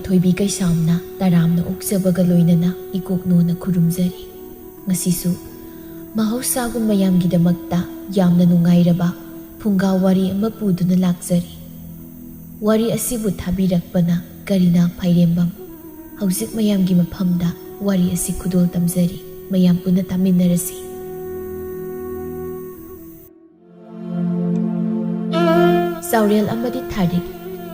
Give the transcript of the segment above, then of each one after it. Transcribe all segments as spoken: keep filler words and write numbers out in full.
ꯊꯣꯏꯕꯤ ꯀꯩꯁꯥꯝꯅ ꯇꯔꯥꯝꯅ ꯑꯣꯛꯆꯕꯒ ꯂꯣꯏꯅꯅ ꯏꯀꯣꯛꯅꯣꯅ ꯈꯨꯔꯨꯝꯖꯔꯤ꯫ ꯉꯁꯤꯁꯨ ꯃꯍꯧꯁꯥꯒꯨꯝ ꯃꯌꯥꯝꯒꯤꯗꯃꯛꯇ ꯌꯥꯝꯅ ꯅꯨꯡꯉꯥꯏꯔꯕ ꯐꯨꯡꯒꯥ ꯋꯥꯔꯤ ꯑꯃ ꯄꯨꯗꯨꯅ ꯂꯥꯛꯆꯔꯤ꯫ ꯋꯥꯔꯤ ꯑꯁꯤꯕꯨ ꯊꯥꯕꯤꯔꯛꯄꯅ ꯀꯔꯤꯅꯥ ꯐꯥꯏꯔꯦꯝꯕꯝ꯫ ꯍꯧꯖꯤꯛ ꯃꯌꯥꯝꯒꯤ ꯃꯐꯝꯗ ꯋꯥꯔꯤ ꯑꯁꯤ ꯈꯨꯗꯣꯜ ꯇꯝꯖꯔꯤ꯫ ꯃꯌꯥꯝ ꯄꯨꯟꯅ ꯇꯥꯃꯤꯟꯅꯔꯁꯤ꯫ ꯆꯥꯎꯔꯦꯜ ꯑꯃꯗꯤ ꯊꯥꯔꯤꯛ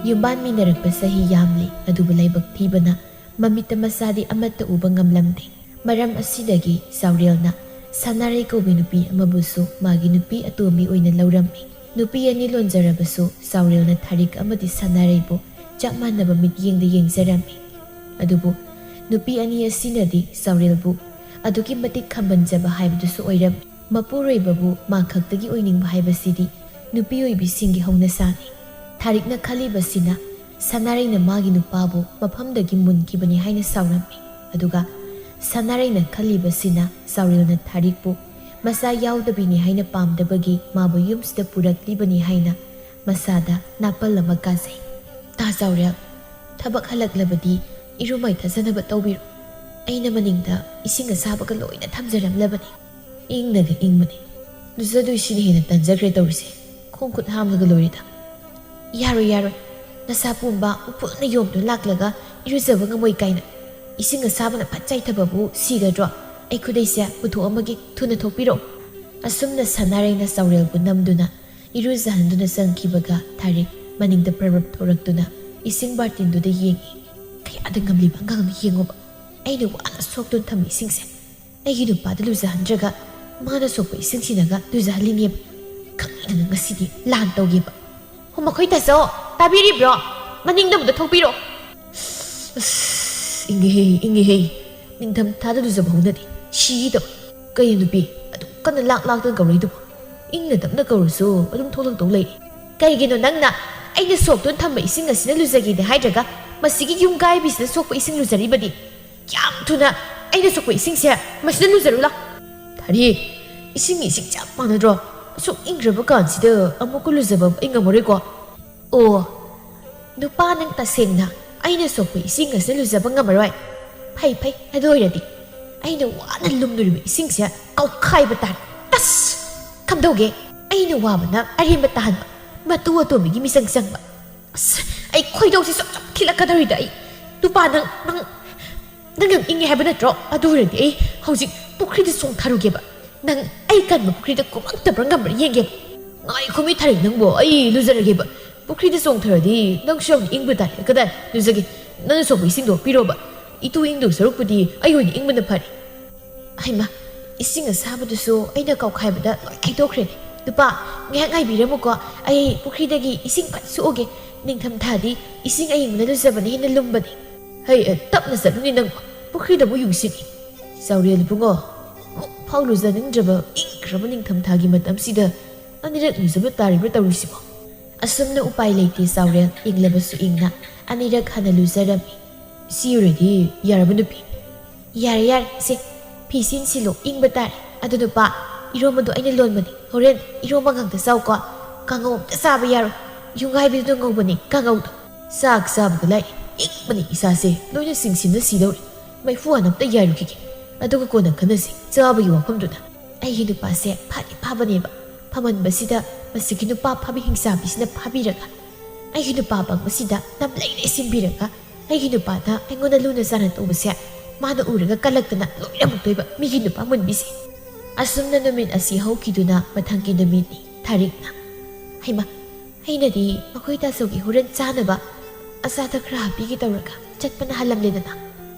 ꯌꯨꯝꯕꯥꯟꯃꯤꯟꯅꯔꯛꯄ ꯆꯍꯤ ꯌꯥꯝꯂꯤ, ꯑꯗꯨꯕꯨ ꯂꯥꯏꯕꯛ ꯊꯤꯕꯅ ꯃꯃꯤꯠꯇ ꯃꯆꯥꯗꯤ ꯑꯃꯠꯇ ꯎꯕ ꯉꯝꯂꯝꯗꯦ꯫ ꯃꯔꯝ ꯑꯁꯤꯗꯒꯤ ꯆꯥꯎꯔꯦꯜꯅ ꯁꯅꯥꯔꯩ ꯀꯧꯕꯤ ꯅꯨꯄꯤ ꯑꯃꯕꯨꯁꯨ ꯃꯥꯒꯤ ꯅꯨꯄꯤ ꯑꯇꯣꯝꯕꯤ ꯑꯣꯏꯅ ꯂꯧꯔꯝꯃꯤ꯫ ꯅꯨꯄꯤ ꯑꯅꯤ ꯂꯣꯟꯖꯔꯕꯁꯨ ꯆꯥꯎꯔꯦꯜꯅ ꯊꯥꯔꯤꯛ ꯑꯃꯗꯤ ꯁꯅꯥꯔꯩꯕꯨ ꯆꯞ ꯃꯥꯟꯅꯕ ꯃꯤꯠꯌꯦꯡꯗ ꯌꯦꯡꯖꯔꯝꯃꯤ꯫ ꯑꯗꯨꯕꯨ ꯅꯨꯄꯤ ꯑꯅꯤ ꯑꯁꯤꯅꯗꯤ ꯆꯥꯎꯔꯦꯜꯕꯨ ꯑꯗꯨꯛꯀꯤ ꯃꯇꯤꯛ ꯈꯝꯕꯟꯖꯕ ꯍꯥꯏꯕꯗꯨꯁꯨ ꯑꯣꯏꯔꯝꯃꯤ꯫ ꯃꯄꯨꯔꯣꯏꯕꯕꯨ ꯃꯥ ꯈꯛꯇꯒꯤ ꯑꯣꯏꯅꯤꯡꯕ ꯍꯥꯏꯕꯁꯤꯗꯤ ꯅꯨꯄꯤ ꯑꯣꯏꯕꯤꯁꯤꯡꯒꯤ ꯍꯧꯅꯁꯥꯅꯤ꯫ ꯊꯥꯔꯤꯛꯅ ꯈꯜꯂꯤꯕꯁꯤꯅ ꯁꯅꯥꯔꯩꯅ ꯃꯥꯒꯤ ꯅꯨꯄꯥꯕꯨ ꯃꯐꯝꯗꯒꯤ ꯃꯨꯟꯈꯤꯕꯅꯤ ꯍꯥꯏꯅ ꯁꯥꯎꯔꯝꯃꯤ꯫ ꯑꯗꯨꯒ ꯁꯅꯥꯔꯩꯅ ꯈꯜꯂꯤꯕꯁꯤꯅ ꯆꯥꯎꯔꯦꯜꯅ ꯊꯥꯔꯤꯛꯄꯨ ꯃꯆꯥ ꯌꯥꯎꯗꯕꯤꯅꯤ ꯍꯥꯏꯅ ꯄꯥꯝꯗꯕꯒꯤ ꯃꯥꯕꯨ ꯌꯨꯝꯁꯤꯗ ꯄꯨꯔꯛꯂꯤꯕꯅꯤ ꯍꯥꯏꯅ ꯃꯁꯥꯗ ꯅꯥꯄꯜ ꯑꯃ ꯀꯥꯖꯩ꯫ ꯇꯥ ꯆꯥꯎꯔꯦꯜ, ꯊꯕꯛ ꯍꯜꯂꯛꯂꯕꯗꯤ ꯏꯔꯨ ꯃꯥꯏꯊꯖꯅꯕ ꯇꯧꯕꯤꯔꯣ꯫ ꯑꯩꯅ ꯃꯅꯤꯡꯗ ꯏꯁꯤꯡ ꯑꯁꯥꯕꯒ ꯂꯣꯏꯅ ꯊꯝꯖꯔꯝꯂꯕꯅꯤ꯫ ꯏꯪꯅꯒ ꯏꯪꯕꯅꯤ꯫ ꯂꯨꯖꯗꯣꯏꯁꯤꯅ ꯍꯦꯟꯅ ꯇꯟꯖꯈ꯭ꯔꯦ ꯇꯧꯔꯤꯁꯦ꯫ ꯈꯣꯡ ꯈꯨꯠ ꯍꯥꯝꯂꯒ ꯂꯣꯏꯔꯦꯗ꯫ ꯌꯥꯔꯣꯏ, ꯌꯥꯔꯣꯏ꯫ ꯅꯁꯥ ꯄꯨꯝꯕ ꯎꯐꯨꯜꯅ ꯌꯣꯝꯗꯨꯅ ꯂꯥꯛꯂꯒ ꯏꯔꯨꯖꯕ ꯉꯝꯃꯣꯏ ꯀꯥꯏꯅ꯫ ꯏꯁꯤꯡ ꯑꯁꯥꯕꯅ ꯐꯠ ꯆꯥꯏꯊꯕꯕꯨ ꯁꯤꯒꯗ꯭ꯔꯣ? ꯑꯩ ꯈꯨꯗꯩꯁꯦ ꯄꯨꯊꯣꯛꯑꯝꯃꯒꯦ, ꯊꯨꯅ ꯊꯣꯛꯄꯤꯔꯛꯑꯣ꯫ ꯑꯁꯨꯝꯅ ꯁꯅꯥꯔꯩꯅ ꯆꯥꯎꯔꯦꯜꯕꯨ ꯅꯝꯗꯨꯅ ꯏꯔꯨꯖꯍꯟꯗꯨꯅ ꯆꯪꯈꯤꯕꯒ ꯊꯥꯔꯤꯛ ꯃꯅꯤꯡꯗ ꯄ꯭ꯔꯞ ꯄ꯭ꯔꯞ ꯊꯣꯔꯛꯇꯨꯅ ꯏꯁꯤꯡ ꯕꯥꯔꯇꯤꯟꯗꯨꯗ ꯌꯦꯡꯉꯤ꯫ ꯀꯌꯥꯗ ꯉꯝꯂꯤꯕ ꯑꯉꯥꯡꯅꯣ ꯌꯦꯡꯉꯣꯕ꯫ ꯑꯩꯅ ꯋꯥꯅ ꯁꯣꯛꯇꯨꯅ ꯊꯝꯃꯤ ꯏꯁꯤꯡꯁꯦ ꯑꯩꯒꯤ ꯅꯨꯄꯥꯗ ꯂꯨꯖꯍꯟꯗ꯭ꯔꯒ ꯃꯥꯅ ꯁꯣꯛꯄ ꯏꯁꯤꯡꯁꯤꯅꯒ ꯂꯨꯖꯍꯜꯂꯤꯅꯦꯕ꯫ ꯈꯪꯗꯅ ꯉꯁꯤꯗꯤ ꯂꯥꯟ ꯇꯧꯒꯦꯕ꯫ ꯍꯣ, ꯃꯈꯣꯏ ꯇꯥꯆꯧ, ꯇꯥꯕꯤꯔꯤꯕ꯭ꯔꯣ? ꯃꯅꯤꯡꯗ ꯑꯃꯨꯛꯇ ꯊꯣꯛꯄꯤꯔꯣ꯫ ꯑꯁ, ꯏꯪꯉꯦꯍꯦ, ꯏꯪꯉꯦꯍꯦ꯫ ꯅꯤꯡꯊꯝ ꯊꯥꯗ ꯂꯨꯖꯕ ꯍꯧꯅꯗꯦ꯫ ꯁꯤꯒꯦ ꯇꯧꯋꯦ꯫ ꯀꯩꯅꯣ ꯅꯨꯄꯤ, ꯑꯗꯨꯛ ꯀꯟꯅ ꯂꯥꯛ ꯂꯥꯛꯇꯅ ꯀꯧꯔꯛꯏꯗꯨꯕꯣ? ꯏꯪꯅ ꯇꯞꯅ ꯀꯧꯔꯁꯨ ꯑꯗꯨꯝ ꯊꯣꯛꯂꯛꯇꯧ ꯂꯩꯔꯦ꯫ ꯀꯩꯒꯤꯅꯣ ꯅꯪꯅ ꯑꯩꯅ ꯁꯣꯛꯇꯨꯅ ꯊꯝꯕ ꯏꯁꯤꯡ ꯑꯁꯤꯅ ꯂꯨꯖꯒꯦꯗꯤ ꯍꯥꯏꯗ꯭ꯔꯒ ꯃꯁꯤꯒꯤ ꯌꯨꯝ ꯀꯥꯏꯕꯤꯁꯤꯗ ꯁꯣꯛꯄ ꯏꯁꯤꯡ ꯂꯨꯖꯔꯤꯕꯗꯤ? ꯌꯥꯝ ꯊꯨꯅ ꯑꯩꯅ ꯁꯣꯛꯄ ꯏꯁꯤꯡꯁꯦ ꯃꯁꯤꯗ ꯂꯨꯖꯔꯨ ꯂꯥꯎ꯫ ꯊꯥꯔꯤ, ꯏꯁꯤꯡ ꯏꯁꯤꯡ ꯆꯞ ꯃꯥꯟꯅꯗ꯭ꯔꯣ? ꯑꯁꯨꯛ ꯏꯪꯈ꯭ꯔꯕ ꯀꯥꯟꯁꯤꯗ ꯑꯃꯨꯛꯀ ꯂꯨꯖꯕ ꯑꯩ ꯉꯝꯃꯔꯣꯏꯀꯣ꯫ ꯑꯣ, ꯅꯨꯄꯥ ꯅꯪ ꯇꯁꯦꯡꯅ ꯑꯩꯅ ꯁꯣꯛꯄ ꯏꯁꯤꯡ ꯑꯁꯤ ꯂꯨꯖꯕ ꯉꯝꯃꯔꯣꯏ꯫ ꯐꯩ, ꯐꯩ, ꯑꯗꯨ ꯑꯣꯏꯔꯗꯤ ꯑꯩꯅ ꯋꯥꯅ ꯂꯨꯝꯂꯨꯔꯤꯕ ꯏꯁꯤꯡꯁꯦ ꯀꯧꯈꯥꯏꯕ ꯇꯥꯔꯦ꯫ ꯇꯁ! ꯀꯝꯗꯧꯒꯦ? ꯑꯩꯅ ꯋꯥꯕꯅ ꯑꯔꯦꯝꯕ ꯇꯥꯍꯟꯕ, ꯃꯇꯨ ꯑꯇꯣꯝꯕꯤꯒꯤ ꯃꯤꯆꯪ ꯆꯪꯕ꯫ ꯑꯁ, ꯑꯩ ꯈꯣꯏꯗꯧꯁꯤ ꯆꯞ ꯆꯞ ꯈꯤꯜꯂꯛꯀꯗꯧꯔꯤꯗ ꯑꯩ꯫ ꯅꯨꯄꯥ, ꯅꯪ, ꯅꯪ, ꯅꯪ ꯌꯥꯝ ꯏꯪꯉꯦ ꯍꯥꯏꯕ ꯅꯠꯇ꯭ꯔꯣ? ꯑꯗꯨ ꯑꯣꯏꯔꯗꯤ ꯑꯩ ꯍꯧꯖꯤꯛ ꯄꯨꯈ꯭ꯔꯤꯗ ꯆꯣꯡꯊꯔꯨꯒꯦꯕ꯫ ꯅꯪ ꯑꯩ ꯀꯟꯕ ꯄꯨꯈ꯭ꯔꯤꯗ ꯀꯨꯝꯃꯛꯇꯕ꯭ꯔꯥ ꯉꯝꯕ꯭ꯔꯥ ꯌꯦꯡꯒꯦꯕ꯫ ꯉꯥꯏꯈꯣꯃꯤ ꯊꯥꯔꯤꯛ ꯅꯪꯕꯣ, ꯑꯩ ꯂꯨꯖꯔꯒꯦꯕ꯫ ꯄꯨꯈ꯭ꯔꯤꯗ ꯆꯣꯡꯊꯔꯗꯤ ꯅꯪꯁꯨ ꯌꯥꯝ ꯏꯪꯕ ꯇꯥꯔꯦ꯫ ꯀꯗꯥꯏ ꯂꯨꯖꯒꯦ? ꯅꯪꯅ ꯁꯣꯛꯄ ꯏꯁꯤꯡꯗꯣ ꯄꯤꯔꯣꯕ꯫ ꯏꯇꯨ ꯏꯪꯗꯧ ꯁꯔꯨꯛꯄꯨꯗꯤ ꯑꯩ ꯑꯣꯏꯅ ꯏꯪꯕꯅ ꯐꯔꯦ꯫ ꯍꯩꯃꯥ, ꯏꯁꯤꯡ ꯑꯁꯥꯕꯗꯨꯁꯨ ꯑꯩꯅ ꯀꯥꯎꯈꯥꯏꯕꯗ ꯂꯣꯏ ꯀꯥꯏꯗꯣꯛꯈ꯭ꯔꯦꯅꯦ꯫ ꯅꯨꯄꯥ, ꯉꯥꯏꯍꯥꯛ ꯉꯥꯏꯕꯤꯔꯝꯃꯨꯀꯣ, ꯑꯩ ꯄꯨꯈ꯭ꯔꯤꯗꯒꯤ ꯏꯁꯤꯡ ꯐꯠ ꯁꯣꯛꯑꯒꯦ꯫ ꯅꯤꯡꯊꯝꯊꯥꯗꯤ ꯏꯁꯤꯡ ꯑꯏꯪꯕꯅ ꯂꯨꯖꯕꯅ ꯍꯦꯟꯅ ꯂꯨꯝꯕꯅꯤ꯫ ꯍꯩ, ꯑ, ꯇꯞꯅ ꯆꯠꯂꯨꯅꯦ ꯅꯪꯕꯣ, ꯄꯨꯈ꯭ꯔꯤꯗꯕꯨ ꯌꯨꯡꯁꯤꯅꯤ꯫ ꯆꯥꯎꯔꯦꯜ ꯏꯕꯨꯡꯉꯣ, ꯑꯃꯨꯛ ꯐꯥꯎ ꯂꯨꯖꯅꯤꯡꯗ꯭ꯔꯕ ꯏꯪꯈ꯭ꯔꯕ ꯅꯤꯡꯊꯝꯊꯥꯒꯤ ꯃꯇꯝꯁꯤꯗ ꯑꯅꯤꯔꯛ ꯂꯨꯖꯕ ꯇꯥꯔꯤꯕ꯭ꯔꯥ ꯇꯧꯔꯤꯁꯤꯕꯣ? ꯑꯁꯨꯝꯅ ꯎꯄꯥꯏ ꯂꯩꯇꯦ ꯆꯥꯎꯔꯦꯜ, ꯏꯪꯂꯕꯁꯨ ꯏꯪꯅ ꯑꯅꯤꯔꯛ ꯍꯟꯅ ꯂꯨꯖꯔꯝꯃꯤ꯫ ꯁꯤ ꯑꯣꯏꯔꯗꯤ ꯌꯥꯔꯕ ꯅꯨꯄꯤ? ꯌꯥꯔꯦ, ꯌꯥꯔꯦ, ꯁꯦ, ꯐꯤ ꯁꯤꯟꯁꯤꯜꯂꯣ, ꯏꯪꯕ ꯇꯥꯔꯦ꯫ ꯑꯗꯨ ꯅꯨꯄꯥ, ꯏꯔꯣꯝꯕꯗꯣ ꯑꯩꯅ ꯂꯣꯟꯕꯅꯤ, ꯍꯣꯔꯦꯟ ꯏꯔꯣꯝꯕ ꯉꯥꯛꯇ ꯆꯥꯎꯀꯣ, ꯀꯥꯡꯉꯧ ꯑꯝꯇ ꯆꯥꯕ ꯌꯥꯔꯣꯏ, ꯌꯨꯡꯒꯥꯏꯕꯤꯗꯨꯅ ꯉꯧꯕꯅꯤ ꯀꯥꯡꯉꯧꯗꯣ꯫ ꯆꯥꯛ ꯆꯥꯕꯒ ꯂꯥꯏ, ꯏꯪꯕꯅꯤ ꯏꯁꯥꯁꯦ, ꯂꯣꯏꯅ ꯁꯤꯡꯁꯤꯟꯅ ꯁꯤꯗꯧꯔꯦ꯫ ꯃꯩꯐꯨ ꯍꯥꯟꯅ ꯑꯝꯇ ꯌꯥꯏꯔꯨꯈꯤꯒꯦ, ꯑꯗꯨꯒ ꯀꯣꯟꯅ ꯈꯟꯅꯁꯤ ꯆꯥꯕꯒꯤ ꯋꯥꯐꯝꯗꯨꯅ꯫ ꯑꯩꯒꯤ ꯅꯨꯄꯥꯁꯦ ꯐꯗꯤ ꯐꯕꯅꯦꯕ, ꯐꯃꯟꯕꯁꯤꯗ ꯃꯁꯤꯒꯤ ꯅꯨꯄꯥ ꯐꯥꯕꯤ ꯍꯤꯡꯆꯥꯕꯤꯁꯤꯅ ꯐꯥꯕꯤꯔꯒ, ꯑꯩꯒꯤ ꯅꯨꯄꯥ ꯄꯪꯕꯁꯤꯗ ꯅꯝꯂꯩ ꯂꯩꯁꯤꯟꯕꯤꯔꯒ, ꯑꯩꯒꯤ ꯅꯨꯄꯥꯗ ꯑꯩꯉꯣꯟꯗ ꯂꯨꯅ ꯆꯥꯟꯅ ꯇꯧꯕꯁꯦ ꯃꯥꯅ ꯎꯔꯒ ꯀꯜꯂꯛꯇꯅ ꯂꯣꯏꯔꯝꯃꯛꯇꯣꯏꯕ, ꯃꯤꯒꯤ ꯅꯨꯄꯥ ꯃꯨꯟꯕꯤꯁꯦ꯫ ꯑꯁꯨꯝꯅ ꯅꯨꯃꯤꯠ ꯑꯁꯤ ꯍꯧꯈꯤꯗꯨꯅ ꯃꯊꯪꯒꯤ ꯅꯨꯃꯤꯠꯅꯤ ꯊꯥꯔꯤꯛꯅ꯫ ꯍꯩꯃꯥ, ꯑꯩꯅꯗꯤ ꯃꯈꯣꯏ ꯇꯥꯆꯧꯒꯤ ꯍꯣꯔꯦꯟ ꯆꯥꯅꯕ ꯑꯆꯥꯊꯛ ꯈꯔ ꯍꯥꯞꯄꯤꯒꯦ ꯇꯧꯔꯒ ꯆꯠꯄꯅ ꯍꯜꯂꯝꯂꯦꯗꯅ꯫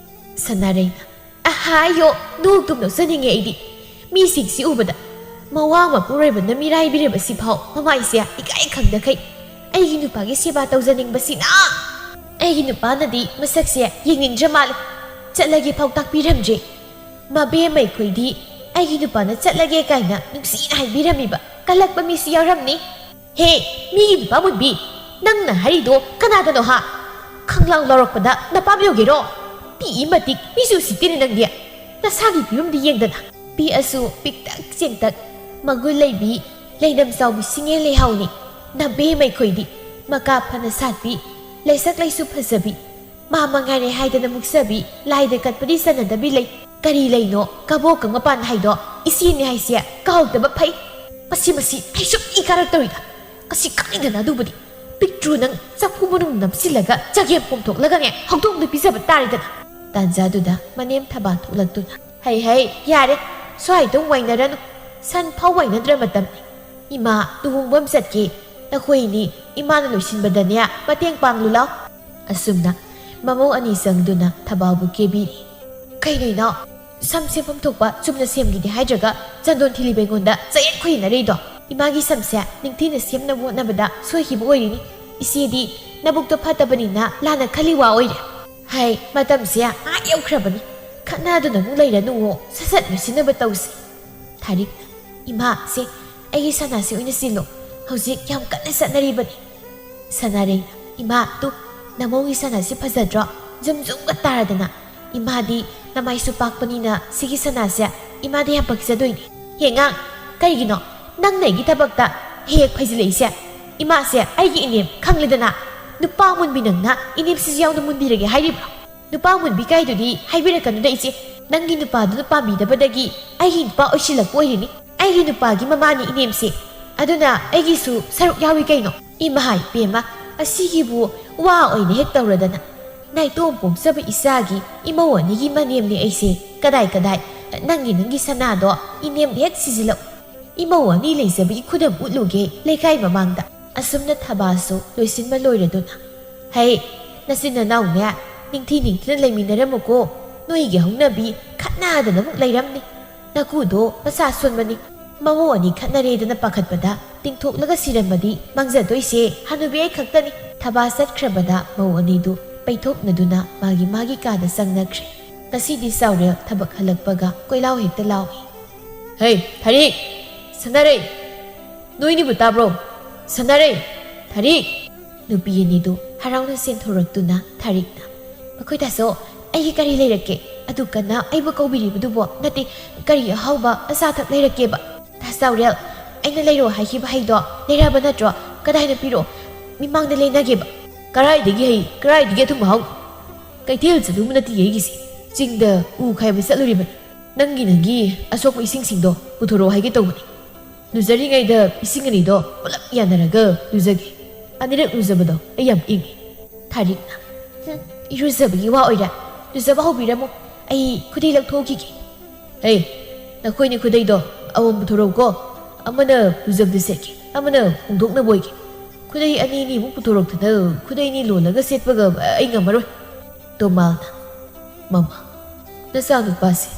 ꯁꯅꯥꯔꯩꯅ, "ꯑꯍꯥꯌꯣ, ꯅꯣꯛꯇꯨꯝ ꯅꯣꯛꯆꯅꯤꯡꯉꯦ ꯑꯩꯗꯤ꯫ ꯃꯤꯁꯤꯡꯁꯤ ꯎꯕꯗ ꯃꯋꯥ ꯃꯄꯨꯔꯣꯏꯕꯅ ꯃꯤꯔꯥꯏꯕꯤꯔꯕ ꯁꯤꯐꯥꯎ ꯃꯃꯥꯏꯁꯦ ꯏꯀꯥꯏ ꯈꯪꯗꯈꯩ ꯑꯩꯒꯤ ꯅꯨꯄꯥꯒꯤ ꯁꯦꯕꯥ ꯇꯧꯖꯅꯤꯡꯕꯁꯤꯅ꯫ ꯑꯩꯒꯤ ꯅꯨꯄꯥꯅꯗꯤ ꯃꯁꯛꯁꯦ ꯌꯦꯡꯅꯤꯡꯗ꯭ꯔ ꯃꯥꯜꯂꯦ꯫ ꯆꯠꯂꯒꯦ ꯐꯥꯎ ꯇꯥꯛꯄꯤꯔꯝꯗ꯭ꯔꯦ꯫ ꯃꯕꯦꯝꯃ ꯑꯩꯈꯣꯏꯗꯤ ꯑꯩꯒꯤ ꯅꯨꯄꯥꯅ ꯆꯠꯂꯒꯦ ꯀꯥꯏꯅ ꯅꯨꯡꯁꯤꯅ ꯍꯥꯏꯕꯤꯔꯝꯃꯤꯕ ꯀꯜꯂꯛꯄ ꯃꯤꯁꯨ ꯌꯥꯎꯔꯝꯅꯤ꯫ ꯍꯦ, ꯃꯤꯒꯤ ꯅꯨꯄꯥ ꯃꯨꯟꯕꯤ, ꯅꯪꯅ ꯍꯥꯏꯔꯤꯗꯣ ꯀꯅꯥꯒꯅꯣ ꯍꯥ? ꯈꯪꯂꯥꯎ ꯂꯥꯎꯔꯛꯄꯗ ꯅꯄꯥꯝ ꯌꯧꯒꯦꯔꯣ? ꯄꯤꯛꯏ ꯃꯇꯤꯛ ꯃꯤꯁꯨ ꯎꯁꯤꯠꯇꯦꯅꯦ ꯅꯪꯗꯤ꯫ ꯅꯁꯥꯒꯤ ꯐꯤꯕꯝꯗꯤ ꯌꯦꯡꯗꯅ꯫ ꯄꯤꯛꯑꯁꯨ ꯄꯤꯛꯇꯛ ꯆꯦꯡꯇꯛ, ꯃꯒꯨꯟ ꯂꯩꯕꯤ, ꯂꯩꯅꯝ ꯆꯥꯎꯕꯤ ꯁꯤꯡꯉꯦ ꯂꯩꯍꯥꯎꯅꯤ꯫ ꯅꯕꯦꯝꯃ ꯑꯩꯈꯣꯏꯗꯤ ꯃꯀꯥ ꯐꯅ ꯁꯥꯠꯄꯤ, ꯂꯩꯁꯛ ꯂꯩꯁꯨ ꯐꯖꯕꯤ, ꯃꯥ ꯃꯉꯥꯏꯔꯦ ꯍꯥꯏꯗꯅ ꯃꯨꯛꯆꯕꯤ, ꯂꯥꯏꯗ ꯀꯠꯄꯗꯤ ꯆꯟꯅꯗꯕꯤ ꯂꯩ꯫ ꯀꯔꯤ ꯂꯩꯅꯣ ꯀꯕꯣꯛꯀ ꯃꯄꯥꯟ ꯍꯥꯏꯗꯣ? ꯏꯆꯦꯅꯦ ꯍꯥꯏꯁꯦ ꯀꯥꯎꯗꯕ ꯐꯩ꯫ ꯃꯁꯤ, ꯃꯁꯤ ꯑꯩ ꯁꯨꯝ ꯏ ꯀꯥꯔꯛꯇꯧꯔꯤꯗ꯫ ꯃꯁꯤ ꯀꯥꯅꯤꯡꯗꯅ ꯑꯗꯨꯕꯨꯗꯤ꯫ ꯄꯤꯛꯇ꯭ꯔꯨ ꯅꯪ ꯆꯐꯨ ꯃꯅꯨꯡ ꯅꯝꯁꯤꯜꯂꯒ ꯆꯒꯦꯝ ꯄꯣꯝꯊꯣꯛꯂꯒꯅꯦ ꯍꯧꯗꯣꯡꯗ ꯄꯤꯖꯕ ꯇꯥꯔꯦꯗꯅ꯫ ꯇꯥꯟꯖꯥꯗꯨꯗ ꯃꯅꯦꯝ ꯊꯕꯥ ꯊꯣꯛꯂꯛꯇꯨꯅ, "ꯍꯩ ꯍꯩ, ꯌꯥꯔꯦ, ꯁ꯭ꯋꯥꯏꯗ ꯋꯥꯏꯅꯔꯅꯨ꯫ ꯁꯟ ꯐꯥꯎ ꯋꯥꯏꯅꯗ꯭ꯔ ꯃꯇꯝꯅꯤ꯫ ꯏꯃꯥ, ꯂꯨꯍꯣꯡꯕ ꯑꯃ ꯆꯠꯀꯦ꯫ ꯅꯈꯣꯏꯅꯤ ꯏꯃꯥꯅ ꯂꯣꯏꯁꯤꯟꯕꯗꯅꯦ ꯃꯇꯦꯡ ꯄꯥꯡꯂꯨ ꯂꯥꯎ"꯫ ꯑꯁꯨꯝꯅ ꯃꯃꯧ ꯑꯅꯤ ꯆꯪꯗꯨꯅ ꯊꯕꯥꯕꯨ ꯀꯦꯕꯤꯔꯤ꯫ "ꯀꯩꯅꯣ ꯏꯅꯥꯎ, ꯁꯝ ꯁꯦꯝꯐꯝ ꯊꯣꯛꯄ ꯆꯨꯝꯅ ꯁꯦꯝꯒꯦꯗꯤ ꯍꯥꯏꯗ꯭ꯔꯒ ꯆꯟꯗꯣꯟ ꯊꯤꯜꯂꯤꯕ ꯑꯩꯉꯣꯟꯗ ꯆꯌꯦꯠ ꯈꯣꯏꯌꯦꯠꯅꯔꯤꯗꯣ? ꯏꯃꯥꯒꯤ ꯁꯝꯁꯦ ꯅꯤꯡꯊꯤꯅ ꯁꯦꯝꯅꯕ ꯍꯣꯠꯅꯕꯗ ꯁꯣꯏꯈꯤꯕ ꯑꯣꯏꯔꯤꯅꯤ꯫ ꯏꯆꯦꯗꯤ ꯅꯕꯨꯛꯇꯣ ꯐꯠꯇꯕꯅꯤꯅ ꯂꯥꯟꯅ ꯈꯜꯂꯤ ꯋꯥ ꯑꯣꯏꯔꯦ꯫ ꯍꯥꯏ, ꯃꯇꯝꯁꯦ ꯑꯥ ꯌꯧꯈ꯭ꯔꯕꯅꯤ꯫ ꯈꯠꯅꯗꯨꯅ ꯑꯃꯨꯛ ꯂꯩꯔꯅꯨꯋꯣ, ꯁꯠ ꯁꯠ ꯂꯣꯏꯁꯤꯟꯅꯕ ꯇꯧꯁꯤ"꯫ ꯊꯥꯔꯤꯛꯅ, "ꯏꯃꯥ, ꯁꯦ, ꯑꯩꯒꯤ ꯁꯅꯥꯁꯦ ꯑꯣꯏꯅ ꯁꯤꯜꯂꯣ꯫ ꯍꯧꯖꯤꯛ ꯌꯥꯝ ꯀꯟꯅ ꯆꯠꯅꯔꯤꯕꯅꯤ"꯫ ꯁꯅꯥꯔꯩꯅ, "ꯏꯃꯥ, ꯇꯨ, ꯅꯃꯧꯒꯤ ꯁꯅꯥꯁꯤ ꯐꯖꯗ꯭ꯔꯣ? ꯖꯨꯝ ꯖꯨꯝꯒ ꯇꯥꯔꯗꯅ꯫ ꯏꯃꯥꯗꯤ ꯅꯃꯥꯏꯁꯨ ꯄꯥꯛꯄꯅꯤꯅ ꯁꯤꯒꯤ ꯁꯅꯥꯁꯦ ꯏꯃꯥꯗ ꯌꯥꯝ ꯄꯛꯆꯗꯣꯏꯅꯤ꯫ ꯍꯦ ꯑꯉꯥꯡ, ꯀꯔꯤꯒꯤꯅꯣ ꯅꯪꯅ ꯑꯩꯒꯤ ꯊꯕꯛꯇ ꯍꯦꯛ ꯍꯦꯛ ꯐꯩꯖꯤꯜꯂꯛꯏꯁꯦ? ꯏꯃꯥꯁꯦ ꯑꯩꯒꯤ ꯏꯅꯦꯝ ꯈꯪꯂꯦꯗꯅ꯫ ꯅꯨꯄꯥ ꯃꯨꯟꯕꯤ ꯅꯪꯅ ꯏꯅꯦꯝꯁꯤꯁꯨ ꯌꯥꯎꯅ ꯃꯨꯟꯕꯤꯔꯒꯦ ꯍꯥꯏꯔꯤꯕ꯭ꯔꯣ?" "ꯅꯨꯄꯥ ꯃꯨꯟꯕꯤ ꯀꯥꯏꯗꯨꯗꯤ ꯍꯥꯏꯕꯤꯔꯛꯀꯅꯨꯗ ꯏꯆꯦ꯫ ꯅꯪꯒꯤ ꯅꯨꯄꯥꯗꯨꯅ ꯄꯥꯝꯕꯤꯗꯕꯗꯒꯤ ꯑꯩꯒꯤ ꯅꯨꯄꯥ ꯑꯣꯏꯁꯤꯜꯂꯛꯄ ꯑꯣꯏꯔꯤꯅꯤ꯫ ꯑꯩꯒꯤ ꯅꯨꯄꯥꯒꯤ ꯃꯃꯥꯅꯤ ꯏꯅꯦꯝꯁꯦ꯫ ꯑꯗꯨꯅ ꯑꯩꯒꯤꯁꯨ ꯁꯔꯨꯛ ꯌꯥꯎꯏ ꯀꯩꯅꯣ"꯫ ꯏꯃꯥ ꯏꯄꯦꯝꯃ, ꯑꯁꯤꯒꯤꯕꯨ ꯋꯥ ꯑꯣꯏꯅ ꯍꯦꯛ ꯇꯧꯔꯗꯅ꯫ ꯅꯥꯏꯇꯣꯝ ꯄꯣꯝꯆꯕ ꯏꯆꯥꯒꯤ ꯏꯃꯧ ꯑꯅꯤꯒꯤ ꯃꯅꯦꯝꯅꯦ ꯑꯩꯁꯦ꯫ ꯀꯗꯥꯏ ꯀꯗꯥꯏ, ꯅꯪꯒꯤ, ꯅꯪꯒꯤ ꯁꯅꯥꯗꯣ ꯏꯅꯦꯝꯗ ꯍꯦꯛ ꯁꯤꯖꯤꯜꯂꯛꯎ꯫ ꯏꯃꯧ ꯑꯅꯤ ꯂꯩꯖꯕꯒꯤ ꯈꯨꯗꯝ ꯎꯠꯂꯨꯒꯦ ꯂꯩꯀꯥꯏ ꯃꯃꯥꯡꯗ꯫ ꯑꯁꯨꯝꯅ ꯊꯕꯥꯁꯨ ꯂꯣꯏꯁꯤꯟꯕ ꯂꯣꯏꯔꯗꯨꯅ, "ꯍꯩ, ꯅꯆꯤꯟ ꯅꯅꯥꯎꯅꯦ ꯅꯤꯡꯊꯤ ꯅꯤꯡꯊꯤꯅ ꯂꯩꯃꯤꯟꯅꯔꯝꯃꯨꯀꯣ꯫ ꯅꯣꯏꯒꯤ ꯍꯧꯅꯕꯤ ꯈꯠꯅꯗꯅ ꯑꯃꯨꯛ ꯂꯩꯔꯝꯅꯤ꯫ ꯅꯀꯨꯗꯣ ꯃꯁꯥ ꯁꯣꯟꯕꯅꯤ꯫ ꯃꯃꯧ ꯑꯅꯤ ꯈꯠꯅꯔꯦꯗꯅ ꯄꯥꯈꯠꯄꯗ ꯇꯤꯡꯊꯣꯛꯂꯒ ꯁꯤꯔꯝꯃꯗꯤ ꯃꯥꯡꯖꯗꯣꯏꯁꯦ ꯍꯅꯨꯕꯤ ꯑꯩ ꯈꯛꯇꯅꯤ"꯫ ꯊꯕꯥ ꯆꯠꯈ꯭ꯔꯕꯗ ꯃꯧ ꯑꯅꯤꯗꯨ ꯄꯩꯊꯣꯛꯅꯗꯨꯅ ꯃꯥꯒꯤ ꯃꯥꯒꯤ ꯀꯥꯗ ꯆꯪꯅꯈ꯭ꯔꯦ꯫ ꯉꯁꯤꯗꯤ ꯆꯥꯎꯔꯦꯜ ꯊꯕꯛ ꯍꯜꯂꯛꯄꯒ ꯀꯣꯏꯂꯥꯎ ꯍꯦꯛꯇ ꯂꯥꯎꯏ꯫ "ꯍꯩ, ꯊꯥꯔꯤꯛ! ꯁꯅꯥꯔꯩ! ꯅꯣꯏꯅꯤꯕꯨ ꯇꯥꯕ꯭ꯔꯣ? ꯁꯅꯥꯔꯩ! ꯊꯥꯔꯤꯛ!" ꯅꯨꯄꯤ ꯑꯅꯤꯗꯨ ꯍꯔꯥꯎꯅ ꯆꯦꯟꯊꯣꯔꯛꯇꯨꯅ ꯊꯥꯔꯤꯛꯅ, "ꯃꯈꯣꯏ ꯇꯥꯆꯧ, ꯑꯩꯒꯤ ꯀꯔꯤ ꯂꯩꯔꯛꯀꯦ? ꯑꯗꯨ ꯀꯟꯅ ꯑꯩꯕꯨ ꯀꯧꯕꯤꯔꯤꯕꯗꯨꯕꯣ? ꯅꯠꯇꯦ, ꯀꯔꯤ ꯑꯍꯥꯎꯕ ꯑꯆꯥ ꯑꯊꯛ ꯂꯩꯔꯛꯀꯦꯕ?" "ꯇꯥ ꯆꯥꯎꯔꯦꯜ, ꯑꯩꯅ ꯂꯩꯔꯛꯑꯣ ꯍꯥꯏꯈꯤꯕ ꯍꯩꯗꯣ ꯂꯩꯔꯛꯑꯕ ꯅꯠꯇ꯭ꯔꯣ? ꯀꯗꯥꯏꯅ ꯄꯤꯔꯛꯑꯣ? ꯃꯤꯃꯥꯡꯗ ꯂꯦꯟꯅꯒꯦꯕ"꯫ "ꯀꯔꯥꯏꯗꯒꯤ ꯍꯩ? ꯀꯔꯥꯏꯗꯒꯤ ꯑꯊꯨꯝ ꯑꯍꯥꯎ? ꯀꯩꯊꯦꯜ ꯆꯠꯂꯨꯕ ꯅꯠꯇꯦ ꯑꯩꯒꯤꯁꯦ꯫ ꯆꯤꯡꯗ ꯎ ꯈꯥꯏꯕ ꯆꯠꯂꯨꯔꯤꯕꯅꯤ꯫ ꯅꯪꯒꯤ, ꯅꯪꯒꯤ ꯑꯁꯣꯛꯄ ꯏꯁꯤꯡꯁꯤꯡꯗꯣ ꯄꯨꯊꯣꯔꯛꯑꯣ ꯍꯥꯏꯒꯦ ꯇꯧꯕꯅꯤ꯫ ꯂꯨꯖꯔꯤꯉꯩꯗ ꯏꯁꯤꯡ ꯑꯅꯤꯗꯣ ꯄꯨꯂꯞ ꯌꯥꯅꯔꯒ ꯂꯨꯖꯒꯦ꯫ ꯑꯅꯤꯔꯛ ꯂꯨꯖꯕꯗꯣ ꯑꯩ ꯌꯥꯝ ꯏꯪꯉꯤ꯫ ꯊꯥꯔꯤꯛꯅ, "ꯍꯨꯝ, ꯏꯔꯨꯖꯕꯒꯤ ꯋꯥ ꯑꯣꯏꯔꯦ꯫ ꯂꯨꯖꯕ ꯍꯧꯕꯤꯔꯝꯃꯣ꯫ ꯑꯩ ꯈꯨꯗꯩ ꯂꯧꯊꯣꯛꯈꯤꯒꯦ꯫" "ꯍꯦ, ꯅꯈꯣꯏꯅꯤ ꯈꯨꯗꯩꯗꯣ ꯑꯃꯃꯝ ꯄꯨꯊꯣꯔꯛꯎꯀꯣ꯫ ꯑꯃꯅ ꯂꯨꯖꯕꯗ ꯁꯦꯠꯀꯦ, ꯑꯃꯅ ꯍꯣꯡꯗꯣꯛꯅꯕ ꯑꯣꯏꯒꯦ꯫ ꯈꯨꯗꯩ ꯑꯅꯤ ꯑꯅꯤꯃꯨꯛ ꯄꯨꯊꯣꯔꯛꯇꯅ ꯈꯨꯗꯩ ꯑꯅꯤ ꯂꯣꯜꯂꯒ ꯁꯦꯠꯄꯒ ꯑꯩ ꯉꯝꯃꯔꯣꯏ꯫" ꯇꯣꯃꯥꯜꯅ, "ꯃꯃꯥ, ꯅꯆꯥꯅꯨꯄꯥꯁꯦ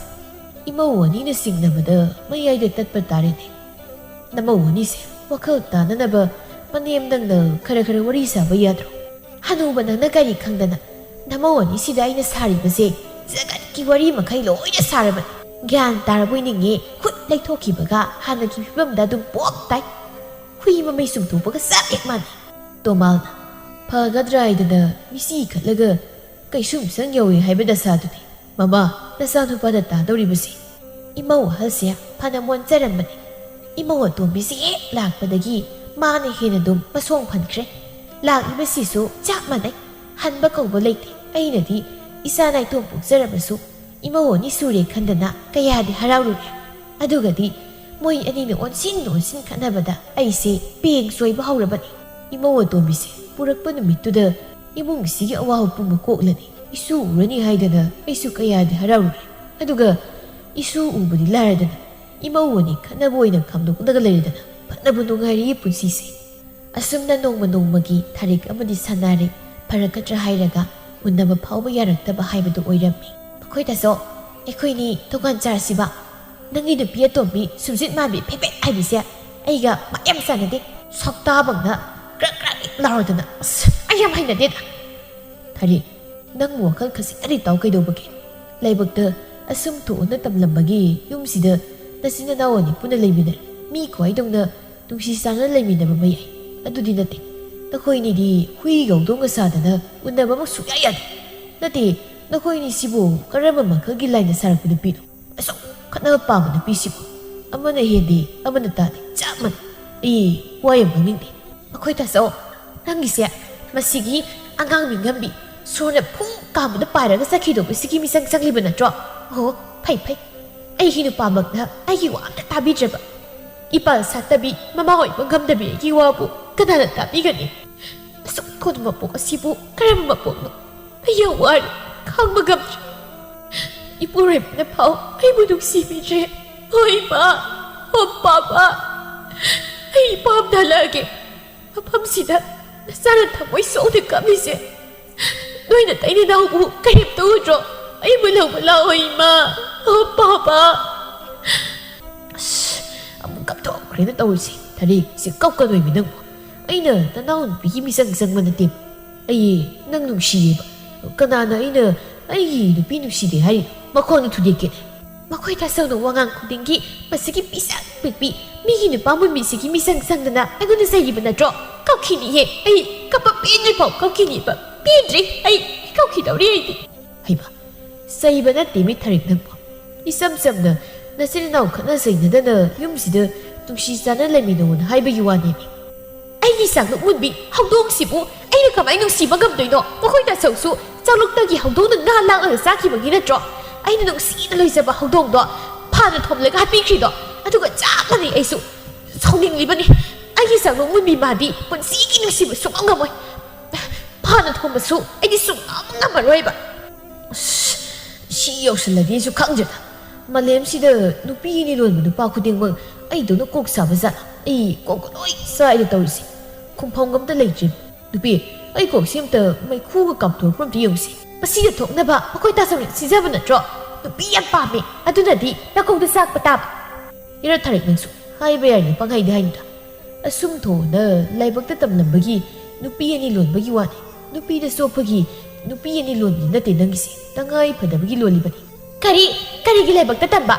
ꯏꯃꯧ ꯑꯅꯤꯅ ꯆꯤꯡꯅꯕꯗ ꯃꯌꯥꯏꯗ ꯇꯠꯄ ꯇꯥꯔꯦꯅꯦ꯫ ꯅꯃꯧ ꯑꯅꯤꯁꯦ ꯋꯥꯈꯜ ꯇꯥꯅꯅꯕ ꯃꯅꯦꯝ ꯅꯪꯅ ꯈꯔ ꯈꯔ ꯋꯥꯔꯤ ꯁꯥꯕ ꯌꯥꯗ꯭ꯔꯣ?" "ꯍꯅꯨꯕ, ꯅꯪꯅ ꯀꯔꯤ ꯈꯪꯗꯅ? ꯅꯃꯧ ꯑꯅꯤꯁꯤꯗ ꯑꯩꯅ ꯁꯥꯔꯤꯕꯁꯦ ꯖꯒꯠꯀꯤ ꯋꯥꯔꯤ ꯃꯈꯩ ꯂꯣꯏꯅ ꯁꯥꯔꯕꯅꯤ꯫ ꯒ꯭ꯌꯥꯟ ꯇꯥꯔꯕꯣꯏ ꯅꯤꯡꯉꯦ, ꯈꯨꯠ ꯂꯩꯊꯣꯛꯈꯤꯕꯒ ꯍꯥꯟꯅꯒꯤ ꯐꯤꯕꯝꯗ ꯑꯗꯨꯝ ꯄꯣꯞ ꯇꯥꯏ꯫ ꯍꯨꯏ ꯃꯃꯩ ꯆꯨꯝꯊꯣꯛꯄꯒ ꯆꯞ ꯍꯦꯛ ꯃꯥꯟꯅꯩ꯫" ꯇꯣꯃꯥꯜꯅ, "ꯐꯒꯗ꯭ꯔꯥ ꯍꯥꯏꯗꯅ ꯃꯤꯠꯁꯤ ꯈꯠꯂꯒ ꯀꯩꯁꯨꯝꯁꯪ ꯌꯧꯏ ꯍꯥꯏꯕ ꯗꯁꯥꯗꯨꯅꯤ ꯃꯃꯥ ꯅꯆꯥꯅꯨꯄꯥꯗ ꯇꯥꯗꯧꯔꯤꯕꯁꯤ꯫" ꯏꯃꯧ ꯑꯍꯜꯁꯦ ꯐꯅ ꯃꯣꯟꯖꯔꯝꯕꯅꯤ꯫ ꯏꯃꯧ ꯑꯇꯣꯝꯕꯤꯁꯤ ꯍꯦꯛ ꯂꯥꯛꯄꯗꯒꯤ ꯃꯥꯅ ꯍꯦꯟꯅ ꯑꯗꯨꯝ ꯃꯁꯣꯡ ꯐꯟꯈ꯭ꯔꯦ꯫ ꯂꯥꯛꯂꯤꯕꯁꯤꯁꯨ ꯆꯞ ꯃꯥꯟꯅꯩ꯫ ꯍꯟꯕ ꯀꯧꯕ ꯂꯩꯇꯦ꯫ ꯑꯩꯅꯗꯤ ꯏꯆꯥ ꯅꯥꯏꯇꯣꯝ ꯄꯣꯛꯆꯔꯕꯁꯨ ꯏꯃꯧ ꯑꯅꯤ ꯁꯨꯔꯦ ꯈꯟꯗꯅ ꯀꯌꯥꯗꯤ ꯍꯔꯥꯎꯔꯨꯔꯦ꯫ ꯑꯗꯨꯒꯗꯤ ꯃꯣꯏ ꯑꯅꯤꯅ ꯑꯣꯟꯁꯤꯟ ꯑꯣꯟꯁꯤꯟ ꯈꯠꯅꯕꯗ ꯑꯩꯁꯦ ꯄꯦꯡ ꯆꯣꯏꯕ ꯍꯧꯔꯕꯅꯤ꯫ ꯏꯃꯧ ꯑꯇꯣꯝꯕꯤꯁꯦ ꯄꯨꯔꯛꯄ ꯅꯨꯃꯤꯠꯇꯨꯗ ꯏꯃꯨꯡꯁꯤꯒꯤ ꯑꯋꯥꯕ ꯄꯨꯝꯕ ꯀꯣꯛꯂꯅꯤ, ꯏꯁꯨ ꯎꯔꯅꯤ ꯍꯥꯏꯗꯅ ꯑꯩꯁꯨ ꯀꯌꯥꯗꯤ ꯍꯔꯥꯎꯔꯨꯔꯦ꯫ ꯑꯗꯨꯒ ꯏꯁꯨ ꯎꯕꯗꯤ ꯂꯥꯏꯔꯗꯅ ꯏꯃꯧ ꯑꯅꯤ ꯈꯠꯅꯕ ꯑꯣꯏꯅ ꯈꯥꯝꯗꯣꯛꯂꯒ ꯂꯩꯔꯗꯅ ꯐꯅꯕꯨ ꯅꯨꯡꯉꯥꯏꯔꯤꯌꯦ ꯄꯨꯟꯁꯤꯁꯦ꯫ ꯑꯁꯨꯝꯅ ꯅꯣꯡꯃ ꯅꯣꯡꯃꯒꯤ ꯊꯥꯔꯤꯛ ꯑꯃꯗꯤ ꯁꯥꯟꯅꯔꯦ꯫ ꯐꯔꯛꯀꯗ꯭ꯔꯥ ꯍꯥꯏꯔꯒ ꯎꯅꯕ ꯐꯥꯎꯕ ꯌꯥꯔꯛꯇꯕ ꯍꯥꯏꯕꯗꯨ ꯑꯣꯏꯔꯝꯃꯤ꯫ "ꯑꯩꯈꯣꯏ ꯇꯥꯆꯧ, ꯑꯩꯈꯣꯏꯅꯤ ꯇꯣꯉꯥꯟ ꯆꯥꯔꯁꯤꯕ? ꯅꯪꯒꯤ ꯅꯨꯄꯤ ꯑꯇꯣꯝꯕꯤ ꯁꯨꯝꯖꯤꯠ ꯃꯥꯟꯕꯤ ꯐꯦꯐꯦꯠ ꯍꯥꯏꯕꯤꯁꯦ ꯑꯩꯒ ꯃꯥ ꯌꯥꯝ ꯆꯥꯟꯅꯗꯦ꯫ ꯁꯛꯇꯥꯕꯪꯅ ꯀ꯭ꯔꯛ ꯀ꯭ꯔꯛ ꯍꯦꯛ ꯂꯥꯎꯔꯗꯅ꯫ ꯑꯁ, ꯑꯩ ꯌꯥꯝ ꯍꯩꯅꯗꯦꯗ꯫" "ꯊꯥꯔꯤꯛ, ꯅꯪꯕꯨ ꯋꯥꯈꯜ ꯈꯖꯤꯛꯇꯗꯤ ꯇꯥꯎ ꯀꯩꯗꯧꯕꯒꯦ? ꯂꯥꯏꯕꯛꯇ ꯑꯁꯨꯝ ꯊꯣꯛꯑꯅ ꯇꯝꯂꯝꯕꯒꯤ ꯌꯨꯝꯁꯤꯗ ꯅꯆꯤꯟ ꯅꯅꯥꯎ ꯑꯅꯤ ꯄꯨꯟꯅ ꯂꯩꯃꯤꯟꯅꯔꯦ꯫ ꯃꯤ ꯈ꯭ꯋꯥꯏꯗꯧꯅ ꯅꯨꯡꯁꯤ ꯆꯥꯟꯅꯅ ꯂꯩꯃꯤꯟꯅꯕ ꯃꯌꯥꯏ꯫ ꯑꯗꯨꯗꯤ ꯅꯠꯇꯦ꯫ ꯅꯈꯣꯏꯅꯤꯗꯤ ꯍꯨꯏ ꯍꯧꯗꯣꯡꯒ ꯁꯥꯗꯅ ꯎꯅꯕ ꯑꯃ ꯁꯨꯡꯌꯥ ꯌꯥꯗꯦ꯫ ꯅꯠꯇꯦ, ꯅꯈꯣꯏꯅꯤꯁꯤꯕꯨ ꯀꯔꯝꯕ ꯃꯈꯜꯒꯤ ꯂꯥꯏꯅ ꯁꯥꯔꯛꯄ ꯅꯨꯄꯤꯅꯣ? ꯑꯁꯨꯛ ꯈꯠꯅꯕ ꯄꯥꯝꯕ ꯅꯨꯄꯤꯁꯤꯕꯨ꯫ ꯑꯃꯅ ꯍꯦꯟꯗꯦ, ꯑꯃꯅ ꯇꯥꯗꯦ, ꯆꯞ ꯃꯥꯟꯅꯩ꯫ ꯑꯩ ꯋꯥ ꯌꯥꯝ ꯉꯥꯡꯅꯤꯡꯗꯦ꯫" "ꯑꯩꯈꯣꯏ ꯇꯥꯆꯧ, ꯅꯪꯒꯤꯁꯦ ꯃꯁꯤꯒꯤ ꯑꯉꯥꯡ ꯃꯤꯉꯝꯕꯤ ꯁꯣꯔꯅ ꯐꯨꯡ ꯀꯥꯝꯕꯗ ꯄꯥꯏꯔꯒ ꯆꯠꯈꯤꯗꯧꯕ ꯁꯤꯒꯤ ꯃꯤꯁꯪ ꯆꯪꯂꯤꯕ ꯅꯠꯇ꯭ꯔꯣ? ꯑꯣ, ꯐꯩ ꯐꯩ꯫ ꯑꯩꯒꯤ ꯅꯨꯄꯥꯃꯛꯅ ꯑꯩꯒꯤ ꯋꯥ ꯑꯝꯇ ꯇꯥꯕꯤꯗ꯭ꯔꯕ, ꯏꯄꯥ ꯁꯥꯠꯇꯕꯤ, ꯃꯃꯥ ꯑꯣꯏꯕ ꯉꯝꯗꯕꯤ ꯑꯩꯒꯤ ꯋꯥꯕꯨ ꯀꯅꯥꯅ ꯇꯥꯕꯤꯒꯅꯤ? ꯑꯁꯨꯛ ꯊꯣꯟꯕ ꯃꯄꯣꯛ ꯑꯁꯤꯕꯨ ꯀꯔꯝꯕ ꯃꯄꯣꯛꯅꯣ? ꯑꯩ ꯌꯥꯝ ꯋꯥꯔꯦ, ꯈꯥꯡꯕ ꯉꯝꯗ꯭ꯔꯦ꯫ ꯏꯄꯨꯔꯣꯏꯕꯅ ꯐꯥꯎ ꯑꯩꯕꯨ ꯅꯨꯡꯁꯤꯕꯤꯗ꯭ꯔꯦ꯫ ꯍꯣꯏ ꯏꯃꯥ, ꯍꯣ ꯄꯥꯕ, ꯑꯩ ꯏꯄꯥꯝꯗ ꯍꯜꯂꯛꯑꯒꯦ꯫ ꯃꯐꯝꯁꯤꯗ ꯅꯆꯥꯅ ꯊꯃꯣꯏ ꯁꯣꯛꯅ ꯀꯞꯂꯤꯁꯦ ꯅꯣꯏ ꯅꯇꯩ ꯅꯅꯥꯎꯕꯨ ꯀꯔꯤꯝꯇ ꯎꯗ꯭ꯔꯣ? ꯑꯩꯕꯨ ꯂꯧꯕ ꯂꯥꯛꯑꯣ ꯏꯃꯥ, ꯍꯣ ꯄꯥꯕ꯫ ꯑꯁ, ꯑꯃꯨꯛ ꯀꯞꯊꯣꯛꯈ꯭ꯔꯦꯅ ꯇꯧꯔꯤꯁꯦ꯫ ꯊꯔꯤꯛꯁꯦ ꯀꯞꯀꯅꯣꯏꯃꯤ ꯅꯪꯕꯨ꯫ ꯑꯩꯅ ꯅꯅꯥꯎ ꯅꯨꯄꯤꯒꯤ ꯃꯤꯆꯪ ꯆꯪꯕ ꯅꯠꯇꯦ꯫ ꯑꯩ ꯅꯪ ꯅꯨꯡꯁꯤꯌꯦꯕ꯫ ꯀꯅꯥꯅ ꯑꯩꯅ ꯑꯩꯒꯤ ꯅꯨꯄꯤ ꯅꯨꯡꯁꯤꯗꯦ ꯍꯥꯏꯔꯤꯅꯣ? ꯃꯈꯣꯟꯗꯨ ꯊꯨꯗꯦꯛꯀꯦ꯫ ꯃꯈꯣꯏ ꯇꯥꯆꯧꯅ ꯋꯥꯉꯥꯡ ꯈꯨꯗꯤꯡꯒꯤ ꯃꯁꯤꯒꯤ ꯄꯤꯁꯛ ꯄꯤꯛꯄꯤ ꯃꯤꯒꯤ ꯅꯨꯄꯥ ꯃꯨꯟꯕꯤꯁꯤꯒꯤ ꯃꯤꯆꯪ ꯆꯪꯗꯅ ꯑꯩꯉꯣꯟꯗ ꯆꯩꯔꯤꯕ ꯅꯠꯇ꯭ꯔꯣ? ꯀꯞꯈꯤꯅꯤꯍꯦ꯫ ꯑꯩ ꯀꯞꯄ ꯄꯦꯟꯗ꯭ꯔꯤꯐꯥꯎ ꯀꯞꯈꯤꯅꯤꯕ꯫ ꯄꯦꯟꯗ꯭ꯔꯤ꯫ ꯑꯩ ꯀꯞꯈꯤꯗꯧꯔꯤ ꯑꯩꯗꯤ꯫ ꯍꯩꯃꯥ, ꯆꯩꯕ ꯅꯠꯇꯦ ꯃꯤ ꯊꯔꯤꯛ ꯅꯪꯕꯨ꯫ ꯏꯆꯝ ꯆꯝꯅ ꯅꯆꯤꯟ ꯏꯅꯥꯎ ꯈꯠꯅ ꯆꯩꯅꯗꯅ ꯌꯨꯝꯁꯤꯗ ꯅꯨꯡꯁꯤ ꯆꯥꯟꯅ ꯂꯩꯃꯤꯟꯅꯧꯅ ꯍꯥꯏꯕꯒꯤ ꯋꯥꯅꯦꯃꯤ꯫ ꯑꯩꯒꯤ ꯏꯆꯥ ꯅꯣꯛꯃꯨꯟꯕꯤ ꯍꯧꯗꯣꯡꯁꯤꯕꯨ ꯑꯩꯅ ꯀꯃꯥꯏꯅ ꯅꯨꯡꯁꯤꯕ ꯉꯝꯗꯣꯏꯅꯣ? ꯃꯈꯣꯏ ꯇꯥꯆꯧꯁꯨ ꯆꯥꯂꯨꯛꯇꯒꯤ ꯍꯧꯗꯣꯡꯅ ꯉꯥ ꯂꯥꯛꯂꯒ ꯆꯥꯈꯤꯕꯒꯤ ꯅꯠꯇ꯭ꯔꯣ? ꯑꯩꯅ ꯅꯨꯡꯁꯤꯅ ꯂꯣꯏꯖꯕ ꯍꯧꯗꯣꯡꯗꯣ ꯐꯥꯅ ꯊꯣꯝꯂꯒ ꯍꯥꯠꯄꯤꯈ꯭ꯔꯤꯗꯣ꯫ ꯑꯗꯨꯒ ꯆꯞ ꯃꯥꯟꯅꯩ ꯑꯩꯁꯨ꯫ ꯁꯥꯎꯅꯤꯡꯂꯤꯕꯅꯤ꯫ ꯑꯩꯒꯤ ꯏꯆꯥ ꯅꯣꯛꯃꯨꯟꯕꯤ ꯃꯥꯗꯤ ꯄꯨꯟꯁꯤꯒꯤ ꯅꯨꯡꯁꯤꯕ ꯁꯨꯡꯉꯝ ꯉꯝꯃꯣꯏ꯫ ꯐꯥꯅ ꯊꯣꯝꯕꯁꯨ ꯑꯩꯗꯤ ꯁꯨꯡꯉꯝ ꯉꯝꯃꯔꯣꯏꯕ꯫ ꯑꯁ, ꯁꯤ ꯌꯧꯁꯜꯂꯗꯤ ꯑꯩꯁꯨ ꯈꯪꯗ꯭ꯔꯦꯗ꯫ ꯃꯥꯂꯦꯝꯁꯤꯗ ꯅꯨꯄꯤ ꯑꯅꯤ ꯂꯣꯟꯕ ꯅꯨꯄꯥ ꯈꯨꯗꯤꯡꯃꯛ ꯑꯩꯗꯧꯅ ꯀꯣꯛ ꯁꯥꯕ ꯖꯥꯠꯂ? ꯑꯩ ꯀꯣꯛꯀ ꯂꯣꯏ ꯆꯥꯏꯔꯦ ꯇꯧꯔꯤꯁꯦ꯫ ꯈꯨꯝꯐꯝꯒ ꯑꯝꯇ ꯂꯩꯇ꯭ꯔꯦ꯫ ꯅꯨꯄꯤ, ꯑꯩ ꯀꯣꯛꯁꯤ ꯑꯝꯇ ꯃꯩꯈꯨꯒ ꯀꯥꯝꯊꯣꯔꯛꯄ꯭ꯔ ꯑꯝꯇ ꯌꯦꯡꯉꯨꯁꯦ꯫ ꯃꯁꯤꯗ ꯊꯣꯛꯅꯕ ꯃꯈꯣꯏ ꯇꯥꯆꯧꯅ ꯁꯤꯖꯕ ꯅꯠꯇ꯭ꯔꯣ? ꯅꯨꯄꯤ ꯌꯥꯝ ꯄꯥꯝꯃꯦ꯫ ꯑꯗꯨꯅꯗꯤ ꯅꯀꯣꯛꯇ ꯆꯥꯛꯄ ꯇꯥꯕ꯫ ꯏꯔꯥ ꯊꯔꯤꯛ ꯅꯪꯁꯨ ꯍꯥꯏꯕ ꯌꯥꯏꯅ ꯄꯪꯍꯥꯏꯗ ꯍꯥꯏꯅꯨꯗ꯫ ꯑꯁꯨꯝ ꯊꯣꯛꯅ ꯂꯥꯏꯕꯛꯇ ꯇꯝꯂꯝꯕꯒꯤ ꯅꯨꯄꯤ ꯑꯅꯤ ꯂꯣꯟꯕꯒꯤ ꯋꯥꯅꯤ꯫ ꯅꯨꯄꯤꯗ ꯆꯣꯞꯄꯒꯤ ꯅꯨꯄꯤ ꯑꯅꯤ ꯂꯣꯟꯕꯗꯤ ꯅꯠꯇꯦ ꯅꯪꯒꯤꯁꯦ꯫ ꯇꯉꯥꯏ ꯐꯗꯕꯒꯤ ꯂꯣꯜꯂꯤꯕꯅꯤ꯫ ꯀꯔꯤ? ꯀꯔꯤꯒꯤ ꯂꯥꯏꯕꯛꯇ ꯇꯝꯕ?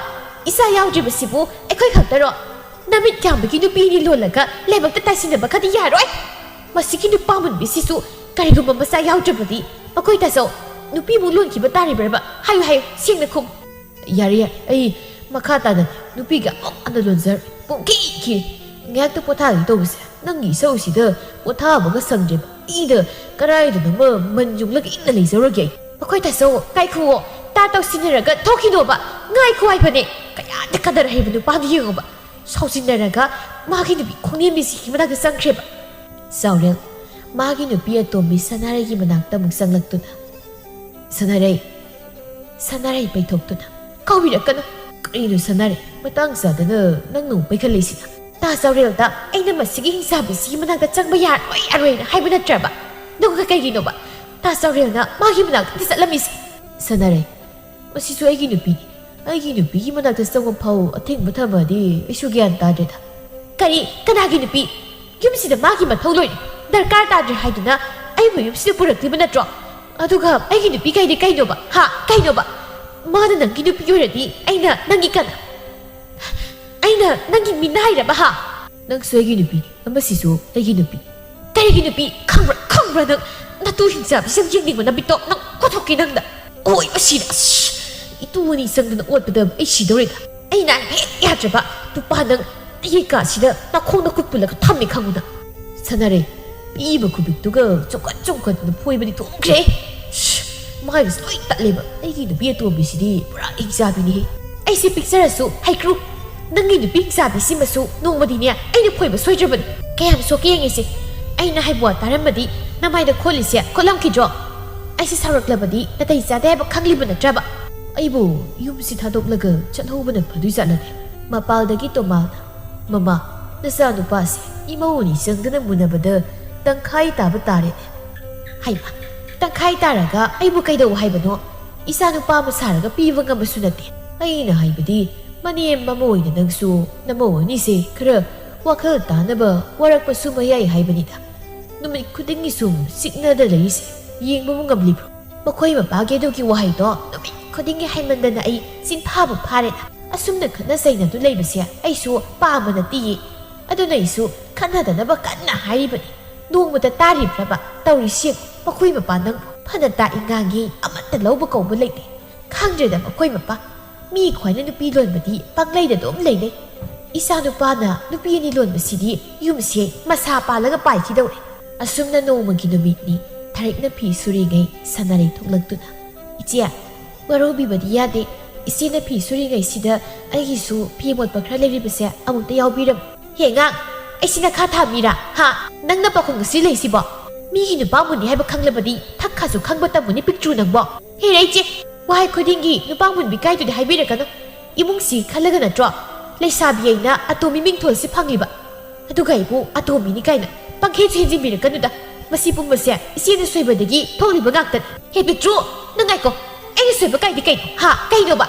ꯏꯆꯥ ꯌꯥꯎꯗ꯭ꯔꯤꯕꯁꯤꯕꯨ ꯑꯩꯈꯣꯏ ꯈꯛꯇꯔꯣ? ꯅꯃꯤꯠ ꯌꯥꯝꯕꯒꯤ ꯅꯨꯄꯤ ꯑꯅꯤ ꯂꯣꯜꯂꯒ ꯂꯥꯏꯕꯛꯇ ꯇꯥꯏꯁꯤꯟꯅꯕ ꯈꯗꯤ ꯌꯥꯔꯣꯏ꯫ ꯃꯁꯤꯒꯤ ꯅꯨꯄꯥ ꯃꯨꯟꯕꯤꯁꯤꯁꯨ ꯀꯔꯤꯒꯨꯝꯕ ꯃꯆꯥ ꯌꯥꯎꯗ꯭ꯔꯕꯗꯤ ꯃꯈꯣꯏ ꯇꯥꯆꯧ ꯅꯨꯄꯤꯃꯨꯛ ꯂꯣꯟꯈꯤꯕ ꯇꯥꯔꯤꯕ꯭ꯔꯕ? ꯍꯥꯏꯌꯨ, ꯍꯥꯏꯌꯨ, ꯁꯦꯡꯅ ꯈꯨꯝ꯫ ꯌꯥꯔꯦ, ꯌꯥꯔꯦ, ꯑꯩ ꯃꯈꯥ ꯇꯥꯅ ꯅꯨꯄꯤꯒ ꯑꯃꯨꯛ ꯍꯟꯅ ꯂꯣꯟꯖꯔꯣꯏ꯫ ꯄꯨꯡꯈꯤ ꯈꯤ꯫ ꯉꯥꯏꯍꯥꯛꯇ ꯄꯣꯊꯥꯒꯦ ꯇꯧꯕꯁꯦ ꯅꯪꯒꯤ ꯏꯁꯧꯁꯤꯗ ꯄꯣꯊꯥꯕꯒ ꯁꯪꯗ꯭ꯔꯦꯕ꯫ ꯏꯗ ꯀꯗꯥꯏꯗꯅꯣꯃ ꯃꯟ ꯌꯨꯡꯂꯒ ꯏꯪꯅ ꯂꯩꯖꯔꯒꯦ ꯑꯩ꯫ ꯑꯩꯈꯣꯏ ꯇꯥꯆꯧ, ꯉꯥꯏꯈꯨꯑꯣ, ꯇꯥ ꯇꯧꯁꯤꯟꯅꯔꯒ ꯊꯣꯛꯈꯤꯅꯣꯕ꯫ ꯉꯥꯏꯈꯣ ꯍꯥꯏꯕꯅꯦ꯫ ꯀꯌꯥꯗ ꯀꯗꯔ ꯍꯩꯕ ꯅꯨꯄꯥꯅꯣ ꯌꯦꯡꯉꯣꯕ꯫ ꯁꯥꯎꯖꯤꯟꯅꯔꯒ ꯃꯥꯒꯤ ꯅꯨꯄꯤ ꯈꯣꯡꯅꯦꯝꯕꯤꯁꯤꯒꯤ ꯃꯅꯥꯛꯇ ꯆꯪꯈ꯭ꯔꯦꯕ꯫ ꯆꯥꯎꯔꯦꯜ ꯃꯥꯒꯤ ꯅꯨꯄꯤ ꯑꯇꯣꯝꯕꯤ ꯁꯅꯥꯔꯩꯒꯤ ꯃꯅꯥꯛꯇ ꯑꯃꯨꯛ ꯆꯪꯂꯛꯇꯨꯅ, "ꯁꯅꯥꯔꯩ, ꯁꯅꯥꯔꯩ," ꯄꯩꯊꯣꯛꯇꯨꯅ, "ꯀꯥꯎꯕꯤꯔꯛꯀꯅꯨ꯫ ꯀꯔꯤꯅꯣ ꯁꯅꯥꯔꯩ, ꯃꯇꯥꯡ ꯆꯥꯗꯅ ꯅꯪꯅ ꯑꯃꯨꯛ ꯄꯩꯈꯠꯂꯛꯏꯁꯤꯅ? ꯇꯥ ꯆꯥꯎꯔꯦꯜꯗ ꯑꯩꯅ ꯃꯁꯤꯒꯤ ꯍꯤꯡꯆꯥꯕꯤꯁꯤꯒꯤ ꯃꯅꯥꯛꯇ ꯆꯪꯕ ꯌꯥꯔꯣꯏ, ꯌꯥꯔꯣꯏꯅ ꯍꯥꯏꯕ ꯅꯠꯇ꯭ꯔꯕ? ꯑꯗꯨꯒ ꯀꯩꯒꯤꯅꯣꯕ ꯇꯥ ꯆꯥꯎꯔꯦꯜꯅ ꯃꯥꯒꯤ ꯃꯅꯥꯛꯇ ꯆꯠꯂꯝꯃꯤꯁꯦ?" "ꯁꯅꯥꯔꯩ, ꯃꯁꯤꯁꯨ ꯑꯩꯒꯤ ꯅꯨꯄꯤꯅꯤ꯫ ꯑꯩꯒꯤ ꯅꯨꯄꯤꯒꯤ ꯃꯅꯥꯛꯇ ꯆꯪꯕ ꯐꯥꯎ ꯑꯊꯤꯡꯕ ꯊꯝꯃꯗꯤ ꯑꯩꯁꯨ ꯒ꯭ꯌꯥꯟ ꯇꯥꯗ꯭ꯔꯦꯗ꯫" "ꯀꯔꯤ? ꯀꯅꯥꯒꯤ ꯅꯨꯄꯤ? ꯌꯨꯝꯁꯤꯗ ꯃꯥꯒꯤ ꯃꯊꯧ ꯂꯣꯏꯔꯦ꯫ ꯗꯔꯀꯥꯔ ꯇꯥꯗ꯭ꯔꯦ ꯍꯥꯏꯗꯨꯅ ꯑꯩꯕꯨ ꯌꯨꯝꯁꯤꯗ ꯄꯨꯔꯛꯂꯤꯕ ꯅꯠꯇ꯭ꯔꯣ? ꯑꯗꯨꯒ ꯑꯩꯒꯤ ꯅꯨꯄꯤ ꯀꯩꯗꯤ ꯀꯩꯅꯣꯕ? ꯍꯥ? ꯀꯩꯅꯣꯕ? ꯃꯥꯅ ꯅꯪꯒꯤ ꯅꯨꯄꯤ ꯑꯣꯏꯔꯗꯤ ꯑꯩꯅ ꯅꯪꯒꯤ ꯀꯅꯥ? ꯑꯩꯅ ꯅꯪꯒꯤ ꯃꯤꯅꯥꯏꯔꯕ, ꯍꯥ?" "ꯅꯪꯁꯨ ꯑꯩꯒꯤ ꯅꯨꯄꯤꯅꯤ, ꯑꯃꯁꯤꯁꯨ ꯑꯩꯒꯤ ꯅꯨꯄꯤ꯫" "ꯀꯔꯤꯒꯤ ꯅꯨꯄꯤ? ꯈꯪꯕ꯭ꯔꯥ, ꯈꯪꯕ꯭ꯔꯥ ꯅꯪ? ꯅꯇꯨ ꯍꯤꯡꯆꯥꯕꯤꯁꯦ ꯌꯥꯝ ꯌꯦꯡꯅꯤꯡꯕ ꯅꯨꯃꯤꯠꯇꯣ ꯅꯪ ꯀꯣꯊꯣꯛꯀꯦ ꯅꯪꯗ꯫ ꯑꯣꯏꯕ ꯁꯤꯔꯦ꯫ ꯑꯁ, ꯏꯇꯨ ꯑꯅꯤ ꯆꯪꯗꯅ ꯑꯣꯠꯄꯗ ꯑꯩ ꯁꯤꯗꯧꯔꯦꯗ꯫ ꯑꯩꯅ ꯍꯦꯛ ꯌꯥꯗ꯭ꯔꯕ ꯅꯨꯄꯥ ꯅꯪ ꯑꯩꯒꯤ ꯀꯥꯁꯤꯗ ꯅꯈꯣꯡ ꯅꯈꯨꯠ ꯄꯨꯜꯂꯒ ꯊꯝꯃꯦ ꯈꯪꯉꯨꯗ꯫" "ꯁꯥꯟꯅꯔꯦ, ꯄꯤꯛꯏꯕ ꯈꯨꯕꯤꯛꯇꯨꯒ ꯆꯣꯡꯈꯠ ꯆꯣꯡꯈꯠꯇꯅ ꯐꯣꯏꯕꯗꯤ ꯊꯣꯛꯈ꯭ꯔꯦ꯫ ꯁ, ꯃꯥꯏꯒꯁꯦ ꯂꯣꯏ ꯇꯠꯂꯦꯕ꯫ ꯑꯩꯒꯤ ꯅꯨꯄꯤ ꯑꯇꯣꯝꯕꯤꯁꯤꯗꯤ ꯄꯨꯔꯥ ꯍꯤꯡꯆꯥꯕꯤꯅꯤꯍꯦ꯫ ꯑꯩꯁꯦ ꯄꯤꯛꯆꯔꯁꯨ ꯍꯩꯀ꯭ꯔꯨ, ꯅꯪꯒꯤ ꯅꯨꯄꯤ ꯍꯤꯡꯆꯥꯕꯤꯁꯤꯃꯁꯨ ꯅꯣꯡꯃꯗꯤꯅꯦ ꯑꯩꯅ ꯐꯣꯏꯕ ꯁꯣꯏꯗ꯭ꯔꯕꯅꯤ꯫ ꯀꯌꯥꯝ ꯁꯣꯛꯀꯦ ꯌꯦꯡꯉꯤꯁꯦ꯫ ꯑꯩꯅ ꯍꯥꯏꯕ ꯋꯥ ꯇꯥꯔꯝꯃꯗꯤ ꯅꯃꯥꯏꯗ ꯈꯣꯠꯂꯤꯁꯦ ꯈꯣꯠꯂꯝꯈꯤꯗ꯭ꯔꯣ? ꯑꯩꯁꯦ ꯁꯥꯎꯔꯛꯂꯕꯗꯤ ꯅꯥꯇꯩ ꯆꯥꯗꯦ ꯍꯥꯏꯕ ꯈꯪꯂꯤꯕ ꯅꯠꯇ꯭ꯔꯕ?" "ꯑꯩꯕꯨ ꯌꯨꯝꯁꯤ ꯊꯥꯗꯣꯛꯂꯒ ꯆꯠꯍꯧꯕꯅ ꯐꯗꯣꯏ ꯖꯥꯠꯂꯅꯦ?" ꯃꯄꯥꯜꯗꯒꯤ ꯇꯣꯃꯥꯅ, "ꯃꯃꯥ, ꯅꯆꯥꯅꯨꯄꯥꯁꯦ ꯏꯃꯧ ꯑꯅꯤ ꯆꯪꯗꯅ ꯃꯨꯟꯅꯕꯗ ꯇꯪꯈꯥꯏ ꯇꯥꯕ ꯇꯥꯔꯦꯅꯦ꯫" "ꯍꯩꯃꯥ, ꯇꯪꯈꯥꯏ ꯇꯥꯔꯒ ꯑꯩꯕꯨ ꯀꯩꯗꯧ ꯍꯥꯏꯕꯅꯣ? ꯏꯆꯥꯅꯨꯄꯥ ꯑꯃ ꯁꯥꯔꯒ ꯄꯤꯕ ꯉꯝꯕꯁꯨ ꯅꯠꯇꯦ꯫ ꯑꯩꯅ ꯍꯥꯏꯕꯗꯤ, ꯃꯅꯦꯝ ꯑꯃ ꯑꯣꯏꯅ ꯅꯪꯁꯨ ꯅꯃꯧ ꯑꯅꯤꯁꯦ ꯈꯔ ꯋꯥꯈꯜ ꯇꯥꯅꯕ ꯋꯥꯔꯛꯄꯁꯨ ꯃꯌꯥꯏ ꯍꯥꯏꯕꯅꯤꯗ꯫ ꯅꯨꯃꯤꯠ ꯈꯨꯗꯤꯡꯒꯤ ꯁꯨꯝ ꯆꯤꯛꯅꯗ ꯂꯩꯔꯤꯁꯦ ꯌꯦꯡꯕꯕꯨ ꯉꯝꯂꯤꯕ꯭ꯔꯣ?" ꯃꯈꯣꯏ ꯃꯄꯥꯒꯤ ꯑꯗꯨꯒꯤ ꯋꯥꯍꯩꯗꯣ ꯅꯨꯃꯤꯠ ꯈꯨꯗꯤꯡꯒꯤ ꯍꯥꯏꯃꯟꯗꯅ ꯑꯩ ꯆꯤꯟꯐꯥꯕꯨ ꯐꯥꯔꯦꯗ꯫ ꯑꯁꯨꯝꯅ ꯈꯠꯅ ꯆꯩꯅꯗꯨ ꯂꯩꯕꯁꯦ ꯑꯩꯁꯨ ꯄꯥꯝꯕ ꯅꯠꯇꯤꯌꯦ꯫ ꯑꯗꯨꯅ ꯑꯩꯁꯨ ꯈꯠꯅꯗꯅꯕ ꯀꯟꯅ ꯍꯥꯏꯔꯤꯕꯅꯤ꯫ ꯅꯣꯡꯃꯇ ꯇꯥꯔꯤꯕ꯭ꯔꯕ ꯇꯧꯔꯤꯁꯤ? ꯃꯈꯣꯏ ꯃꯄꯥ ꯅꯪꯕꯨ ꯐꯅ ꯇꯥꯛꯏ ꯉꯥꯡꯉꯤ, ꯑꯃꯠꯇ ꯂꯧꯕ ꯀꯧꯕ ꯂꯩꯇꯦ꯫ ꯈꯪꯗ꯭ꯔꯦꯗ ꯃꯈꯣꯏ ꯃꯄꯥ꯫ ꯃꯤ ꯈ꯭ꯋꯥꯏꯅ ꯅꯨꯄꯤ ꯂꯣꯟꯕꯗꯤ ꯄꯪꯂꯩꯗ ꯑꯗꯨꯝ ꯂꯩꯅꯩ꯫ ꯏꯆꯥ ꯅꯨꯄꯥꯅ ꯅꯨꯄꯤ ꯑꯅꯤ ꯂꯣꯟꯕꯁꯤꯗꯤ ꯌꯨꯝꯁꯦ ꯃꯁꯥ ꯄꯥꯜꯂꯒ ꯄꯥꯏꯈꯤꯗꯧꯔꯦ꯫ ꯑꯁꯨꯝꯅ ꯅꯣꯡꯃꯒꯤ ꯅꯨꯃꯤꯠꯅꯤ꯫ ꯊꯥꯔꯤꯛꯅ ꯐꯤ ꯁꯨꯔꯤꯉꯩ ꯁꯅꯥꯔꯩ ꯊꯣꯛꯂꯛꯇꯨꯅ, "ꯏꯆꯦ, ꯋꯥꯔꯧꯕꯤꯕꯗꯤ ꯌꯥꯗꯦ꯫ ꯏꯆꯦꯅ ꯐꯤ ꯁꯨꯔꯤꯉꯩꯁꯤꯗ ꯑꯩꯒꯤꯁꯨ ꯐꯤ ꯑꯃꯣꯠꯄ ꯈꯔ ꯂꯩꯔꯤꯕꯁꯦ ꯑꯃꯨꯛꯇ ꯌꯥꯎꯕꯤꯔꯝꯃꯨ꯫" "ꯍꯦ ꯑꯉꯥꯡ, ꯑꯩꯁꯤ ꯅꯈꯥ ꯊꯥ ꯃꯤꯔꯥ? ꯍꯥ? ꯅꯪꯅ ꯄꯥꯈꯣꯟ ꯉꯁꯤ ꯂꯩꯁꯤꯕꯣ? ꯃꯤꯒꯤ ꯅꯨꯄꯥ ꯑꯃꯅꯤ ꯍꯥꯏꯕ ꯈꯪꯂꯕꯗꯤ ꯊꯛ ꯈꯥꯁꯨ ꯈꯪꯕ ꯇꯝꯃꯨꯅꯦ ꯄꯤꯛꯇ꯭ꯔꯨ ꯅꯪꯕꯣ꯫ ꯍꯦꯔꯥ ꯏꯆꯦ, ꯋꯥꯍꯩ ꯈꯨꯗꯤꯡꯒꯤ ꯅꯨꯄꯥ ꯃꯨꯟꯕꯤ ꯀꯥꯏꯗꯨꯗꯤ ꯍꯥꯏꯕꯤꯔꯛꯀꯅꯨ꯫ ꯏꯃꯨꯡꯁꯤ ꯈꯜꯂꯒ ꯅꯠꯇ꯭ꯔꯣ ꯂꯩꯁꯥꯕꯤ ꯑꯩꯅ ꯑꯇꯣꯝꯕꯤ ꯃꯤꯡꯊꯣꯜꯁꯤ ꯐꯪꯂꯤꯕ? ꯑꯗꯨꯒ ꯑꯩꯕꯨ ꯑꯇꯣꯝꯕꯤꯅꯤ ꯀꯥꯏꯅ ꯄꯪꯈꯦꯟꯁꯨ ꯍꯦꯟꯖꯤꯟꯕꯤꯔꯛꯀꯅꯨꯗ꯫ ꯃꯁꯤ ꯄꯨꯝꯕꯁꯦ ꯏꯆꯦꯅ ꯁꯣꯏꯕꯗꯒꯤ ꯊꯣꯛꯂꯤꯕ ꯉꯥꯛꯇꯅꯤ꯫ ꯍꯦ ꯄꯤꯛꯇ꯭ꯔꯨ, ꯅꯪ ꯉꯥꯏꯀꯣ꯫ ꯑꯩꯅ ꯁꯣꯏꯕ ꯀꯥꯏꯗꯤ ꯀꯩꯅꯣ? ꯍꯥ? ꯀꯩꯅꯣꯕ?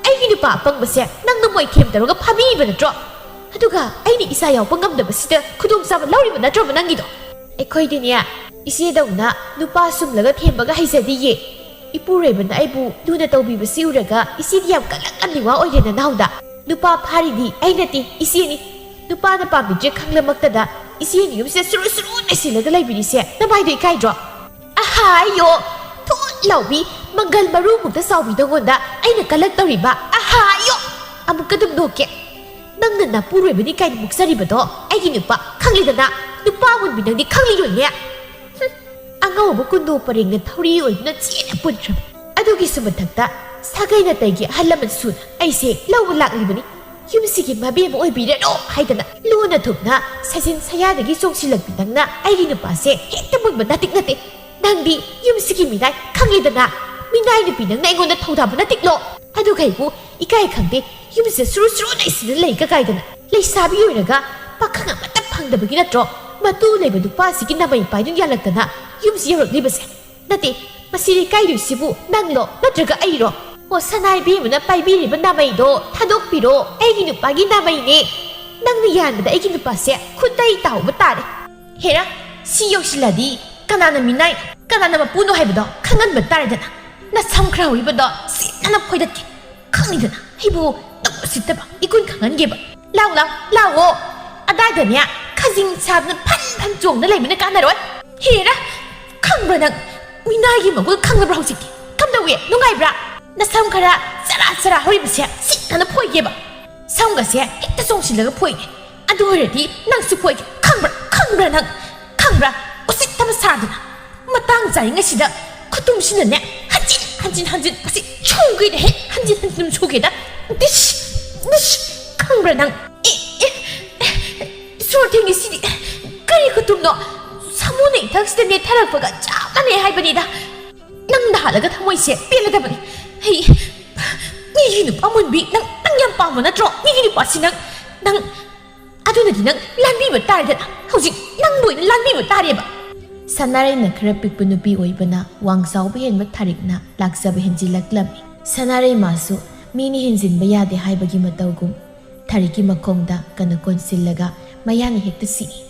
ꯑꯩꯒꯤ ꯅꯨꯄꯥ ꯑꯄꯪꯕꯁꯦ ꯅꯪꯅ ꯃꯣꯏꯊꯦꯝ ꯇꯧꯔꯒ ꯐꯥꯕꯤꯔꯤꯕ ꯅꯠꯇ꯭ꯔꯣ? ꯑꯗꯨꯒ ꯑꯩꯅ ꯏꯆꯥ ꯌꯥꯎꯕ ꯉꯝꯗꯕꯁꯤꯗ ꯈꯨꯗꯣꯡꯆꯥꯕ ꯂꯧꯔꯤꯕ ꯅꯠꯇ꯭ꯔꯣꯕ ꯅꯪꯒꯤꯗꯣ? ꯑꯩꯈꯣꯏꯗꯤꯅꯦ, ꯏꯆꯦꯗꯧꯅ ꯅꯨꯄꯥ ꯁꯨꯝꯂꯒ ꯊꯦꯝꯕꯒ ꯍꯩꯖꯗꯤꯌꯦ꯫ ꯏꯄꯨꯔꯣꯏꯕꯅ ꯑꯩꯕꯨ ꯂꯨꯅ ꯇꯧꯕꯤꯕꯁꯤ ꯎꯔꯒ ꯏꯆꯦꯗꯤ ꯌꯥꯝ ꯀꯜꯂꯛꯂꯝꯃꯤ ꯋꯥ ꯑꯣꯏꯔꯦ ꯅꯅꯥꯎꯗ꯫ ꯅꯨꯄꯥ ꯐꯥꯔꯤꯗꯤ ꯑꯩ ꯅꯠꯇꯦ, ꯏꯆꯦꯅꯤ꯫ ꯅꯨꯄꯥꯅ ꯄꯥꯝꯕꯤꯗ꯭ꯔꯦ ꯈꯪꯂꯃꯛꯇꯗ ꯏꯆꯦꯅ ꯌꯨꯝꯁꯤꯗ ꯁꯨꯔꯨ ꯁꯨꯔꯨ ꯅꯩꯁꯤꯜꯂꯒ ꯂꯩꯕꯤꯔꯤꯁꯦ ꯅꯃꯥꯏꯗꯣ ꯏꯀꯥꯏꯗ꯭ꯔꯣ? ꯑꯍꯥꯌꯣ! ꯊꯣꯠ ꯂꯥꯎꯕꯤ, ꯃꯪꯒꯜ ꯃꯔꯨꯃꯨꯛꯇ ꯆꯥꯎꯕꯤ ꯅꯉꯣꯟꯗ ꯑꯩꯅ ꯀꯜꯂꯛꯇꯧꯔꯤꯕ꯫ ꯑꯍꯥꯌꯣ! ꯑꯃꯨꯛꯀ ꯑꯗꯨꯝ ꯅꯣꯛꯀꯦ꯫ ꯅꯪꯅ ꯅꯄꯨꯔꯣꯏꯕꯅꯤ ꯀꯥꯏꯅ ꯃꯨꯛꯆꯔꯤꯕꯗꯣ ꯑꯩꯒꯤ ꯅꯨꯄꯥ ꯈꯪꯂꯤꯗꯅ? ꯅꯨꯄꯥ ꯃꯨꯟꯕꯤ ꯅꯪꯗꯤ ꯈꯪꯂꯤꯔꯣꯏꯅꯦ꯫ ꯍꯨꯝ, ꯑꯉꯧꯕ ꯀꯨꯟꯗꯣ ꯄꯔꯦꯡꯅ ꯊꯧꯔꯤ ꯑꯣꯏꯗꯨꯅ ꯆꯦꯟꯅ ꯄꯨꯟꯈ꯭ꯔꯕ꯫ ꯑꯗꯨꯒꯤꯁꯨ ꯃꯊꯛꯇ ꯁꯥꯒꯩ ꯅꯥꯇꯩꯒꯤ ꯑꯍꯜ ꯂꯃꯟꯁꯨ ꯑꯩꯁꯦ ꯂꯧꯕ ꯂꯥꯛꯂꯤꯕꯅꯤ꯫ ꯌꯨꯝꯁꯤꯒꯤ ꯃꯕꯦꯝꯃ ꯑꯣꯏꯕꯤꯔꯅꯣ ꯍꯥꯏꯗꯅ ꯂꯨꯅ ꯊꯨꯞꯅ ꯁꯥꯖꯤꯟ ꯁꯌꯥꯗꯒꯤ ꯆꯣꯡꯁꯤꯜꯂꯛꯄꯤ ꯅꯪꯅ ꯑꯩꯒꯤ ꯅꯨꯄꯥꯁꯦ ꯍꯦꯛꯇ ꯃꯨꯟꯕ ꯅꯥꯇꯤꯛ ꯅꯠꯇꯦ꯫ ꯅꯪꯗꯤ ꯌꯨꯝꯁꯤꯒꯤ ꯃꯤꯅꯥꯏ ꯈꯪꯂꯤꯗꯅ? ꯃꯤꯅꯥꯏ ꯅꯨꯄꯤ ꯅꯪꯅ ꯑꯩꯉꯣꯟꯗ ꯊꯧꯗꯥꯕ ꯅꯥꯇꯤꯛꯂꯣ? ꯑꯗꯨꯒ ꯑꯩꯕꯨ ꯏꯀꯥꯏ ꯈꯪꯗꯦ, ꯌꯨꯝꯁꯤꯗ ꯁꯨꯔꯨ ꯁꯨꯔꯨ ꯅꯩꯁꯤꯟꯅ ꯂꯩꯒ ꯀꯥꯏꯗꯅ? ꯂꯩꯁꯥꯕꯤ ꯑꯣꯏꯔꯒ ꯄꯥꯈꯪ ꯑꯃꯠꯇ ꯐꯪꯗꯕꯒꯤ ꯅꯠꯇ꯭ꯔꯣ ꯃꯇꯨ ꯂꯩꯕ ꯅꯨꯄꯥꯁꯤꯒꯤ ꯅꯃꯩ ꯄꯥꯏꯗꯨꯅ ꯌꯥꯜꯂꯛꯇꯅ ꯌꯨꯝꯁꯤ ꯌꯧꯔꯛꯂꯤꯕꯁꯦ? ꯅꯠꯇꯦ, ꯃꯁꯤ ꯏꯀꯥꯏꯗꯣꯏꯁꯤꯕꯨ ꯅꯪꯂꯣ ꯅꯠꯇ꯭ꯔꯒ ꯑꯩꯔꯣ? ꯑꯣ, ꯁꯅꯥ ꯏꯕꯦꯝꯃꯅ ꯄꯥꯏꯕꯤꯔꯤꯕ ꯅꯥꯃꯩꯗꯣ ꯊꯥꯗꯣꯛꯄꯤꯔꯣ, ꯑꯩꯒꯤ ꯅꯨꯄꯥꯒꯤ ꯅꯥꯃꯩꯅꯦ꯫ ꯅꯪꯅ ꯌꯥꯟꯕꯗ ꯑꯩꯒꯤ ꯅꯨꯄꯥꯁꯦ ꯈꯨꯠꯇꯩ ꯇꯥꯍꯧꯕ ꯇꯥꯔꯦ꯫ ꯍꯦꯔꯥ, ꯁꯤ ꯌꯧꯁꯤꯜꯂꯗꯤ ꯀꯅꯥꯅ ꯃꯤꯅꯥꯏ, ꯀꯅꯥꯅ ꯃꯄꯨꯅꯣ ꯍꯥꯏꯕꯗꯣ ꯈꯪꯍꯟꯕ ꯇꯥꯔꯦꯗꯅ꯫ ꯅꯁꯝ ꯈꯔ ꯍꯧꯔꯤꯕꯗꯣ ꯁꯤꯠꯅꯅ ꯐꯣꯏꯗꯠꯀꯦ꯫ ꯈꯪꯉꯤꯗꯅ ꯑꯩꯕꯨ ꯅꯪ ꯎꯁꯤꯠꯇꯕ ꯏꯒꯨꯟ ꯈꯪꯍꯟꯒꯦꯕ꯫ ꯂꯥꯎ, ꯂꯥꯎ, ꯂꯥꯎꯑꯣ꯫ ꯑꯗꯥꯏꯗꯅꯦ ꯈꯖꯤꯡ ꯁꯥꯗꯅ ꯐꯟ ꯐꯟ ꯆꯣꯡꯗꯅ ꯂꯩꯕꯅ ꯀꯥꯟꯅꯔꯣꯏ꯫ ꯍꯦꯔꯥ, ꯈꯪꯕ꯭ꯔꯥ ꯅꯪ? ꯃꯤꯅꯥꯏꯒꯤ ꯃꯒꯨꯟ ꯈꯪꯂꯕ꯭ꯔꯥ ꯍꯧꯖꯤꯛꯇꯤ? ꯀꯝꯗꯧꯏ? ꯅꯨꯡꯉꯥꯏꯕ꯭ꯔꯥ? ꯅꯁꯝ ꯈꯔ ꯆꯔꯥ ꯆꯔꯥ ꯍꯧꯔꯤꯕꯁꯦ ꯁꯤꯠꯅꯅ ꯐꯣꯏꯒꯦꯕ꯫ ꯁꯝꯒꯁꯦ ꯍꯦꯛꯇ ꯆꯣꯡꯁꯤꯜꯂꯒ ꯐꯣꯏꯒꯦ꯫ ꯑꯗꯨ ꯑꯣꯏꯔꯗꯤ ꯅꯪꯁꯨ ꯐꯣꯏꯒꯦ꯫ ꯈꯪꯕ꯭ꯔꯥ? ꯈꯪꯕ꯭ꯔꯥ ꯅꯪ? ꯈꯪꯕ꯭ꯔꯥ? ꯎꯁꯤꯠꯇꯕ ꯁꯥꯗꯅ ꯃꯇꯥꯡ ꯆꯥꯔꯤꯉꯩꯁꯤꯗ ꯈꯨꯇꯨꯝꯁꯤꯅꯅꯦ, ꯍꯟꯖꯤꯟ ꯍꯟꯖꯤꯟ ꯍꯟꯖꯤꯟ ꯃꯁꯤ ꯁꯨꯒꯦꯗ ꯍꯦꯛ ꯍꯟꯖꯤꯟ ꯍꯟꯖꯤꯟ ꯁꯨꯒꯦꯗ꯫ This, this. ꯈꯪꯕ꯭ꯔꯥ ꯅꯪ? ꯑꯦ, ꯑꯦ, ꯑꯦ, ꯁꯣꯔ ꯊꯦꯡꯉꯤꯁꯤꯗꯤ ꯀꯔꯤ ꯈꯨꯇꯨꯝꯅꯣ? ꯁꯥꯃꯨꯅ ꯏꯊꯛꯁꯤꯗ ꯅꯦꯠꯊꯔꯛꯄꯒ ꯆꯞ ꯃꯥꯟꯅꯩ ꯍꯥꯏꯕꯅꯤꯗ꯫ ꯅꯪ ꯅꯥꯍꯜꯂꯒ ꯊꯃꯣꯏꯁꯦ ꯄꯦꯜꯂꯗꯕꯅꯤ꯫ ꯑꯩ, ꯃꯤꯒꯤ ꯅꯨꯄꯥ ꯃꯨꯟꯕꯤ, ꯅꯪ, ꯅꯪ ꯌꯥꯝ ꯄꯥꯝꯕ ꯅꯠꯇ꯭ꯔꯣ? ꯃꯤꯒꯤ ꯅꯨꯄꯥꯁꯤ ꯅꯪ, ꯅꯪ, ꯑꯗꯨꯅꯗꯤ ꯅꯪ ꯂꯥꯟꯕꯤꯕ ꯇꯥꯔꯦꯗꯅ꯫ ꯍꯧꯖꯤꯛ ꯅꯪꯕꯨ ꯑꯣꯏꯅ ꯂꯥꯟꯕꯤꯕ ꯇꯥꯔꯦꯕ꯫ ꯁꯅꯥꯔꯩꯅ ꯈꯔ ꯄꯤꯛꯄ ꯅꯨꯄꯤ ꯑꯣꯏꯕꯅ ꯋꯥꯡ ꯆꯥꯎꯕ ꯍꯦꯟꯕ ꯊꯥꯔꯤꯛꯅ ꯂꯥꯛꯆꯕ ꯍꯦꯟꯖꯤꯜꯂꯛꯂꯝꯃꯤ꯫ ꯁꯅꯥꯔꯩ ꯃꯥꯁꯨ ꯃꯤꯅ ꯍꯦꯟꯖꯤꯟꯕ ꯌꯥꯗꯦ ꯍꯥꯏꯕꯒꯤ ꯃꯇꯧꯒꯨꯝ ꯊꯥꯔꯤꯛꯀꯤ ꯃꯈꯣꯡꯗ ꯀꯟꯅ ꯀꯣꯟꯁꯤꯜꯂꯒ ꯃꯌꯥꯅ ꯍꯦꯛꯇ ꯁꯤꯛꯏ꯫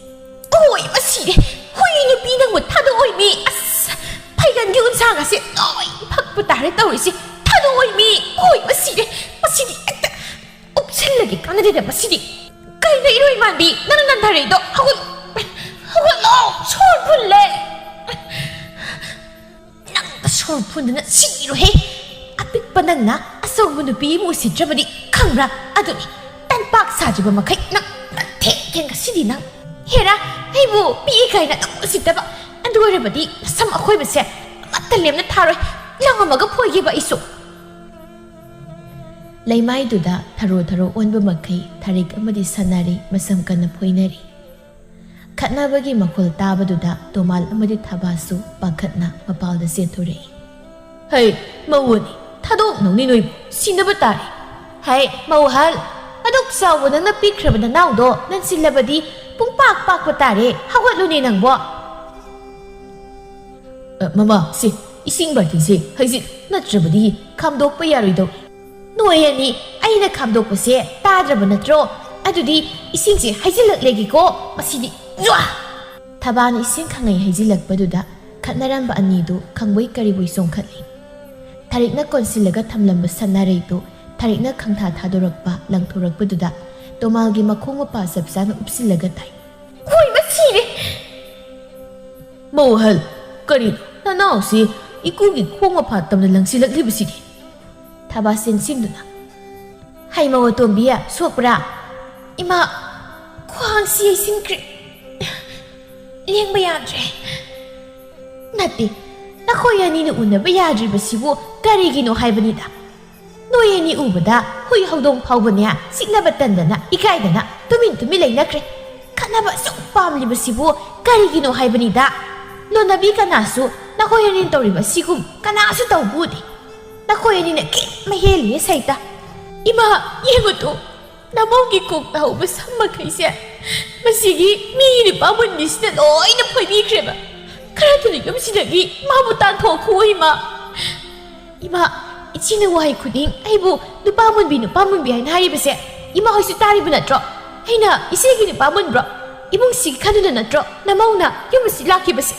ꯑꯣꯏ, ꯃꯁꯤꯔꯦ! ꯍꯨꯏ ꯅꯨꯄꯤ ꯅꯪꯕꯨ ꯊꯥꯗꯣꯛꯑꯣꯏ ꯃꯤ! ꯑꯁ! ꯐꯩꯒꯟꯒꯤ ꯎꯟꯁꯥꯒꯁꯦ ꯂꯣꯏ ꯐꯛꯄ ꯇꯥꯔꯦ ꯇꯧꯔꯤꯁꯦ! ꯊꯥꯗꯣꯛꯑꯣꯏ ꯃꯤ! ꯑꯣꯏ, ꯃꯁꯤꯔꯦ! ꯃꯁꯤꯗꯤ ꯍꯦꯛꯇ ꯎꯞꯁꯤꯜꯂꯒꯦ ꯀꯥꯟꯅꯗꯦꯗ ꯃꯁꯤꯗꯤ! ꯀꯩꯅꯣ ꯏꯔꯣꯏ ꯃꯥꯟꯕꯤ, ꯅꯪꯅ ꯅꯟꯊꯔꯛꯏꯗꯣ? ꯍꯧꯒꯠ-, ꯍꯧꯒꯠꯂꯣ! ꯁꯣꯔ ꯐꯨꯜꯂꯦ! ꯅꯪ ꯁꯣꯔ ꯐꯨꯟꯗꯅ ꯁꯤꯔꯣꯍꯦ! ꯑꯄꯤꯛꯄ ꯅꯪꯅ ꯑꯆꯧꯕ ꯅꯨꯄꯤ ꯑꯃ ꯎꯁꯤꯠꯇ꯭ꯔꯕꯗꯤ ꯈꯪꯕ꯭ꯔꯥ? ꯑꯗꯨꯅꯤ, ꯇꯟꯄꯥꯛ ꯁꯥꯗ꯭ꯔꯤꯕ ꯃꯈꯩ ꯅꯪ ꯅꯊꯦꯛꯀꯦ ꯉꯁꯤꯗꯤ ꯅꯪ꯫ ꯍꯦꯔꯥ, ꯑꯩꯕꯨ ꯄꯤꯛꯏ ꯀꯥꯏꯅ ꯅꯪ ꯎꯁꯤꯠꯇꯕ꯫ ꯑꯗꯨ ꯑꯣꯏꯔꯕꯗꯤ ꯅꯁꯝ ꯑꯈꯣꯏꯕꯁꯦ ꯑꯃꯠꯇ ꯂꯦꯝꯅ ꯊꯥꯔꯣꯏ꯫ ꯂꯪꯉꯝꯃꯒ ꯐꯣꯏꯒꯦꯕ ꯑꯩꯁꯨ꯫ ꯂꯩꯃꯥꯏꯗꯨꯗ ꯊꯔꯣ ꯊꯔꯣ ꯑꯣꯟꯕ ꯃꯈꯩ ꯊꯥꯔꯤꯛ ꯑꯃꯗꯤ ꯁꯅꯥꯔꯩ ꯃꯁꯝ ꯀꯟꯅ ꯐꯣꯏꯅꯔꯤ꯫ ꯈꯠꯅꯕꯒꯤ ꯃꯈꯣꯜ ꯇꯥꯕꯗꯨꯗ ꯇꯣꯃꯥꯜ ꯑꯃꯗꯤ ꯊꯕꯥꯁꯨ ꯄꯥꯈꯠꯅ ꯃꯄꯥꯜꯗ ꯆꯦꯟꯊꯣꯔꯛꯏ꯫ ꯍꯩ, ꯃꯧ ꯑꯅꯤ, ꯊꯥꯗꯣꯛꯅꯧꯅꯤ ꯅꯣꯏꯕꯨ, ꯁꯤꯅꯕ ꯇꯥꯔꯦ꯫ ꯍꯩ, ꯃꯧ ꯑꯍꯜ, ꯑꯗꯨꯛ ꯆꯥꯎꯕ ꯅꯪꯅ ꯄꯤꯛꯈ꯭ꯔꯕ ꯅꯅꯥꯎꯗꯣ ꯅꯟꯁꯤꯜꯂꯕꯗꯤ ꯄꯨꯡꯄꯥꯛ ꯄꯥꯛꯄ ꯇꯥꯔꯦ, ꯍꯧꯒꯠꯂꯨꯅꯦ ꯅꯪꯕꯣ꯫ ꯑ, ꯃꯃꯥ, ꯁꯤ, ꯏꯁꯤꯡ ꯕꯥꯜꯇꯤꯟꯁꯦ ꯍꯩꯖꯤꯜ, ꯅꯠꯇ꯭ꯔꯕꯗꯤ ꯈꯥꯝꯗꯣꯛꯄ ꯌꯥꯔꯣꯏꯗꯧꯔꯤ꯫ ꯅꯣꯏ ꯑꯅꯤ ꯑꯩꯅ ꯈꯥꯝꯗꯣꯛꯄꯁꯦ ꯇꯥꯗ꯭ꯔꯕ ꯅꯠꯇ꯭ꯔꯣ? ꯑꯗꯨꯗꯤ ꯏꯁꯤꯡꯁꯦ ꯍꯩꯖꯤꯜꯂꯛꯂꯒꯦꯀꯣ, ꯃꯁꯤꯗꯤ꯫ ꯖ꯭ꯋꯥ! ꯊꯕꯥꯅ ꯏꯁꯤꯡ ꯈꯪꯍꯩ ꯍꯩꯖꯤꯜꯂꯛꯄꯗꯨꯗ ꯈꯠꯅꯔꯝꯕ ꯑꯅꯤꯗꯨ ꯈꯪꯕꯣꯏ ꯀꯔꯤꯕꯣꯏ ꯆꯣꯡꯈꯠꯂꯤ꯫ ꯊꯥꯔꯤꯛꯅ ꯀꯣꯟꯁꯤꯜꯂꯒ ꯊꯝꯂꯝꯕ ꯁꯅꯥꯔꯩꯗꯨ ꯊꯥꯔꯤꯛꯅ ꯈꯪꯊꯥ ꯊꯥꯗꯣꯔꯛꯄ ꯂꯪꯊꯣꯔꯛꯄꯗꯨꯗ ꯇꯣꯃꯥꯜꯒꯤ ꯃꯈꯣꯡ ꯃꯄꯥ ꯆꯞ ꯆꯥꯅ ꯎꯞꯁꯤꯜꯂꯒ ꯇꯥꯏ꯫ ꯍꯣꯏ, ꯃꯁꯤꯔꯦ! ꯃꯧ ꯑꯍꯜ, ꯀꯔꯤꯅꯣ ꯅꯅꯥꯎꯁꯤ ꯏꯀꯨꯒꯤ ꯈꯣꯡ ꯃꯄꯥ ꯇꯝꯅ ꯂꯪꯁꯤꯜꯂꯛꯂꯤꯕꯁꯤꯗꯤ? ꯊꯕꯥ ꯆꯦꯟꯁꯤꯟꯗꯨꯅ, ꯍꯩ ꯃꯧ ꯑꯇꯣꯝꯕꯤ, ꯁꯣꯛꯄ꯭ꯔꯥ? ꯏꯃꯥ, ꯈ꯭ꯋꯥꯡꯁꯤ ꯌꯩꯁꯤꯟꯈ꯭ꯔꯦ꯫ ꯂꯦꯡꯕ ꯌꯥꯗ꯭ꯔꯦ꯫ ꯅꯠꯇꯦ, ꯅꯈꯣꯏ ꯑꯅꯤꯅ ꯎꯅꯕ ꯌꯥꯗ꯭ꯔꯤꯕꯁꯤꯕꯨ ꯀꯔꯤꯒꯤꯅꯣ ꯍꯥꯏꯕꯅꯤꯗ꯫ ꯅꯣꯏ ꯑꯅꯤ ꯎꯕꯗ ꯍꯨꯏ ꯍꯧꯗꯣꯡ ꯐꯥꯎꯕꯅꯦ ꯆꯤꯛꯅꯕ ꯇꯟꯗꯅ ꯏꯀꯥꯏꯗꯅ ꯇꯨꯃꯤꯟ ꯇꯨꯃꯤꯟ ꯂꯩꯅꯈ꯭ꯔꯦ꯫ ꯈꯠꯅꯕ ꯑꯁꯨꯛ ꯄꯥꯝꯂꯤꯕꯁꯤꯕꯨ ꯀꯔꯤꯒꯤꯅꯣ ꯍꯥꯏꯕꯅꯤꯗ꯫ ꯂꯣꯟꯅꯕꯤ ꯀꯅꯥꯁꯨ ꯅꯈꯣꯏ ꯑꯅꯤꯅ ꯇꯧꯔꯤꯕ ꯑꯁꯤꯒꯨꯝ ꯀꯅꯥꯁꯨ ꯇꯧꯕ ꯎꯗꯦ꯫ ꯅꯈꯣꯏ ꯑꯅꯤꯅ ꯈꯤꯠ ꯃꯍꯦꯜꯂꯤꯌꯦ ꯁꯩꯇ꯫ ꯏꯃꯥ, ꯌꯦꯡꯉꯨ ꯇꯨ, ꯅꯃꯧꯒꯤ ꯀꯣꯛꯇ ꯍꯧꯕ ꯁꯝ ꯃꯈꯩꯁꯦ ꯃꯁꯤꯒꯤ ꯃꯤꯒꯤ ꯅꯨꯄꯥ ꯃꯨꯟꯕꯤꯁꯤꯅ ꯂꯣꯏꯅ ꯐꯣꯏꯕꯤꯈ꯭ꯔꯦꯕ꯫ ꯈꯔ ꯊꯨꯅ ꯌꯨꯝꯁꯤꯗꯒꯤ ꯃꯥꯕꯨ ꯇꯥꯟꯊꯣꯛꯈꯣ ꯏꯃꯥ꯫ ꯏꯃꯥ, ꯏꯆꯦꯅ ꯋꯥꯍꯩ ꯈꯨꯗꯤꯡ ꯑꯩꯕꯨ "ꯅꯨꯄꯥ ꯃꯨꯟꯕꯤ, ꯅꯨꯄꯥ ꯃꯨꯟꯕꯤ" ꯍꯥꯏꯅ ꯍꯥꯏꯔꯤꯕꯁꯦ ꯏꯃꯥ ꯍꯣꯏꯁꯨ ꯇꯥꯔꯤꯕ ꯅꯠꯇ꯭ꯔꯣ? ꯑꯩꯅ ꯏꯆꯦꯒꯤ ꯅꯨꯄꯥ ꯃꯨꯟꯕ꯭ꯔꯣ? ꯏꯃꯨꯡꯁꯤꯒꯤ ꯈꯟꯗꯨꯅ ꯅꯠꯇ꯭ꯔꯣ ꯅꯃꯧꯅ ꯌꯨꯝ ꯑꯁꯤ ꯂꯥꯛꯈꯤꯕꯁꯦ?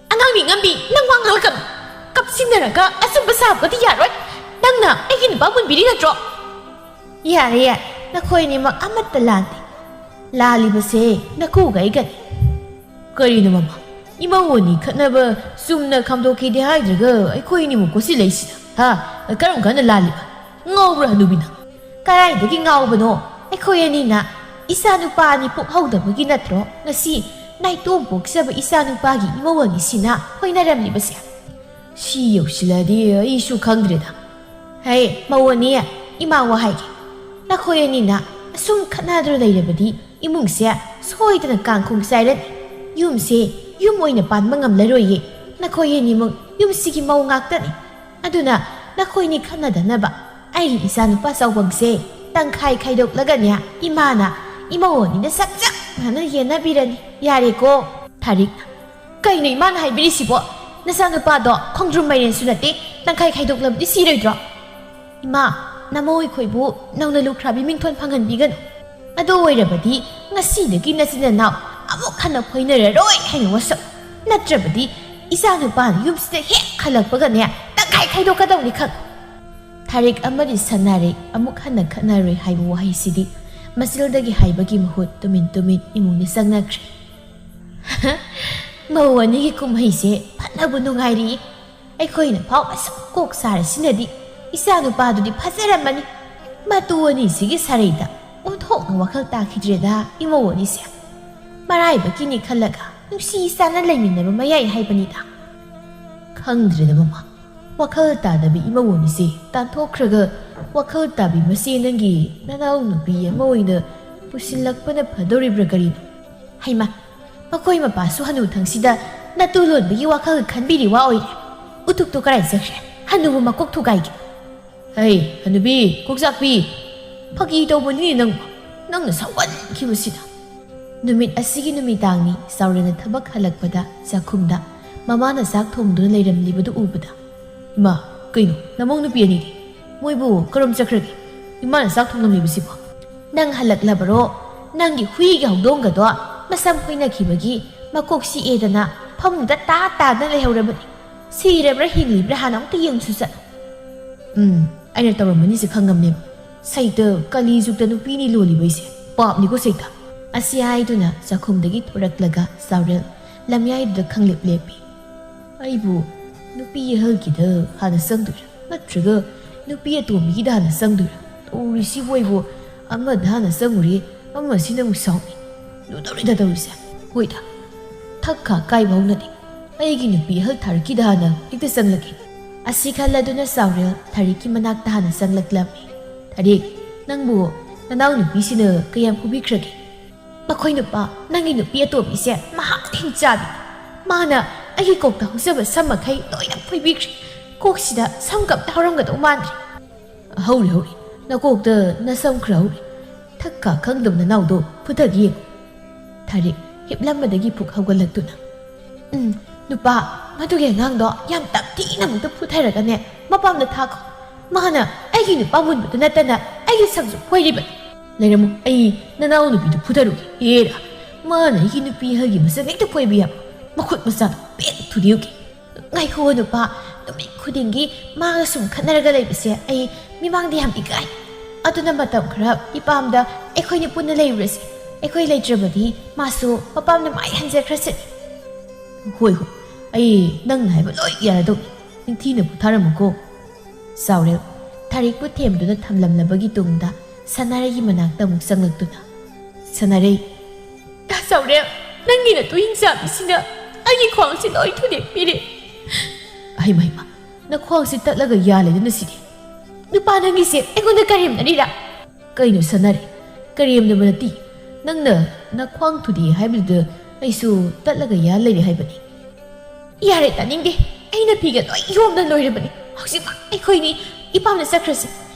ꯑꯉꯥꯡ ꯅꯤꯡꯉꯝꯕꯤ, ꯅꯪ ꯋꯥ ꯉꯥꯡꯂꯛꯀꯅꯨ꯫ ꯀꯞꯁꯤꯟꯅꯔꯒ ꯑꯆꯨꯝꯕ ꯁꯥꯕꯗꯤ ꯌꯥꯔꯣꯏ꯫ ꯅꯪꯅ ꯑꯩꯒꯤ ꯅꯨꯄꯥ ꯃꯨꯟꯕꯤꯔꯤ ꯅꯠꯇ꯭ꯔꯣ? ꯌꯥꯔꯦ, ꯌꯥꯔꯦ, ꯅꯈꯣꯏ ꯑꯅꯤꯃꯛ ꯑꯃꯠꯇ ꯂꯥꯟꯗꯦ꯫ ꯂꯥꯜꯂꯤꯕꯁꯦ ꯅꯀꯨꯒ ꯑꯩꯒꯅꯤ꯫ ꯀꯔꯤꯅꯣ ꯃꯃꯥ? ꯏꯃꯧ ꯑꯅꯤ ꯈꯠꯅꯕ ꯆꯨꯝꯅ ꯈꯥꯝꯗꯣꯛꯀꯦꯗꯤ ꯍꯥꯏꯗ꯭ꯔꯒ ꯑꯩꯈꯣꯏ ꯑꯅꯤꯃꯨꯛ ꯀꯣꯠꯁꯤꯜꯂꯛꯏꯁꯤꯅ? ꯍꯥ? ꯀꯔꯝ ꯀꯥꯟꯗ ꯂꯥꯜꯂꯤꯕ? ꯉꯥꯎꯕ꯭ꯔꯥ ꯍꯅꯨꯕꯤ ꯅꯪ? ꯀꯗꯥꯏꯗꯒꯤ ꯉꯥꯎꯕꯅꯣ? ꯑꯩꯈꯣꯏ ꯑꯅꯤꯅ ꯏꯆꯥ ꯅꯨꯄꯥ ꯑꯅꯤ ꯄꯣꯛꯍꯧꯗꯕꯒꯤ ꯅꯠꯇ꯭ꯔꯣ ꯉꯁꯤ ꯅꯥꯏꯇꯣꯝ ꯄꯣꯛꯆꯕ ꯏꯆꯥ ꯅꯨꯄꯥꯒꯤ ꯏꯃꯧ ꯑꯅꯤꯁꯤꯅ ꯍꯣꯏꯅꯔꯝꯂꯤꯕꯁꯦ? ꯁꯤ ꯌꯧꯁꯤꯜꯂꯛꯑꯗꯤ ꯑꯩꯁꯨ ꯈꯪꯗ꯭ꯔꯦꯗ꯫ ꯍꯦ, ꯃꯧ ꯑꯅꯤ, ꯏꯃꯥ ꯋꯥ ꯍꯥꯏꯒꯦ꯫ ꯅꯈꯣꯏ ꯑꯅꯤꯅ ꯑꯁꯨꯝ ꯈꯠꯅꯗꯨꯅ ꯂꯩꯔꯕꯗꯤ ꯏꯃꯨꯡꯁꯦ ꯁꯣꯏꯗꯅ ꯀꯥꯡꯈꯣꯡ ꯆꯥꯏꯔꯅꯤ꯫ ꯌꯨꯝꯁꯦ ꯌꯨꯝ ꯑꯣꯏꯅ ꯄꯥꯟꯕ ꯉꯝꯂꯔꯣꯏꯌꯦ꯫ ꯅꯈꯣꯏ ꯑꯅꯤꯃꯛ ꯌꯨꯝꯁꯤꯒꯤ ꯃꯧ ꯉꯥꯛꯇꯅꯤ꯫ ꯑꯗꯨꯅ ꯅꯈꯣꯏꯅꯤ ꯈꯠꯅꯗꯅꯕ ꯑꯩꯒꯤ ꯏꯆꯥꯅꯨꯄꯥ ꯆꯥꯎꯕꯪꯁꯦ ꯇꯪꯈꯥꯏ ꯈꯥꯏꯗꯣꯛꯂꯒꯅꯦ, ꯏꯃꯥꯅ ꯏꯃꯧ ꯑꯅꯤꯗ ꯆꯞ ꯆꯞ ꯃꯥꯟꯅ ꯌꯦꯟꯅꯕꯤꯔꯅꯤ꯫ ꯌꯥꯔꯦꯀꯣ? ꯊꯥꯔꯤꯛ, ꯀꯩꯅꯣ ꯏꯃꯥꯅ ꯍꯥꯏꯕꯤꯔꯤꯁꯤꯕꯣ? ꯅꯆꯥꯅꯨꯄꯥꯗꯣ ꯈꯣꯡꯗ꯭ꯔꯨꯝ ꯃꯥꯏꯔꯦꯟꯁꯨ ꯅꯠꯇꯦ, ꯇꯪꯈꯥꯏ ꯈꯥꯏꯗꯣꯛꯂꯕꯗꯤ ꯁꯤꯔꯣꯏꯗ꯭ꯔꯣ? ꯏꯃꯥ, ꯅꯃꯧ ꯑꯩꯈꯣꯏꯕꯨ ꯅꯧꯅ ꯂꯨꯈ꯭ꯔꯥꯕꯤ ꯃꯤꯡꯊꯣꯟ ꯐꯪꯍꯟꯕꯤꯒꯅꯨ꯫ ꯑꯗꯨ ꯑꯣꯏꯔꯕꯗꯤ ꯉꯁꯤꯗꯒꯤ ꯅꯆꯤꯟ ꯅꯅꯥꯎ ꯑꯃꯨꯛ ꯍꯟꯅ ꯐꯣꯏꯅꯔꯔꯣꯏ ꯍꯥꯏꯅ ꯋꯥꯁꯛ꯫ ꯅꯠꯇ꯭ꯔꯕꯗꯤ ꯏꯆꯥꯅꯨꯄꯥꯅ ꯌꯨꯝꯁꯤꯗ ꯍꯦꯛ ꯍꯜꯂꯛꯄꯒꯅꯦ, ꯇꯪꯈꯥꯏ ꯈꯥꯏꯗꯣꯛꯀꯗꯧꯅꯤ ꯈꯪ꯫ ꯊꯥꯔꯤꯛ ꯑꯃꯗꯤ ꯁꯅꯥꯔꯤꯛ ꯑꯃꯨꯛ ꯍꯟꯅ ꯈꯠꯅꯔꯣꯏ ꯍꯥꯏꯕ ꯋꯥꯍꯩꯁꯤꯗꯤ ꯃꯆꯤꯜꯗꯒꯤ ꯍꯥꯏꯕꯒꯤ ꯃꯍꯨꯠ ꯇꯨꯃꯤꯟ ꯇꯨꯃꯤꯟ ꯏꯃꯨꯡꯗ ꯆꯪꯅꯈ꯭ꯔꯦ꯫ ꯃꯧ ꯑꯅꯤꯒꯤ ꯀꯨꯝꯍꯩꯁꯦ ꯐꯅꯕꯨ ꯅꯨꯡꯉꯥꯏꯔꯤ꯫ ꯑꯩꯈꯣꯏꯅ ꯐꯥꯎ ꯑꯁꯨꯛ ꯀꯣꯛ ꯁꯥꯔꯁꯤꯅꯗꯤ ꯏꯆꯥꯅꯨꯄꯥꯗꯨꯗꯤ ꯐꯖꯔꯝꯃꯅꯤ꯫ ꯃꯇꯨ ꯑꯅꯤꯁꯤꯒꯤ ꯁꯥꯔꯩꯗ ꯑꯣꯟꯊꯣꯛꯅ ꯋꯥꯈꯜ ꯇꯥꯈꯤꯗ꯭ꯔꯦꯗ ꯏꯃꯧ ꯑꯅꯤꯁꯦ꯫ ꯃꯔꯥꯏꯕꯛꯀꯤꯅꯤ ꯈꯜꯂꯒ ꯅꯨꯡꯁꯤ ꯆꯥꯟꯅ ꯂꯩꯃꯤꯟꯅꯕ ꯃꯌꯥꯏ ꯍꯥꯏꯕꯅꯤꯗ꯫ ꯈꯪꯗ꯭ꯔꯦꯗ ꯃꯃꯥ, ꯋꯥꯈꯜ ꯇꯥꯗꯕꯤ ꯏꯃꯧ ꯑꯅꯤꯁꯦ ꯇꯥꯟꯊꯣꯛꯈ꯭ꯔꯒ ꯋꯥꯈꯜ ꯇꯥꯕꯤ ꯃꯆꯦ ꯅꯪꯒꯤ ꯅꯅꯥꯎ ꯅꯨꯄꯤ ꯑꯃ ꯑꯣꯏꯅ ꯄꯨꯁꯤꯜꯂꯛꯄꯅ ꯐꯗꯧꯔꯤꯕ꯭ꯔꯥ ꯀꯔꯤꯅꯣ? ꯍꯩꯃꯥ, ꯃꯈꯣꯏ ꯃꯄꯥꯁꯨ ꯍꯅꯨꯊꯪꯁꯤꯗ ꯅꯇꯨ ꯂꯣꯟꯕꯒꯤ ꯋꯥꯈꯜ ꯈꯟꯕꯤꯔꯤ ꯋꯥ ꯑꯣꯏꯔꯦ꯫ ꯎꯇꯨꯛꯇꯣ ꯀꯗꯥꯏ ꯆꯠꯈ꯭ꯔꯦ? ꯍꯅꯨꯕ ꯃꯀꯣꯛ ꯊꯨꯒꯥꯏꯒꯦ꯫ ꯍꯩ, ꯍꯅꯨꯕꯤ, ꯀꯣꯛꯆꯥꯛꯄꯤ, ꯐꯥꯒꯤ ꯇꯧꯕꯅꯤ ꯅꯪ, ꯅꯪꯅ ꯁꯥꯎꯒꯟꯈꯤꯕꯁꯤꯅ꯫ ꯅꯨꯃꯤꯠ ꯑꯁꯤꯒꯤ ꯅꯨꯃꯤꯗꯥꯡꯅꯤ ꯆꯥꯎꯔꯦꯜꯅ ꯊꯕꯛ ꯍꯜꯂꯛꯄꯗ ꯆꯥꯛꯈꯨꯝꯗ ꯃꯃꯥꯅ ꯆꯥꯛ ꯊꯣꯡꯗꯨꯅ ꯂꯩꯔꯝꯂꯤꯕꯗꯨ ꯎꯕꯗ, "ꯏꯃꯥ, ꯀꯩꯅꯣ, ꯅꯃꯧ ꯅꯨꯄꯤ ꯑꯅꯤꯗꯤ? ꯃꯣꯏꯕꯨ ꯀꯔꯣꯝ ꯆꯠꯈ꯭ꯔꯒꯦ? ꯏꯃꯥꯅ ꯆꯥꯛ ꯊꯣꯡꯂꯝꯂꯤꯕꯁꯤꯕꯣ?" "ꯅꯪ ꯍꯜꯂꯛꯂꯕꯔꯣ? ꯅꯪꯒꯤ ꯍꯨꯏꯒꯤ ꯍꯧꯗꯣꯡꯒꯗꯣ ꯃꯁꯝ ꯐꯣꯏꯅꯈꯤꯕꯒꯤ ꯃꯀꯣꯛ ꯆꯤꯛꯑꯦꯗꯅ ꯐꯃꯨꯡꯗ ꯇꯥ ꯇꯥꯗꯅ ꯂꯩꯍꯧꯔꯕꯅꯤ꯫ ꯁꯤꯔꯕ꯭ꯔꯥ ꯍꯤꯡꯂꯤꯕ꯭ꯔꯥ ꯍꯥꯟꯅ ꯑꯃꯨꯛꯇ ꯌꯦꯡꯁꯨ ꯆꯠꯂꯨ꯫" "ꯎꯝ, ꯑꯩꯅ ꯇꯧꯔꯝꯃꯅꯤꯁꯦ ꯈꯪꯉꯝꯅꯦꯕ꯫ ꯁꯩꯇ ꯀꯂꯤ ꯖꯨꯛꯇ ꯅꯨꯄꯤꯅꯤ ꯂꯣꯜꯂꯤꯕ ꯑꯩꯁꯦ꯫ ꯄꯥꯞꯅꯤꯀꯣ ꯁꯩꯇ꯫" ꯑꯁꯤ ꯍꯥꯏꯗꯨꯅ ꯆꯥꯛꯈꯨꯝꯗꯒꯤ ꯊꯣꯔꯛꯂꯒ ꯆꯥꯎꯔꯦꯜ ꯂꯝꯌꯥꯏꯗꯨꯗ ꯈꯪꯂꯦꯞ ꯂꯦꯞꯄꯤ꯫ "ꯑꯩꯕꯨ ꯅꯨꯄꯤ ꯑꯍꯜꯒꯤꯗ ꯍꯥꯟꯅ ꯆꯪꯗꯣꯏꯔꯥ, ꯅꯠꯇ꯭ꯔꯒ ꯅꯨꯄꯤ ꯑꯇꯣꯝꯕꯤꯒꯤꯗ ꯍꯥꯟꯅ ꯆꯪꯗꯣꯏꯔꯥ? ꯇꯧꯔꯤꯁꯤꯕꯨ ꯑꯩꯕꯨ ꯑꯃꯗ ꯍꯥꯟꯅ ꯆꯪꯉꯨꯔꯦ, ꯑꯃꯁꯤꯅ ꯑꯃꯨꯛ ꯁꯥꯎꯏ꯫ ꯂꯨꯗꯧꯔꯤꯗ ꯇꯧꯔꯤꯁꯦ꯫ ꯍꯣꯏꯗ, ꯊꯛ ꯈꯥ ꯀꯥꯏꯕ ꯍꯧꯅꯗꯦ꯫ ꯑꯩꯒꯤ ꯅꯨꯄꯤ ꯑꯍꯜ ꯊꯥꯔꯤꯛꯀꯤꯗ ꯍꯥꯟꯅ ꯍꯦꯛꯇ ꯆꯪꯂꯒꯦ꯫" ꯑꯁꯤ ꯈꯜꯂꯗꯨꯅ ꯆꯥꯎꯔꯦꯜ ꯊꯥꯔꯤꯛꯀꯤ ꯃꯅꯥꯛꯇ ꯍꯥꯟꯅ ꯆꯪꯂꯛꯂꯝꯃꯤ꯫ "ꯊꯥꯔꯤꯛ, ꯅꯪꯕꯨ ꯅꯅꯥꯎ ꯅꯨꯄꯤꯁꯤꯅ ꯀꯌꯥꯝ ꯐꯨꯕꯤꯈ꯭ꯔꯒꯦ?" "ꯃꯈꯣꯏ ꯅꯨꯄꯥ, ꯅꯪꯒꯤ ꯅꯨꯄꯤ ꯑꯇꯣꯝꯕꯤꯁꯦ ꯃꯍꯥꯛ ꯊꯤꯟ ꯆꯥꯕꯤ꯫ ꯃꯥꯅ ꯑꯩꯒꯤ ꯀꯣꯛꯇ ꯍꯧꯖꯕ ꯁꯝ ꯃꯈꯩ ꯂꯣꯏꯅ ꯐꯣꯏꯕꯤꯈ꯭ꯔꯦ꯫ ꯀꯣꯛꯁꯤꯗ ꯁꯝ ꯀꯝꯇ ꯍꯧꯔꯝꯒꯗꯧ ꯃꯥꯟꯗ꯭ꯔꯦ꯫" "ꯍꯧꯔꯦ, ꯍꯧꯔꯦ, ꯅꯀꯣꯛꯇ ꯅꯁꯝ ꯈꯔ ꯍꯧꯔꯦ꯫ ꯊꯛ ꯈꯥ ꯈꯪꯗꯕ ꯅꯅꯥꯎꯗꯣ ꯐꯨꯊꯒꯦ ꯌꯦꯡꯉꯨ꯫" ꯊꯥꯔꯤꯛ ꯍꯤꯞꯂꯝꯕꯗꯒꯤ ꯐꯨꯛ ꯍꯧꯒꯠꯂꯛꯇꯨꯅ, "ꯎꯝ, ꯅꯨꯄꯥ, ꯃꯗꯨꯒꯤ ꯑꯉꯥꯡꯗꯣ ꯌꯥꯝ ꯇꯝꯊꯤꯅ ꯑꯃꯨꯛꯇ ꯐꯨꯊꯔꯒꯅꯦ ꯃꯄꯥꯝꯗ ꯊꯥꯈꯣ꯫ ꯃꯥꯅ ꯑꯩꯒꯤ ꯅꯨꯄꯥ ꯃꯨꯟꯕꯗ ꯅꯠꯇꯅ ꯑꯩꯒꯤ ꯁꯝꯁꯨ ꯐꯣꯏꯔꯤꯕꯅꯤ꯫ ꯂꯩꯔꯝꯃꯨ, ꯑꯩ ꯅꯅꯥꯎ ꯅꯨꯄꯤꯗꯨ ꯐꯨꯊꯔꯨꯒꯦ꯫ ꯍꯦꯔꯥ, ꯃꯥꯅ ꯑꯩꯒꯤ ꯅꯨꯄꯤ ꯑꯍꯜꯒꯤ ꯃꯁꯝ ꯍꯦꯛꯇ ꯐꯣꯏꯕ ꯌꯥꯕ꯫ ꯃꯈꯨꯠ ꯃꯆꯥꯗꯣ ꯄꯦꯠ ꯊꯨꯗꯦꯛꯎꯒꯦ꯫" "ꯉꯥꯏꯈꯣ ꯅꯨꯄꯥ, ꯅꯨꯃꯤꯠ ꯈꯨꯗꯤꯡꯒꯤ ꯃꯥꯒ ꯁꯨꯝ ꯈꯠꯅꯔꯒ ꯂꯩꯕꯁꯦ ꯑꯩ ꯃꯤꯃꯥꯡꯗ ꯌꯥꯝ ꯏꯀꯥꯏ꯫ ꯑꯗꯨꯅ ꯃꯇꯝ ꯈꯔ ꯏꯄꯥꯝꯗ ꯑꯩꯈꯣꯏꯅꯤ ꯄꯨꯟꯅ ꯂꯩꯔꯨꯔꯁꯤ꯫ ꯑꯩꯈꯣꯏ ꯂꯩꯇ꯭ꯔꯕꯗꯤ ꯃꯥꯁꯨ ꯃꯄꯥꯝꯗ ꯃꯥꯏ ꯍꯟꯖꯈ꯭ꯔꯁꯅꯤ꯫" "ꯍꯣꯏ, ꯍꯣꯏ, ꯑꯩ ꯅꯪꯅ ꯍꯥꯏꯕ ꯂꯣꯏ ꯌꯥꯔꯗꯧꯅꯤ꯫ ꯅꯤꯡꯊꯤꯅ ꯄꯣꯊꯥꯔꯝꯃꯨꯀꯣ꯫" ꯆꯥꯎꯔꯦꯜ ꯊꯥꯔꯤꯛꯄꯨ ꯊꯦꯝꯗꯨꯅ ꯊꯝꯂꯝꯂꯕꯒꯤ ꯇꯨꯡꯗ ꯁꯅꯥꯔꯩꯒꯤ ꯃꯅꯥꯛꯇ ꯑꯃꯨꯛ ꯆꯪꯂꯛꯇꯨꯅ, "ꯁꯅꯥꯔꯩ꯫" "ꯆꯥꯎꯔꯦꯜ, ꯅꯪꯒꯤ ꯅꯇꯨ ꯍꯤꯡꯆꯥꯕꯤꯁꯤꯅ ꯑꯩꯒꯤ ꯈ꯭ꯋꯥꯡꯁꯤ ꯂꯣꯏ ꯊꯨꯗꯦꯛꯄꯤꯔꯦ꯫ ꯍꯩꯃ, ꯍꯩꯃ, ꯅꯈ꯭ꯋꯥꯡꯁꯤ ꯇꯠꯂꯒ ꯌꯥꯜꯂꯦꯗꯅ ꯁꯤꯗꯤ꯫ ꯅꯨꯄꯥ, ꯅꯪꯒꯤꯁꯦ ꯑꯩꯉꯣꯟꯗ ꯀꯔꯦꯝꯅꯔꯤꯔꯥ? ꯀꯩꯅꯣ ꯁꯥꯟꯅꯔꯦ? ꯀꯔꯦꯝꯅꯕ ꯅꯠꯇꯦ꯫ ꯅꯪꯅ ꯅꯈ꯭ꯋꯥꯡ ꯊꯨꯗꯦꯛꯑꯦ ꯍꯥꯏꯕꯗꯨꯗ ꯑꯩꯁꯨ ꯇꯠꯂꯒ ꯌꯥꯜ ꯂꯩꯔꯦ ꯍꯥꯏꯕꯅꯤ꯫ ꯌꯥꯔꯦ, ꯇꯥꯅꯤꯡꯗꯦ꯫ ꯑꯩꯅ ꯐꯤꯒ ꯂꯣꯏ ꯌꯣꯝꯗ ꯂꯣꯏꯔꯕꯅꯤ꯫ ꯍꯧꯖꯤꯛꯃꯛ ꯑꯩꯈꯣꯏꯅꯤ ꯏꯄꯥꯝꯗ ꯆꯠꯈ꯭ꯔꯁꯤ꯫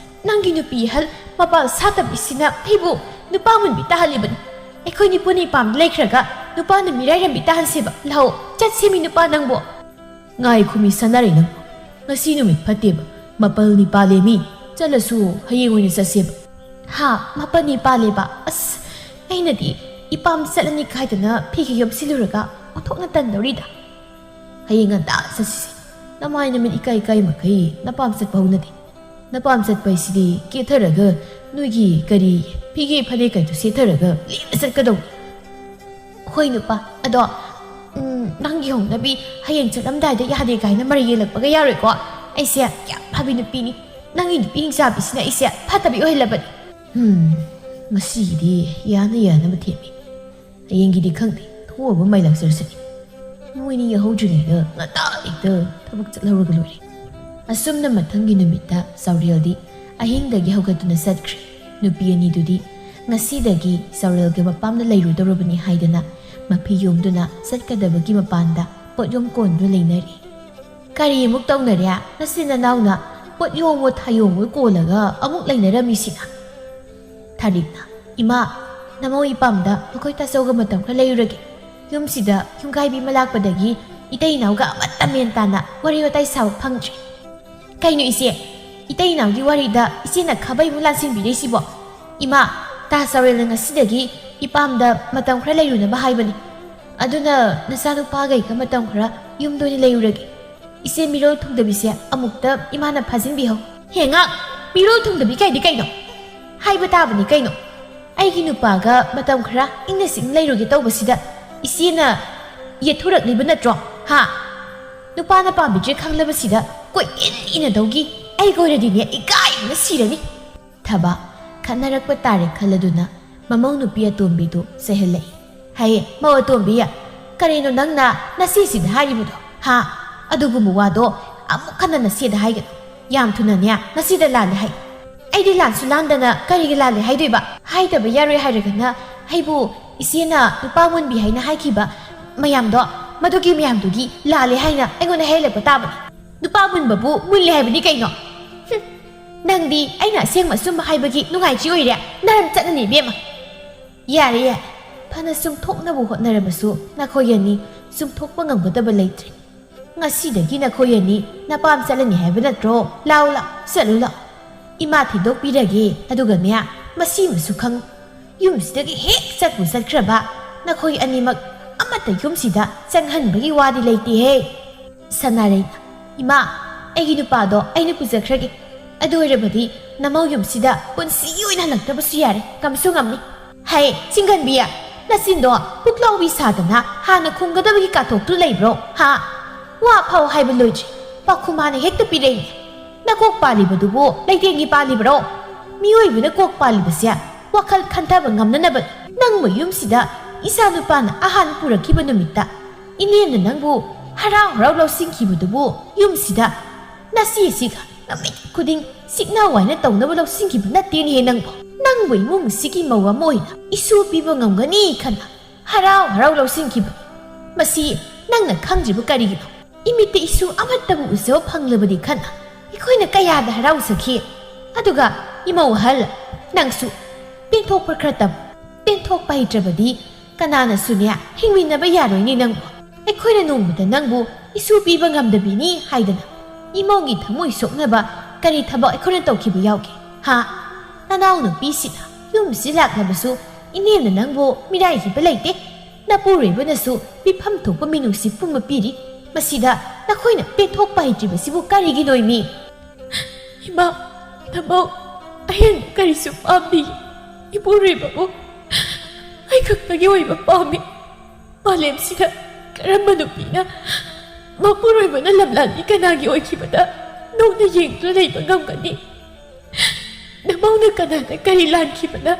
ꯅꯪꯒꯤ ꯅꯨꯄꯤ ꯑꯍꯜ ꯃꯄꯥꯜ ꯁꯥꯠꯇꯕꯤꯁꯤꯅ ꯑꯩꯕꯨ ꯅꯨꯄꯥ ꯃꯨꯟꯕꯤ ꯇꯥꯍꯜꯂꯤꯕꯅꯤ꯫ ꯑꯩꯈꯣꯏꯅꯤ ꯄꯨꯟꯅ ꯏꯄꯥꯝꯗ ꯂꯩꯈ꯭ꯔꯒ ꯅꯨꯄꯥꯅ ꯃꯤꯔꯥꯏꯔꯝꯕꯤ ꯇꯥꯍꯟꯁꯦꯕ꯫ ꯂꯥꯛꯑꯣ, ꯆꯠꯁꯦꯃꯤ ꯅꯨꯄꯥ ꯅꯪꯕꯨ꯫ ꯉꯥꯏꯈꯣꯃꯤ ꯁꯥꯟꯅꯔꯩ ꯅꯪꯕꯨ꯫ ꯉꯁꯤ ꯅꯨꯃꯤꯠ ꯐꯠꯇꯦꯕ꯫ ꯃꯄꯜꯅꯤ ꯄꯥꯜꯂꯦꯃꯤ꯫ ꯆꯠꯂꯁꯨ ꯍꯌꯦꯡ ꯑꯣꯏꯅ ꯆꯠꯁꯦꯕ꯫ ꯍꯥ, ꯃꯄꯜꯅꯤ ꯄꯥꯜꯂꯦꯕ? ꯑꯁ, ꯑꯩꯅꯗꯤ ꯏꯄꯥꯝ ꯆꯠꯂꯅꯤ ꯀꯥꯏꯗꯅ ꯐꯤꯒ ꯌꯣꯝꯁꯤꯜꯂꯨꯔꯒ ꯑꯣꯟꯊꯣꯛꯅ ꯇꯟꯗꯧꯔꯤꯗ꯫ ꯍꯌꯦꯡ ꯉꯟꯇꯥ ꯆꯠꯁꯤꯁꯦ꯫ ꯅꯃꯥꯏ ꯅꯃꯤꯠ ꯏꯀꯥꯏ ꯏꯀꯥꯏ ꯃꯈꯩ ꯅꯄꯥꯝ ꯆꯠꯄ ꯍꯧꯅꯗꯦ꯫ ꯅꯄꯥꯝ ꯆꯠꯄ ꯍꯥꯏꯁꯤꯗꯤ ꯀꯦꯊꯔꯒ ꯅꯣꯏꯒꯤ ꯀꯔꯤ ꯐꯤꯒꯦ ꯐꯅꯦꯛ ꯀꯩꯗꯣ ꯁꯦꯠꯊꯔꯒ ꯂꯦꯝꯅ ꯆꯠꯀꯗꯧꯕ꯫ ꯍꯣꯏ ꯅꯨꯄꯥ, ꯑꯗꯣ, ꯎꯝ, ꯅꯪꯒꯤ ꯍꯧꯅꯕꯤ ꯍꯌꯦꯡ ꯆꯠꯂꯝꯗꯥꯏꯗ ꯌꯥꯗꯦ ꯀꯥꯏꯅ ꯃꯔꯩ ꯌꯦꯜꯂꯛꯄꯒ ꯌꯥꯔꯣꯏꯀꯣ? ꯑꯩꯁꯦ ꯌꯥꯝ ꯐꯕꯤ ꯅꯨꯄꯤꯅꯤ꯫ ꯅꯪꯒꯤ ꯅꯨꯄꯤ ꯍꯤꯡꯆꯥꯕꯤꯁꯤꯅ ꯑꯩꯁꯦ ꯐꯠꯇꯕꯤ ꯑꯣꯏꯍꯜꯂꯕꯅꯤ꯫ ꯎꯝ, ꯉꯁꯤꯒꯤꯗꯤ ꯌꯥꯅ ꯌꯥꯅꯕ ꯊꯦꯝꯃꯤ꯫ ꯍꯌꯦꯡꯒꯤꯗꯤ ꯈꯪꯗꯦ, ꯊꯣꯛꯑꯕ ꯃꯥꯏ ꯂꯥꯛꯆꯔꯁꯅꯤ꯫ ꯃꯣꯏꯅꯤ ꯌꯥꯍꯧꯗ꯭ꯔꯤꯉꯩꯗ ꯉꯟꯇꯥ ꯍꯦꯛꯇ ꯊꯕꯛ ꯆꯠꯍꯧꯔꯒ ꯂꯣꯏꯔꯦ꯫ ꯑꯁꯨꯝꯅ ꯃꯊꯪꯒꯤ ꯅꯨꯃꯤꯠꯇ ꯆꯥꯎꯔꯦꯜꯗꯤ ꯑꯍꯤꯡꯗꯒꯤ ꯍꯧꯒꯠꯇꯨꯅ ꯆꯠꯈ꯭ꯔꯦ꯫ ꯅꯨꯄꯤ ꯑꯅꯤꯗꯨꯗꯤ ꯉꯁꯤꯗꯒꯤ ꯆꯥꯎꯔꯦꯜꯒ ꯃꯄꯥꯝꯗ ꯂꯩꯔꯨꯗꯧꯔꯕꯅꯤ ꯍꯥꯏꯗꯅ ꯃꯐꯤ ꯌꯣꯝꯗꯨꯅ ꯆꯠꯀꯗꯕꯒꯤ ꯃꯄꯥꯟꯗ ꯄꯣꯠꯌꯣꯝ ꯀꯣꯟꯗꯨꯅ ꯂꯩꯅꯔꯤ꯫ ꯀꯔꯤ ꯑꯃꯨꯛ ꯇꯧꯅꯔꯦ? ꯅꯆꯤꯟ ꯅꯅꯥꯎꯅ ꯄꯣꯠ ꯌꯣꯝꯃꯣ ꯊꯥꯌꯣꯝꯃꯣ ꯀꯣꯜꯂꯒ ꯑꯃꯨꯛ ꯂꯩꯅꯔꯝꯃꯤꯁꯤꯅ? ꯊꯥꯔꯤꯛꯅ, "ꯏꯃꯥ, ꯅꯃꯧ ꯏꯄꯥꯝꯗ ꯃꯈꯣꯏ ꯇꯥꯆꯧꯒ ꯃꯇꯝ ꯈꯔ ꯂꯩꯔꯨꯔꯒꯦ꯫ ꯌꯨꯝꯁꯤꯗ ꯌꯨꯝꯈꯥꯏꯕꯤ ꯑꯃ ꯂꯥꯛꯄꯗꯒꯤ ꯏꯇꯩ ꯏꯅꯥꯎꯒ ꯑꯃꯠꯇ ꯃꯦꯟ ꯇꯥꯅ ꯋꯥꯔꯤ ꯋꯥꯇꯥꯏ ꯁꯥꯕ ꯐꯪꯗ꯭ꯔꯦ꯫" "ꯀꯩꯅꯣ ꯏꯆꯦ? ꯏꯇꯩ ꯏꯅꯥꯎꯒꯤ ꯋꯥꯔꯤꯗ ꯏꯆꯦꯅ ꯈꯥꯕꯩꯃꯨꯛ ꯂꯥꯟꯁꯤꯟꯕꯤꯔꯤꯁꯤꯕꯣ?" "ꯏꯃꯥ, ꯇꯥ ꯆꯥꯎꯔꯦꯜꯅ ꯉꯁꯤꯗꯒꯤ ꯏꯄꯥꯝꯗ ꯃꯇꯝ ꯈꯔ ꯂꯩꯔꯨꯅꯕ ꯍꯥꯏꯕꯅꯤ꯫ ꯑꯗꯨꯅ ꯅꯆꯥꯅꯨꯄꯥꯈꯩꯒ ꯃꯇꯝ ꯈꯔ ꯌꯨꯝꯗ ꯑꯣꯏꯅ ꯂꯩꯔꯨꯔꯒꯦ꯫ ꯏꯆꯦ ꯃꯤꯔꯣꯜ ꯊꯨꯡꯗꯕꯤꯁꯦ ꯑꯃꯨꯛꯇ ꯏꯃꯥꯅ ꯐꯥꯖꯤꯟꯕꯤꯍꯧ꯫" "ꯍꯦ ꯉꯥꯛ! ꯃꯤꯔꯣꯜ ꯊꯨꯡꯗꯕꯤ ꯀꯥꯏꯗꯤ ꯀꯩꯅꯣ? ꯍꯥꯏꯕ ꯇꯥꯕꯅꯤ ꯀꯩꯅꯣ꯫ ꯑꯩꯒꯤ ꯅꯨꯄꯥꯒ ꯃꯇꯝ ꯈꯔ ꯏꯪꯅ ꯆꯤꯛꯅ ꯂꯩꯔꯨꯒꯦ ꯇꯧꯕꯁꯤꯗ ꯏꯆꯦꯅ ꯌꯦꯠꯊꯨꯔꯛꯂꯤꯕ ꯅꯠꯇ꯭ꯔꯣ? ꯍꯥ? ꯅꯨꯄꯥꯅ ꯄꯥꯝꯕꯤꯗ꯭ꯔꯦ ꯈꯪꯂꯕꯁꯤꯗ ꯀꯣꯏꯏꯟ ꯏꯟꯅꯗꯧꯒꯤ ꯑꯩꯒ ꯑꯣꯏꯔꯗꯤꯅꯦ ꯏꯀꯥꯏꯕꯅ ꯁꯤꯔꯅꯤ꯫" ꯊꯕ ꯈꯠꯅꯔꯛꯄ ꯇꯥꯔꯦ ꯈꯜꯂꯗꯨꯅ ꯃꯃꯧ ꯅꯨꯄꯤ ꯑꯇꯣꯝꯕꯤꯗꯨ ꯆꯩꯍꯜꯂꯛꯏ꯫ ꯍꯩ, ꯃꯧ ꯑꯇꯣꯝꯕꯤ, ꯀꯔꯤꯅꯣ ꯅꯪꯅ ꯅꯆꯦꯁꯤꯗ ꯍꯥꯏꯔꯤꯕꯗꯣ? ꯍꯥ? ꯑꯗꯨꯒꯨꯝꯕ ꯋꯥꯗꯣ ꯑꯃꯨꯛ ꯍꯟꯅ ꯅꯆꯦꯗ ꯍꯥꯏꯒꯅꯨ꯫ ꯌꯥꯝ ꯊꯨꯅꯅꯦ ꯅꯆꯦꯗ ꯂꯥꯜꯂꯦ ꯍꯥꯏ꯫ ꯑꯩꯗꯤ ꯂꯥꯟꯁꯨ ꯂꯥꯟꯗꯅ ꯀꯔꯤꯒꯤ ꯂꯥꯜꯂꯦ ꯍꯥꯏꯗꯣꯏꯕ? ꯍꯥꯏꯗꯕ ꯌꯥꯔꯣꯏ ꯍꯥꯏꯔꯒꯅ ꯑꯩꯕꯨ ꯏꯆꯦꯅ ꯅꯨꯄꯥ ꯃꯨꯟꯕꯤ ꯍꯥꯏꯅ ꯍꯥꯏꯈꯤꯕ ꯃꯌꯥꯝꯗꯣ, ꯃꯗꯨꯒꯤ ꯃꯌꯥꯝꯗꯨꯒꯤ ꯂꯥꯜꯂꯦ ꯍꯥꯏꯅ ꯑꯩꯉꯣꯟꯗ ꯍꯦꯜꯂꯛꯄ ꯇꯥꯕꯅꯤ꯫ ꯅꯨꯄꯥ ꯃꯨꯟꯕꯕꯨ ꯃꯨꯜꯂꯦ ꯍꯥꯏꯕꯅꯤ ꯀꯩꯅꯣ? ꯍꯨꯝ, ꯅꯪꯗꯤ ꯑꯩꯅ ꯑꯁꯦꯡꯕ ꯑꯆꯨꯝꯕ ꯍꯥꯏꯕꯒꯤ ꯅꯨꯡꯉꯥꯏꯆꯤ ꯑꯣꯏꯔꯦ꯫ ꯅꯔꯝ ꯆꯠꯂꯅꯤ ꯏꯕꯦꯝꯃ꯫ ꯌꯥꯔꯦ, ꯌꯥꯔꯦ꯫ ꯐꯅ ꯆꯨꯝꯊꯣꯛꯅꯕ ꯍꯣꯠꯅꯔꯕꯁꯨ ꯅꯈꯣꯏ ꯑꯅꯤ ꯆꯨꯝꯊꯣꯛꯄ ꯉꯝꯒꯗꯕ ꯂꯩꯇ꯭ꯔꯦ꯫ ꯉꯁꯤꯗꯒꯤ ꯅꯈꯣꯏ ꯑꯅꯤ ꯅꯄꯥꯝ ꯆꯠꯂꯅꯤ ꯍꯥꯏꯕ ꯅꯠꯇ꯭ꯔꯣ? ꯂꯥꯎ, ꯂꯥꯎ, ꯆꯠꯂꯨ ꯂꯥꯎ꯫ ꯏꯃꯥ ꯊꯦꯡꯗꯣꯛꯄꯤꯔꯒꯦ, ꯑꯗꯨꯒꯅꯦ, ꯃꯁꯤꯃꯁꯨ ꯈꯪꯉꯨ꯫ ꯌꯨꯝꯁꯤꯗꯒꯤ ꯍꯦꯛ ꯆꯠꯄꯨ ꯆꯠꯈ꯭ꯔꯕ, ꯅꯈꯣꯏ ꯑꯅꯤꯃꯛ ꯑꯃꯠꯇ ꯌꯨꯝꯁꯤꯗ ꯆꯪꯍꯟꯕꯒꯤ ꯋꯥꯗꯤ ꯂꯩꯇꯦꯍꯦ꯫ ꯁꯅꯥꯔꯩ, ꯏꯃꯥ, ꯑꯩꯒꯤ ꯅꯨꯄꯥꯗꯣ ꯑꯩꯅ ꯄꯨꯖꯈ꯭ꯔꯒꯦ꯫ ꯑꯗꯨ ꯑꯣꯏꯔꯕꯗꯤ ꯅꯃꯧ ꯌꯨꯝꯁꯤꯗ ꯄꯨꯟꯁꯤꯒꯤ ꯑꯣꯏꯅ ꯍꯜꯂꯛꯇꯕꯁꯨ ꯌꯥꯔꯦ, ꯉꯝꯁꯨ ꯉꯝꯅꯤ꯫ ꯍꯩ, ꯆꯤꯡꯒꯟꯕꯤ, ꯅꯆꯤꯟꯗꯣ ꯄꯨꯛꯂꯥꯎꯕꯤ ꯁꯥꯗꯅ ꯍꯥꯟꯅ ꯈꯨꯝꯒꯗꯕꯒꯤ ꯀꯥꯊꯣꯛꯇꯨ ꯂꯩꯕ꯭ꯔꯣ? ꯍꯥ? ꯋꯥ ꯐꯥꯎ ꯍꯥꯏꯕ ꯂꯣꯏꯗ꯭ꯔꯤ, ꯄꯥꯎꯈꯨꯝ ꯍꯥꯟꯅ ꯍꯦꯛꯇ ꯄꯤꯔꯛꯏ꯫ ꯅꯀꯣꯛ ꯄꯥꯜꯂꯤꯕꯗꯨꯕꯨ ꯂꯩꯇꯦꯡꯒꯤ ꯄꯥꯜꯂꯤꯕ꯭ꯔꯣ? ꯃꯤꯑꯣꯏꯕꯅ ꯀꯣꯛ ꯄꯥꯜꯂꯤꯕꯁꯦ ꯋꯥꯈꯜ ꯈꯟꯊꯕ ꯉꯝꯅꯅꯕ꯫ ꯅꯪꯕꯨ ꯌꯨꯝꯁꯤꯗ ꯏꯆꯥ ꯅꯨꯄꯥꯅ ꯑꯍꯥꯟꯕ ꯄꯨꯔꯛꯈꯤꯕ ꯅꯨꯃꯤꯠꯇ ꯏꯅꯦꯝꯅ ꯅꯪꯕꯨ ꯍꯔꯥꯎ ꯍꯔꯥꯎ ꯂꯧꯁꯤꯟꯈꯤꯕꯗꯨꯕꯨ ꯌꯨꯝꯁꯤꯗ ꯅꯆꯦꯁꯤꯒ ꯅꯨꯃꯤꯠ ꯈꯨꯗꯤꯡ ꯁꯤꯛꯅ ꯋꯥꯏꯅ ꯇꯧꯅꯕ ꯂꯧꯁꯤꯟꯈꯤꯕ ꯅꯠꯇꯦꯅꯦꯍꯦ ꯅꯪꯕꯨ꯫ ꯅꯪꯕꯨ ꯏꯃꯨꯡꯁꯤꯒꯤ ꯃꯧ ꯑꯃ ꯑꯣꯏꯅ ꯏꯁꯨ ꯄꯤꯕ ꯉꯝꯒꯅꯤ ꯈꯟꯅ ꯍꯔꯥꯎ ꯍꯔꯥꯎ ꯂꯧꯁꯤꯟꯈꯤꯕ꯫ ꯃꯁꯤ ꯅꯪꯅ ꯈꯪꯗ꯭ꯔꯤꯕ ꯀꯔꯤꯒꯤꯅꯣ? ꯏꯃꯤꯠꯇ ꯏꯁꯨ ꯑꯃꯠꯇꯕꯨ ꯎꯖꯕ ꯐꯪꯂꯕꯗꯤ ꯈꯟꯅ ꯑꯩꯈꯣꯏꯅ ꯀꯌꯥꯗ ꯍꯔꯥꯎꯖꯈꯤ꯫ ꯑꯗꯨꯒ ꯏꯃꯧ ꯑꯍꯜ, ꯅꯪꯁꯨ ꯄꯦꯟꯊꯣꯛꯄ ꯈꯔ ꯇꯝ꯫ ꯄꯦꯟꯊꯣꯛꯄ ꯍꯩꯇ꯭ꯔꯕꯗꯤ ꯀꯅꯥꯅꯁꯨꯅꯦ ꯍꯤꯡꯃꯤꯟꯅꯕ ꯌꯥꯔꯣꯏꯅꯦ ꯅꯪꯕꯨ꯫ ꯑꯩꯈꯣꯏꯅ ꯅꯣꯡꯃꯇ ꯅꯪꯕꯨ ꯏꯁꯨ ꯄꯤꯕ ꯉꯝꯗꯕꯤꯅꯤ ꯍꯥꯏꯗꯅ ꯏꯃꯧꯒꯤ ꯊꯃꯣꯏ ꯁꯣꯛꯅꯕ ꯀꯔꯤ ꯊꯕꯛ ꯑꯩꯈꯣꯏꯅ ꯇꯧꯈꯤꯕ ꯌꯥꯎꯒꯦ? ꯍꯥ? ꯅꯅꯥꯎꯅꯨꯄꯤꯁꯤꯅ ꯌꯨꯝꯁꯤ ꯂꯥꯛꯂꯕꯁꯨ ꯏꯅꯦꯝꯅ ꯅꯪꯕꯨ ꯃꯤꯔꯥꯏꯈꯤꯕ ꯂꯩꯇꯦ꯫ ꯅꯄꯨꯔꯣꯏꯕꯅꯁꯨ ꯄꯤꯐꯝ ꯊꯣꯛꯄ ꯃꯤꯅꯨꯡꯁꯤ ꯄꯨꯝꯕ ꯄꯤꯔꯤ꯫ ꯃꯁꯤꯗ ꯅꯈꯣꯏꯅ ꯄꯦꯟꯊꯣꯛꯄ ꯍꯩꯇ꯭ꯔꯤꯕꯁꯤꯕꯨ ꯀꯔꯤꯒꯤꯅꯣ ꯏꯃꯤ? ꯏꯃꯥ, ꯅꯃꯧ, ꯑꯍꯦꯟꯕ ꯀꯔꯤꯁꯨ ꯄꯥꯝꯗꯦ꯫ ꯏꯄꯨꯔꯣꯏꯕꯕꯨ ꯑꯩ ꯈꯛꯇꯒꯤ ꯑꯣꯏꯕ ꯄꯥꯝꯃꯤ꯫ ꯃꯥꯂꯦꯝꯁꯤꯗ ꯀꯔꯝꯕ ꯅꯨꯄꯤꯅ ꯃꯄꯨꯔꯣꯏꯕꯅ ꯂꯝꯂꯥꯟꯕꯤ ꯀꯅꯥꯒꯤ ꯑꯣꯏꯈꯤꯕꯗ ꯅꯣꯛꯅ ꯌꯦꯡꯗꯨꯅ ꯂꯩꯕ ꯉꯝꯒꯅꯤ? ꯅꯃꯧꯅ ꯀꯅꯥꯗ ꯀꯔꯤ ꯂꯥꯟꯈꯤꯕꯅ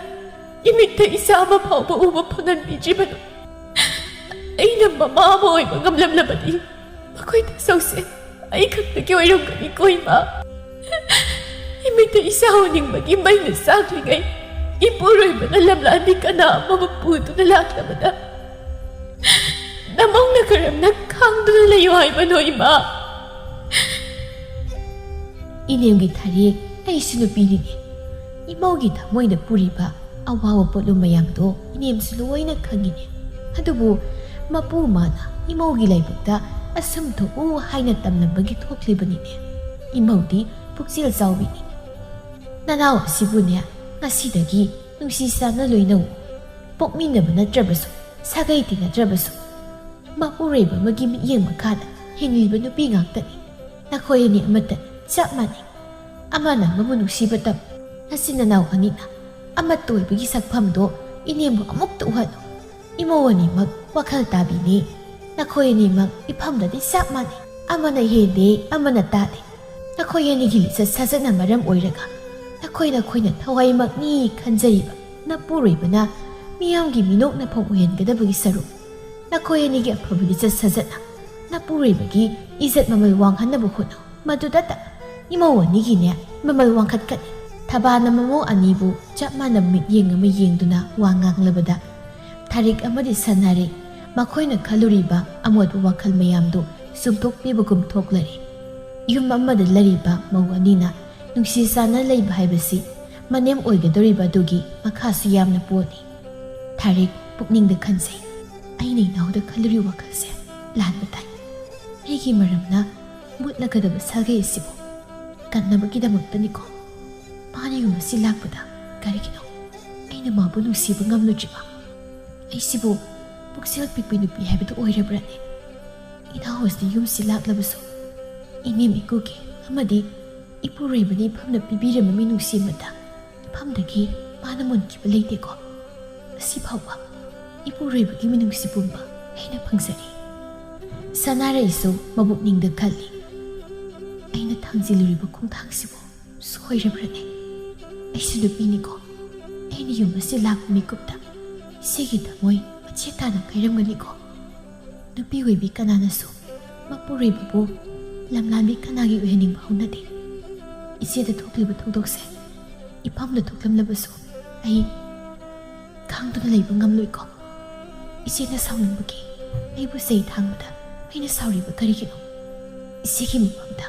ꯏꯃꯤꯠꯇ ꯏꯆꯥ ꯑꯃ ꯐꯥꯎꯕ ꯎꯕ ꯐꯪꯍꯟꯕꯤꯗ꯭ꯔꯤꯕꯅꯣ? ꯑꯩꯅ ꯃꯃꯥ ꯑꯃ ꯑꯣꯏꯕ ꯉꯝꯂꯝꯂꯕꯗꯤ ꯃꯈꯣꯏ ꯇꯁꯧꯁꯦ ꯑꯩ ꯈꯛꯇꯒꯤ ꯑꯣꯏꯔꯝꯒꯅꯤꯀꯣ, ꯏꯃꯥ꯫ ꯏꯃꯤꯠꯇ ꯏꯆꯥ ꯎꯅꯤꯡꯕꯒꯤ ꯃꯩꯅ ꯆꯥꯛꯂꯤꯉꯩ, ꯏꯄꯨꯔꯣꯏꯕꯅ ꯂꯝꯂꯥꯟꯕꯤ ꯀꯅꯥ ꯑꯃꯕꯨ ꯄꯨꯗꯨꯅ ꯂꯥꯛꯂꯕꯗ ꯅꯃꯧꯅ ꯀꯔꯝꯅ ꯈꯥꯡꯗꯨꯅ ꯂꯩꯌꯨ ꯍꯥꯏꯕꯅꯣ, ꯏꯃꯥ? ꯏꯅꯦꯝꯒꯤ ꯊꯔꯦꯛ, ꯑꯩꯁꯨ ꯅꯨꯄꯤꯅꯤꯅꯦ꯫ ꯏꯃꯧꯒꯤ ꯊꯃꯣꯏꯗ ꯄꯨꯔꯤꯕ ꯑꯋꯥꯕ ꯄꯣꯠꯂꯨꯝ ꯃꯌꯥꯝꯗꯣ ꯏꯅꯦꯝꯁꯨ ꯂꯣꯏꯅ ꯈꯪꯉꯤꯅꯦ꯫ ꯑꯗꯨꯕꯨ ꯃꯄꯨ ꯃꯥꯅ ꯏꯃꯧꯒꯤ ꯂꯥꯏꯕꯛꯇ ꯑꯁꯨꯝ ꯊꯣꯛꯎ ꯍꯥꯏꯅ ꯇꯝꯂꯝꯕꯒꯤ ꯊꯣꯛꯂꯤꯕꯅꯤꯅꯦ꯫ ꯏꯃꯧꯗꯤ ꯄꯨꯛꯆꯦꯜ ꯆꯥꯎꯕꯤꯅꯤ꯫ ꯅꯅꯥꯎ ꯑꯁꯤꯕꯨꯅꯦ, ꯉꯁꯤꯗꯒꯤ ꯅꯨꯡꯁꯤ ꯆꯥꯟꯅ ꯂꯣꯏꯅꯧ꯫ ꯄꯣꯛꯃꯤꯟꯅꯕ ꯅꯠꯇ꯭ꯔꯕꯁꯨ, ꯁꯥꯒꯩ ꯇꯤꯟꯅꯗ꯭ꯔꯕꯁꯨ, ꯃꯄꯨꯔꯣꯏꯕ ꯑꯃꯒꯤ ꯃꯤꯠꯌꯦꯡ ꯃꯈꯥꯗ ꯍꯤꯡꯂꯤꯕ ꯅꯨꯄꯤ ꯉꯥꯛꯇꯅꯤ꯫ ꯅꯈꯣꯏ ꯑꯅꯤ ꯑꯃꯠꯇꯅꯤ, ꯆꯞ ꯃꯥꯟꯅꯩ꯫ ꯑꯃꯅ ꯑꯃꯕꯨ ꯅꯨꯡꯁꯤꯕ ꯇꯝꯃꯨ꯫ ꯅꯆꯤꯟ ꯅꯅꯥꯎ ꯑꯅꯤꯅ ꯑꯃꯠꯇ ꯑꯣꯏꯕꯒꯤ ꯁꯛꯐꯝꯗꯣ ꯏꯅꯦꯝꯕꯨ ꯑꯃꯨꯛꯇ ꯎꯍꯜꯂꯨ꯫ ꯏꯃꯧ ꯑꯅꯤꯃꯛ ꯋꯥꯈꯜ ꯇꯥꯕꯤꯅꯤ꯫ ꯅꯈꯣꯏ ꯑꯅꯤꯃꯛ ꯏꯐꯝꯗꯗꯤ ꯆꯞ ꯃꯥꯟꯅꯩ꯫ ꯑꯃꯅ ꯍꯦꯜꯂꯦ, ꯑꯃꯅ ꯇꯥꯗꯦ꯫ ꯅꯈꯣꯏ ꯑꯅꯤꯒꯤ ꯂꯤꯆꯠ ꯁꯥꯖꯠꯅ ꯃꯔꯝ ꯑꯣꯏꯔꯒ ꯅꯈꯣꯏ ꯅꯈꯣꯏꯅ ꯊꯋꯥꯏꯃꯛꯅꯤ ꯈꯟꯖꯔꯤꯕ ꯅꯄꯨꯔꯣꯏꯕꯅ ꯃꯤꯌꯥꯝꯒꯤ ꯃꯤꯅꯣꯛꯅꯐꯝ ꯑꯣꯏꯍꯟꯒꯗꯕꯒꯤ ꯁꯔꯨꯛ, ꯅꯈꯣꯏ ꯑꯅꯤꯒꯤ ꯑꯐꯕ ꯂꯤꯆꯠ ꯁꯥꯖꯠꯅ ꯅꯄꯨꯔꯣꯏꯕꯒꯤ ꯏꯖꯠ ꯃꯃꯜ ꯋꯥꯡꯍꯟꯅꯕ ꯍꯣꯠꯅꯧ꯫ ꯃꯗꯨꯗꯇ ꯏꯃꯧ ꯑꯅꯤꯒꯤꯅꯦ ꯃꯃꯜ ꯋꯥꯡꯈꯠꯀꯅꯤ꯫ ꯊꯕꯥꯅ ꯃꯃꯧ ꯑꯅꯤꯕꯨ ꯆꯞ ꯃꯥꯟꯅꯕ ꯃꯤꯠꯌꯦꯡ ꯑꯃ ꯌꯦꯡꯗꯨꯅ ꯋꯥ ꯉꯥꯡꯂꯕꯗ ꯊꯥꯔꯤꯛ ꯑꯃꯗꯤ ꯁꯅꯥꯔꯩ ꯃꯈꯣꯏꯅ ꯈꯜꯂꯨꯔꯤꯕ ꯑꯃꯣꯠꯄ ꯋꯥꯈꯜ ꯃꯌꯥꯝꯗꯨ ꯆꯨꯝꯊꯣꯛꯄꯤꯕꯒꯨꯝ ꯊꯣꯛꯂꯔꯦ꯫ ꯌꯨꯝ ꯑꯃꯗ ꯂꯩꯔꯤꯕ ꯃꯧ ꯑꯅꯤꯅ ꯅꯨꯡꯁꯤ ꯆꯥꯟꯅ ꯂꯩꯕ ꯍꯥꯏꯕꯁꯤ ꯃꯅꯦꯝ ꯑꯣꯏꯒꯗꯧꯔꯤꯕ ꯑꯗꯨꯒꯤ ꯃꯈꯥꯁꯨ ꯌꯥꯝꯅ ꯄꯣꯜꯂꯤ꯫ ꯊꯥꯔꯤꯛ ꯄꯨꯛꯅꯤꯡꯗ ꯈꯟꯖꯩ, "ꯑꯩꯅ ꯏꯅꯥꯎꯗ ꯈꯜꯂꯨꯔꯤꯕ ꯋꯥꯈꯜꯁꯦ ꯂꯥꯟꯕ ꯇꯥꯏ꯫ ꯑꯩꯒꯤ ꯃꯔꯝꯅ ꯃꯨꯠꯂꯒꯗꯕ ꯁꯥꯒꯩ ꯑꯁꯤꯕꯨ ꯀꯟꯅꯕꯒꯤꯗꯃꯛꯇꯅꯤꯀꯣ꯫ ꯃꯥꯅ ꯌꯨꯝ ꯑꯁꯤ ꯂꯥꯛꯄꯗ ꯀꯔꯤꯒꯤꯅꯣ ꯑꯩꯅ ꯃꯥꯕꯨ ꯅꯨꯡꯁꯤꯕ ꯉꯝꯂꯨꯗ꯭ꯔꯤꯕ? ꯑꯩꯁꯤꯕꯨ ꯄꯨꯛꯆꯦꯜ ꯄꯤꯛꯄꯤ ꯅꯨꯄꯤ ꯍꯥꯏꯕꯗꯨ ꯑꯣꯏꯔꯕ꯭ꯔꯅꯦ? ꯏꯅꯥꯎ ꯑꯁꯤ ꯌꯨꯝꯁꯤ ꯂꯥꯛꯂꯕꯁꯨ ꯏꯅꯦꯝ ꯏꯀꯨꯒꯤ ꯑꯃꯗꯤ ꯏꯄꯨꯔꯣꯏꯕꯅ ꯏꯐꯝꯅ ꯄꯤꯕꯤꯔꯝꯕ ꯃꯤꯅꯨꯡꯁꯤ ꯑꯃꯠꯇ ꯏꯐꯝꯗꯒꯤ ꯃꯥꯅ ꯃꯨꯟꯈꯤꯕ ꯂꯩꯇꯦꯀꯣ꯫ ꯉꯁꯤ ꯐꯥꯎꯕ ꯏꯄꯨꯔꯣꯏꯕꯒꯤ ꯃꯤꯅꯨꯡꯁꯤ ꯄꯨꯝꯕ ꯑꯩꯅ ꯐꯪꯖꯔꯤ꯫" ꯁꯅꯥꯔꯩꯁꯨ ꯃꯕꯨꯛꯅꯤꯡꯗ ꯈꯜꯂꯤ, "ꯑꯩꯅ ꯊꯥꯡꯖꯤꯜꯂꯨꯔꯤꯕ ꯈꯣꯡꯊꯥꯡꯁꯤꯕꯨ ꯁꯣꯏꯔꯕ꯭ꯔꯅꯦ? ꯑꯩꯁꯨ ꯅꯨꯄꯤꯅꯤꯀꯣ꯫ ꯑꯩꯅ ꯌꯨꯝ ꯑꯁꯤ ꯂꯥꯛꯄ ꯃꯤꯀꯨꯞꯇ ꯏꯆꯦꯒꯤ ꯊꯃꯣꯏ ꯃꯆꯦꯠ ꯇꯥꯅ ꯀꯥꯏꯔꯝꯒꯅꯤꯀꯣ꯫ ꯅꯨꯄꯤ ꯑꯣꯏꯕꯤ ꯀꯅꯥꯅꯁꯨ ꯃꯄꯨꯔꯣꯏꯕꯕꯨ ꯂꯝꯂꯥꯟꯕꯤ ꯀꯅꯥꯒꯤ ꯑꯣꯏꯍꯟꯅꯤꯡꯕ ꯍꯧꯅꯗꯦ꯫ ꯏꯆꯦꯗ ꯊꯣꯛꯂꯤꯕ ꯊꯧꯗꯣꯛꯁꯦ ꯏꯄꯥꯝꯗ ꯊꯣꯛꯂꯝꯂꯕꯁꯨ ꯑꯩ ꯈꯥꯡꯗꯨꯅ ꯂꯩꯕ ꯉꯝꯂꯣꯏꯀꯣ꯫ ꯏꯆꯦꯅ ꯁꯥꯎꯅꯤꯡꯕꯒꯤ ꯑꯩꯕꯨ ꯆꯩ ꯊꯥꯡꯕꯗ ꯑꯩꯅ ꯁꯥꯎꯔꯤꯕ ꯀꯔꯤꯒꯤꯅꯣ? ꯏꯆꯦꯒꯤ ꯃꯐꯝꯗ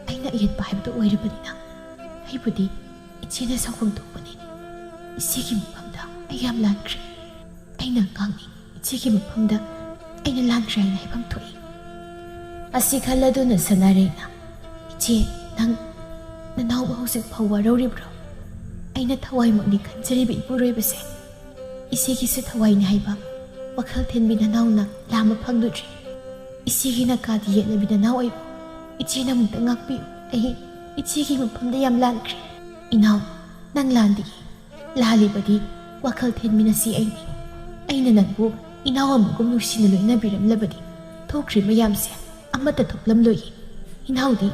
ꯑꯩꯅ ꯑꯌꯦꯠꯄ ꯍꯥꯏꯕꯗꯨ ꯑꯣꯏꯔꯕꯅꯤꯅ ꯑꯩꯕꯨꯗꯤ ꯏꯆꯦꯅ ꯁꯥꯎꯐꯝ ꯊꯣꯛꯄꯅꯤ꯫ ꯏꯆꯦꯒꯤ ꯃꯐꯝꯗ ꯑꯩ ꯌꯥꯝ ꯂꯥꯟꯈ꯭ꯔꯦ꯫ ꯑꯩꯅ ꯑꯉꯥꯡꯅꯤ꯫ ꯏꯆꯦꯒꯤ ꯃꯐꯝꯗ ꯑꯩꯅ ꯂꯥꯟꯈ꯭ꯔꯦ ꯍꯥꯏꯅ ꯍꯥꯏꯐꯝ ꯊꯣꯛꯏ꯫ ꯑꯁꯤ ꯈꯜꯂꯗꯨꯅ ꯁꯅꯥꯔꯩꯅ, "ꯏꯆꯦ, ꯅꯪ ꯅꯅꯥꯎꯕ ꯍꯧꯖꯤꯛ ꯐꯥꯎ ꯋꯥꯔꯧꯔꯤꯕ꯭ꯔꯣ? ꯑꯩꯅ ꯊꯋꯥꯏꯃꯛꯅꯤ ꯈꯟꯖꯔꯤꯕ ꯏꯄꯨꯔꯣꯏꯕꯁꯦ ꯏꯆꯦꯒꯤꯁꯨ ꯊꯋꯥꯏꯅꯤ ꯍꯥꯏꯕ ꯋꯥꯈꯜ ꯊꯤꯟꯕꯤ ꯅꯅꯥꯎꯅ ꯂꯥꯝꯕ ꯐꯪꯂꯨꯗ꯭ꯔꯤ꯫ ꯏꯆꯦꯒꯤ ꯅꯀꯥꯗꯤ ꯌꯦꯠꯂꯕꯤ ꯅꯅꯥꯎ ꯑꯩꯕꯨ ꯏꯆꯦꯅ ꯑꯃꯨꯛꯇ ꯉꯥꯛꯄꯤꯌꯨ꯫ ꯑꯩ ꯏꯆꯦꯒꯤ ꯃꯐꯝꯗ ꯌꯥꯝ ꯂꯥꯟꯈ꯭ꯔꯦ꯫ ꯏꯅꯥꯎ, ꯅꯪ ꯂꯥꯟꯗꯤꯌꯦ꯫ ꯂꯥꯜꯂꯤꯕꯗꯤ ꯋꯥꯈꯜ ꯊꯤꯟꯃꯤꯟꯅꯁꯤ ꯑꯩꯅꯤ꯫ ꯑꯩꯅ ꯅꯪꯕꯨ ꯏꯅꯥꯎ ꯑꯃꯒꯨꯝ ꯅꯨꯡꯁꯤꯅ ꯂꯣꯏꯅꯕꯤꯔꯝꯂꯕꯗꯤ ꯊꯣꯛꯈ꯭ꯔꯤ ꯃꯌꯥꯝꯁꯦ ꯑꯃꯠꯇ ꯊꯣꯛꯂꯝꯂꯣꯏꯌꯦ꯫ ꯏꯅꯥꯎꯗꯤ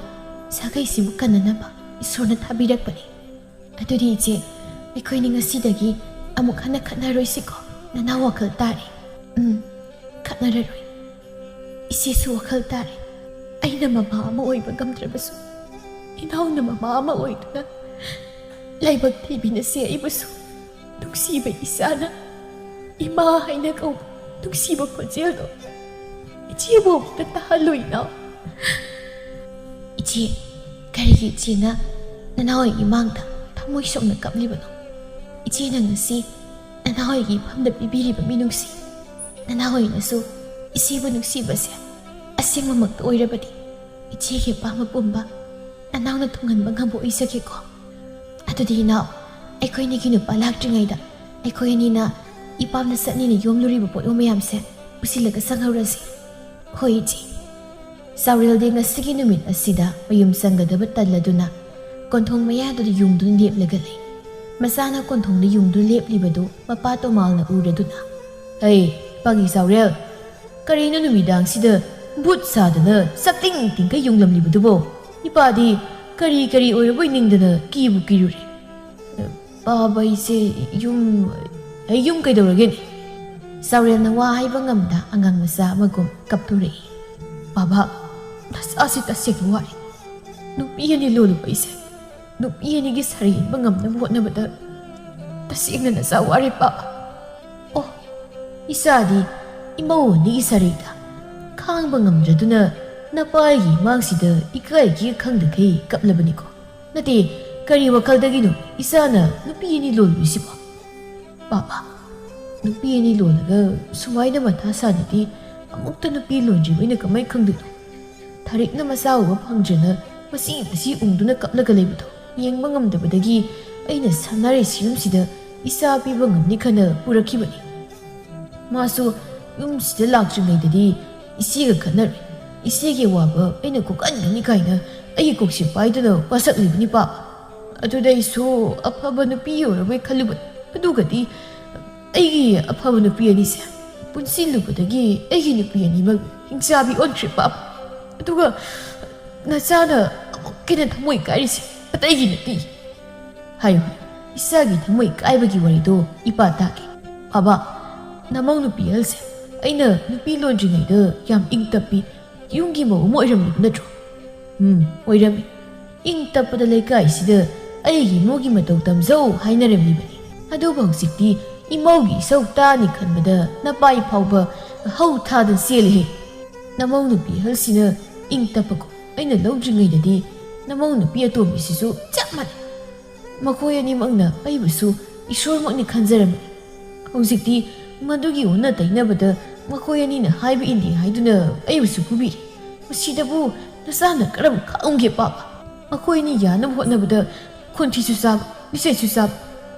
ꯁꯥꯒꯩꯁꯤꯕꯨ ꯀꯟꯅꯅꯕ ꯏꯁꯣꯔꯅ ꯊꯥꯕꯤꯔꯛꯄꯅꯤ꯫ ꯑꯗꯨꯗꯤ ꯏꯆꯦ, ꯑꯩꯈꯣꯏꯅꯤ ꯉꯁꯤꯗꯒꯤ ꯑꯃꯨꯛ ꯍꯟꯅ ꯈꯠꯅꯔꯣꯏꯁꯤꯀꯣ? ꯅꯅꯥꯎ ꯋꯥꯈꯜ ꯇꯥꯔꯦ꯫ ꯎꯝ, ꯈꯠꯅꯔꯔꯣꯏ꯫ ꯏꯆꯦꯁꯨ ꯋꯥꯈꯜ ꯇꯥꯔꯦ꯫ ꯑꯩꯅ ꯃꯃꯥ ꯑꯃ ꯑꯣꯏꯕ ꯉꯝꯗ꯭ꯔꯕꯁꯨ, ꯏꯅꯥꯎꯅ ꯃꯃꯥ ꯑꯃ ꯑꯣꯏꯗꯨꯅ ꯂꯥꯏꯕꯛ ꯊꯤꯕꯤꯅꯁꯦ ꯑꯩꯕꯨꯁꯨ꯫ ꯅꯨꯡꯁꯤꯕ ꯏꯆꯥꯅ ꯏꯃꯥ ꯍꯥꯏꯅ ꯀꯧꯕ ꯅꯨꯡꯁꯤꯕ ꯈꯣꯟꯖꯦꯜꯗꯣ ꯏꯆꯦꯕꯨ ꯑꯃꯨꯛꯇ ꯇꯥꯍꯜꯂꯨ, ꯏꯅꯥꯎ꯫ ꯏꯆꯦ, ꯀꯔꯤꯒꯤ ꯏꯆꯦꯅ ꯅꯅꯥꯎ ꯑꯩꯒꯤ ꯃꯥꯡꯗ ꯊꯃꯣꯏ ꯁꯣꯛꯅ ꯀꯞꯂꯤꯕꯅꯣ? ꯏꯆꯦꯅ ꯉꯁꯤ ꯅꯅꯥꯎ ꯑꯩꯒꯤ ꯏꯐꯝꯗ ꯄꯤꯕꯤꯔꯤꯕ ꯃꯤꯅꯨꯡꯁꯤ, ꯅꯅꯥꯎ ꯑꯩꯅꯁꯨ ꯏꯆꯦꯕꯨ ꯅꯨꯡꯁꯤꯕꯁꯦ ꯑꯁꯦꯡꯕꯃꯛꯇ ꯑꯣꯏꯔꯕꯗꯤ, ꯏꯆꯦꯒꯤ ꯑꯄꯥꯝꯕ ꯄꯨꯝꯕ ꯅꯅꯥꯎꯅ ꯊꯨꯡꯍꯟꯕ ꯉꯝꯕ ꯑꯣꯏꯖꯒꯦꯀꯣ꯫ ꯑꯗꯨꯗꯤ ꯏꯅꯥꯎ, ꯑꯩꯈꯣꯏꯅꯤꯒꯤ ꯅꯨꯄꯥ ꯂꯥꯛꯇ꯭ꯔꯤꯉꯩꯗ ꯑꯩꯈꯣꯏ ꯑꯅꯤꯅ ꯏꯄꯥꯝꯗ ꯆꯠꯅꯤꯅ ꯌꯣꯝꯂꯨꯔꯤꯕ ꯄꯣꯠꯌꯣꯝ ꯃꯌꯥꯝꯁꯦ ꯄꯨꯁꯤꯜꯂꯒ ꯆꯪꯍꯧꯔꯁꯤ꯫ ꯍꯣꯏ, ꯏꯆꯦ꯫ ꯆꯥꯎꯔꯦꯜꯗꯤ ꯉꯁꯤꯒꯤ ꯅꯨꯃꯤꯠ ꯑꯁꯤꯗ ꯃꯌꯨꯝ ꯆꯪꯒꯗꯕ ꯇꯜꯂꯗꯨꯅ ꯀꯣꯟꯊꯣꯡ ꯃꯌꯥꯗꯨꯗ ꯌꯨꯡꯗꯨꯅ ꯂꯦꯞꯂꯒ ꯂꯩ꯫ ꯃꯆꯥꯅ ꯀꯣꯟꯊꯣꯡꯗ ꯌꯨꯡꯗꯨꯅ ꯂꯦꯞꯂꯤꯕꯗꯨ ꯃꯄꯥ ꯇꯣꯃꯥꯜꯅ ꯎꯔꯗꯨꯅ, "ꯍꯩ, ꯄꯪꯉꯤ ꯆꯥꯎꯔꯦꯜ, ꯀꯔꯤꯅꯣ ꯅꯨꯃꯤꯗꯥꯡꯁꯤꯗ ꯕꯨꯠ ꯁꯥꯗꯅ ꯆꯞꯇꯤꯡ ꯇꯤꯡꯒ ꯌꯨꯡꯂꯝꯂꯤꯕꯗꯨꯕꯣ? ꯏꯄꯥꯗꯤ ꯀꯔꯤ ꯀꯔꯤ ꯑꯣꯏꯔꯕꯣꯏ ꯅꯤꯡꯗꯅ ꯀꯤꯕꯨ ꯀꯤꯔꯨꯔꯦ꯫" "ꯄꯥꯕ, ꯑꯩꯁꯦ ꯌꯨꯝ, ꯑꯩ ꯌꯨꯝ ꯀꯩꯗꯧꯔꯒꯦꯅꯦ?" ꯆꯥꯎꯔꯦꯜꯅ ꯋꯥ ꯍꯥꯏꯕ ꯉꯝꯗ ꯑꯉꯥꯡ ꯃꯆꯥ ꯑꯃꯒꯨꯝ ꯀꯞꯊꯣꯔꯛꯏ꯫ "ꯄꯥꯕ, ꯅꯆꯥꯁꯤ ꯇꯁꯦꯡꯅ ꯋꯥꯔꯦ꯫ ꯅꯨꯄꯤ ꯑꯅꯤ ꯂꯣꯜꯂꯨꯕ ꯑꯩꯁꯦ, ꯅꯨꯄꯤ ꯑꯅꯤꯒꯤ ꯁꯔꯤ ꯏꯟꯕ ꯉꯝꯅꯕ ꯍꯣꯠꯅꯕꯗ ꯇꯁꯦꯡꯅ ꯅꯆꯥ ꯋꯥꯔꯦ, ꯄꯥꯕ꯫ ꯑꯣ, ꯏꯆꯥꯗꯤ ꯏꯃꯧ ꯑꯅꯤꯒꯤ ꯁꯔꯤꯗ ꯈꯥꯡꯕ ꯉꯝꯗ꯭ꯔꯗꯨꯅ ꯅꯄꯥꯒꯤ ꯏꯃꯥꯡꯁꯤꯗ ꯏꯀꯥꯏꯒꯤ ꯈꯪꯗꯈꯩ ꯀꯞꯂꯕꯅꯤꯀꯣ꯫ ꯅꯠꯇꯦ, ꯀꯔꯤ ꯋꯥꯈꯜꯗꯒꯤꯅꯣ ꯏꯆꯥꯅ ꯅꯨꯄꯤ ꯑꯅꯤ ꯂꯣꯜꯂꯨꯏꯁꯤꯕꯣ? ꯄꯥꯕ, ꯅꯨꯄꯤ ꯑꯅꯤ ꯂꯣꯜꯂꯒ ꯁꯨꯃꯥꯏꯅ ꯃꯊꯥ ꯁꯥꯗꯗꯤ ꯑꯃꯨꯛꯇ ꯅꯨꯄꯤ ꯂꯣꯟꯗ꯭ꯔꯤꯕ ꯑꯩꯅ ꯀꯃꯥꯏꯅ ꯈꯪꯗꯣꯏꯅꯣ? ꯊꯥꯔꯤꯛꯅ ꯃꯆꯥ ꯎꯕ ꯐꯪꯗ꯭ꯔꯦꯅ ꯃꯁꯤ ꯃꯁꯤ ꯎꯪꯗꯨꯅ ꯀꯞꯂꯒ ꯂꯩꯕꯗꯣ ꯌꯦꯡꯕ ꯉꯝꯗꯕꯗꯒꯤ ꯑꯩꯅ ꯁꯅꯥꯔꯩ ꯁꯤꯌꯨꯝꯁꯤꯗ ꯏꯆꯥ ꯄꯤꯕ ꯉꯝꯅꯤ ꯈꯟꯅ ꯄꯨꯔꯛꯈꯤꯕꯅꯤ꯫ ꯃꯥꯁꯨ ꯌꯨꯝꯁꯤꯗ ꯂꯥꯛꯇ꯭ꯔꯤꯉꯩꯗꯗꯤ ꯏꯆꯦꯒ ꯈꯠꯅꯔꯦ꯫ ꯏꯆꯦꯒꯤ ꯑꯋꯥꯕ ꯑꯩꯅ ꯀꯣꯛꯍꯟꯒꯅꯤ ꯀꯥꯏꯅ ꯑꯩꯒꯤ ꯀꯣꯛꯁꯦ ꯄꯥꯏꯗꯨꯅ ꯋꯥꯁꯛꯂꯤꯕꯅꯤ, ꯄꯥꯕ꯫ ꯑꯗꯨꯗ ꯑꯩꯁꯨ ꯑꯐꯕ ꯅꯨꯄꯤ ꯑꯣꯏꯔꯕꯣꯏ ꯈꯜꯂꯨꯕꯅꯤ꯫ ꯑꯗꯨꯒꯗꯤ ꯑꯩꯒꯤ ꯑꯐꯕ ꯅꯨꯄꯤ ꯑꯅꯤꯁꯦ ꯄꯨꯟꯁꯤꯜꯂꯨꯕꯗꯒꯤ ꯑꯩꯒꯤ ꯅꯨꯄꯤ ꯑꯅꯤꯃꯛ ꯍꯤꯡꯆꯥꯕꯤ ꯑꯣꯟꯈ꯭ꯔꯦ, ꯄꯥꯕ꯫ ꯑꯗꯨꯒ ꯅꯆꯥꯅ ꯑꯃꯨꯛꯀ ꯍꯦꯟꯅ ꯊꯃꯣꯏ ꯀꯥꯏꯔꯤꯁꯦ ꯑꯇꯩꯒꯤ ꯅꯠꯇꯦ꯫ ꯍꯥꯏꯌꯨ, ꯍꯥꯏꯌꯨ, ꯏꯆꯥꯒꯤ ꯊꯃꯣꯏ ꯀꯥꯏꯕꯒꯤ ꯋꯥꯔꯤꯗꯣ ꯏꯄꯥ ꯇꯥꯒꯦ꯫ ꯄꯥꯕ, ꯅꯃꯧ ꯅꯨꯄꯤ ꯑꯍꯜꯁꯦ ꯑꯩꯅ ꯅꯨꯄꯤ ꯂꯣꯟꯗ꯭ꯔꯤꯉꯩꯗ ꯌꯥꯝ ꯏꯪ ꯇꯞꯄꯤ, ꯌꯨꯝꯒꯤ ꯃꯧ ꯑꯃ ꯑꯣꯏꯔꯝꯃꯤꯕ ꯅꯠꯇ꯭ꯔꯣ? ꯎꯝ, ꯑꯣꯏꯔꯝꯃꯤ꯫ ꯏꯪ ꯇꯞꯄꯗ ꯂꯩꯀꯥꯏꯁꯤꯗ ꯑꯩꯒꯤ ꯏꯃꯧꯒꯤ ꯃꯇꯧ ꯇꯝꯖꯧ ꯍꯥꯏꯅꯔꯝꯃꯤꯕꯅꯤ꯫ ꯑꯗꯨꯕꯨ ꯍꯧꯖꯤꯛꯇꯤ ꯏꯃꯧꯒꯤ ꯏꯁꯧ ꯇꯥꯅꯤ ꯈꯟꯕꯗ ꯅꯄꯥꯏ ꯐꯥꯎꯕ ꯍꯧ ꯊꯥꯗꯅ ꯆꯦꯜꯂꯤꯍꯦ꯫ ꯅꯃꯧ ꯅꯨꯄꯤ ꯑꯍꯜꯁꯤꯅ ꯏꯪ ꯇꯞꯄꯀꯣ ꯑꯩꯅ ꯂꯧꯗ꯭ꯔꯤꯉꯩꯗꯗꯤ ꯅꯃꯧ ꯅꯨꯄꯤ ꯑꯇꯣꯝꯕꯤꯁꯤꯁꯨ ꯆꯞ ꯃꯥꯟꯅꯩ꯫ ꯃꯈꯣꯏ ꯑꯅꯤꯃꯛꯅ ꯑꯩꯕꯨꯁꯨ ꯏꯁꯣꯔꯃꯛꯅꯤ ꯈꯟꯖꯔꯝꯃꯤ꯫ ꯍꯧꯖꯤꯛꯇꯤ ꯃꯗꯨꯒꯤ ꯑꯣꯟꯅ ꯇꯩꯅꯕꯗ ꯃꯈꯣꯏ ꯑꯅꯤꯅ ꯍꯥꯏꯕ ꯏꯟꯗꯦ ꯍꯥꯏꯗꯨꯅ ꯑꯩꯕꯨꯁꯨ ꯐꯨꯕꯤꯔꯤ꯫ ꯃꯁꯤꯗꯕꯨ ꯅꯆꯥꯅ ꯀꯔꯝ ꯈꯥꯡꯒꯦ, ꯄꯥꯕ? ꯃꯈꯣꯏ ꯑꯅꯤ ꯌꯥꯅꯕ ꯍꯣꯠꯅꯕꯗ ꯈꯣꯟꯊꯤꯁꯨ ꯆꯥꯕ, ꯃꯤꯆꯩꯁꯨ ꯆꯥꯕ꯫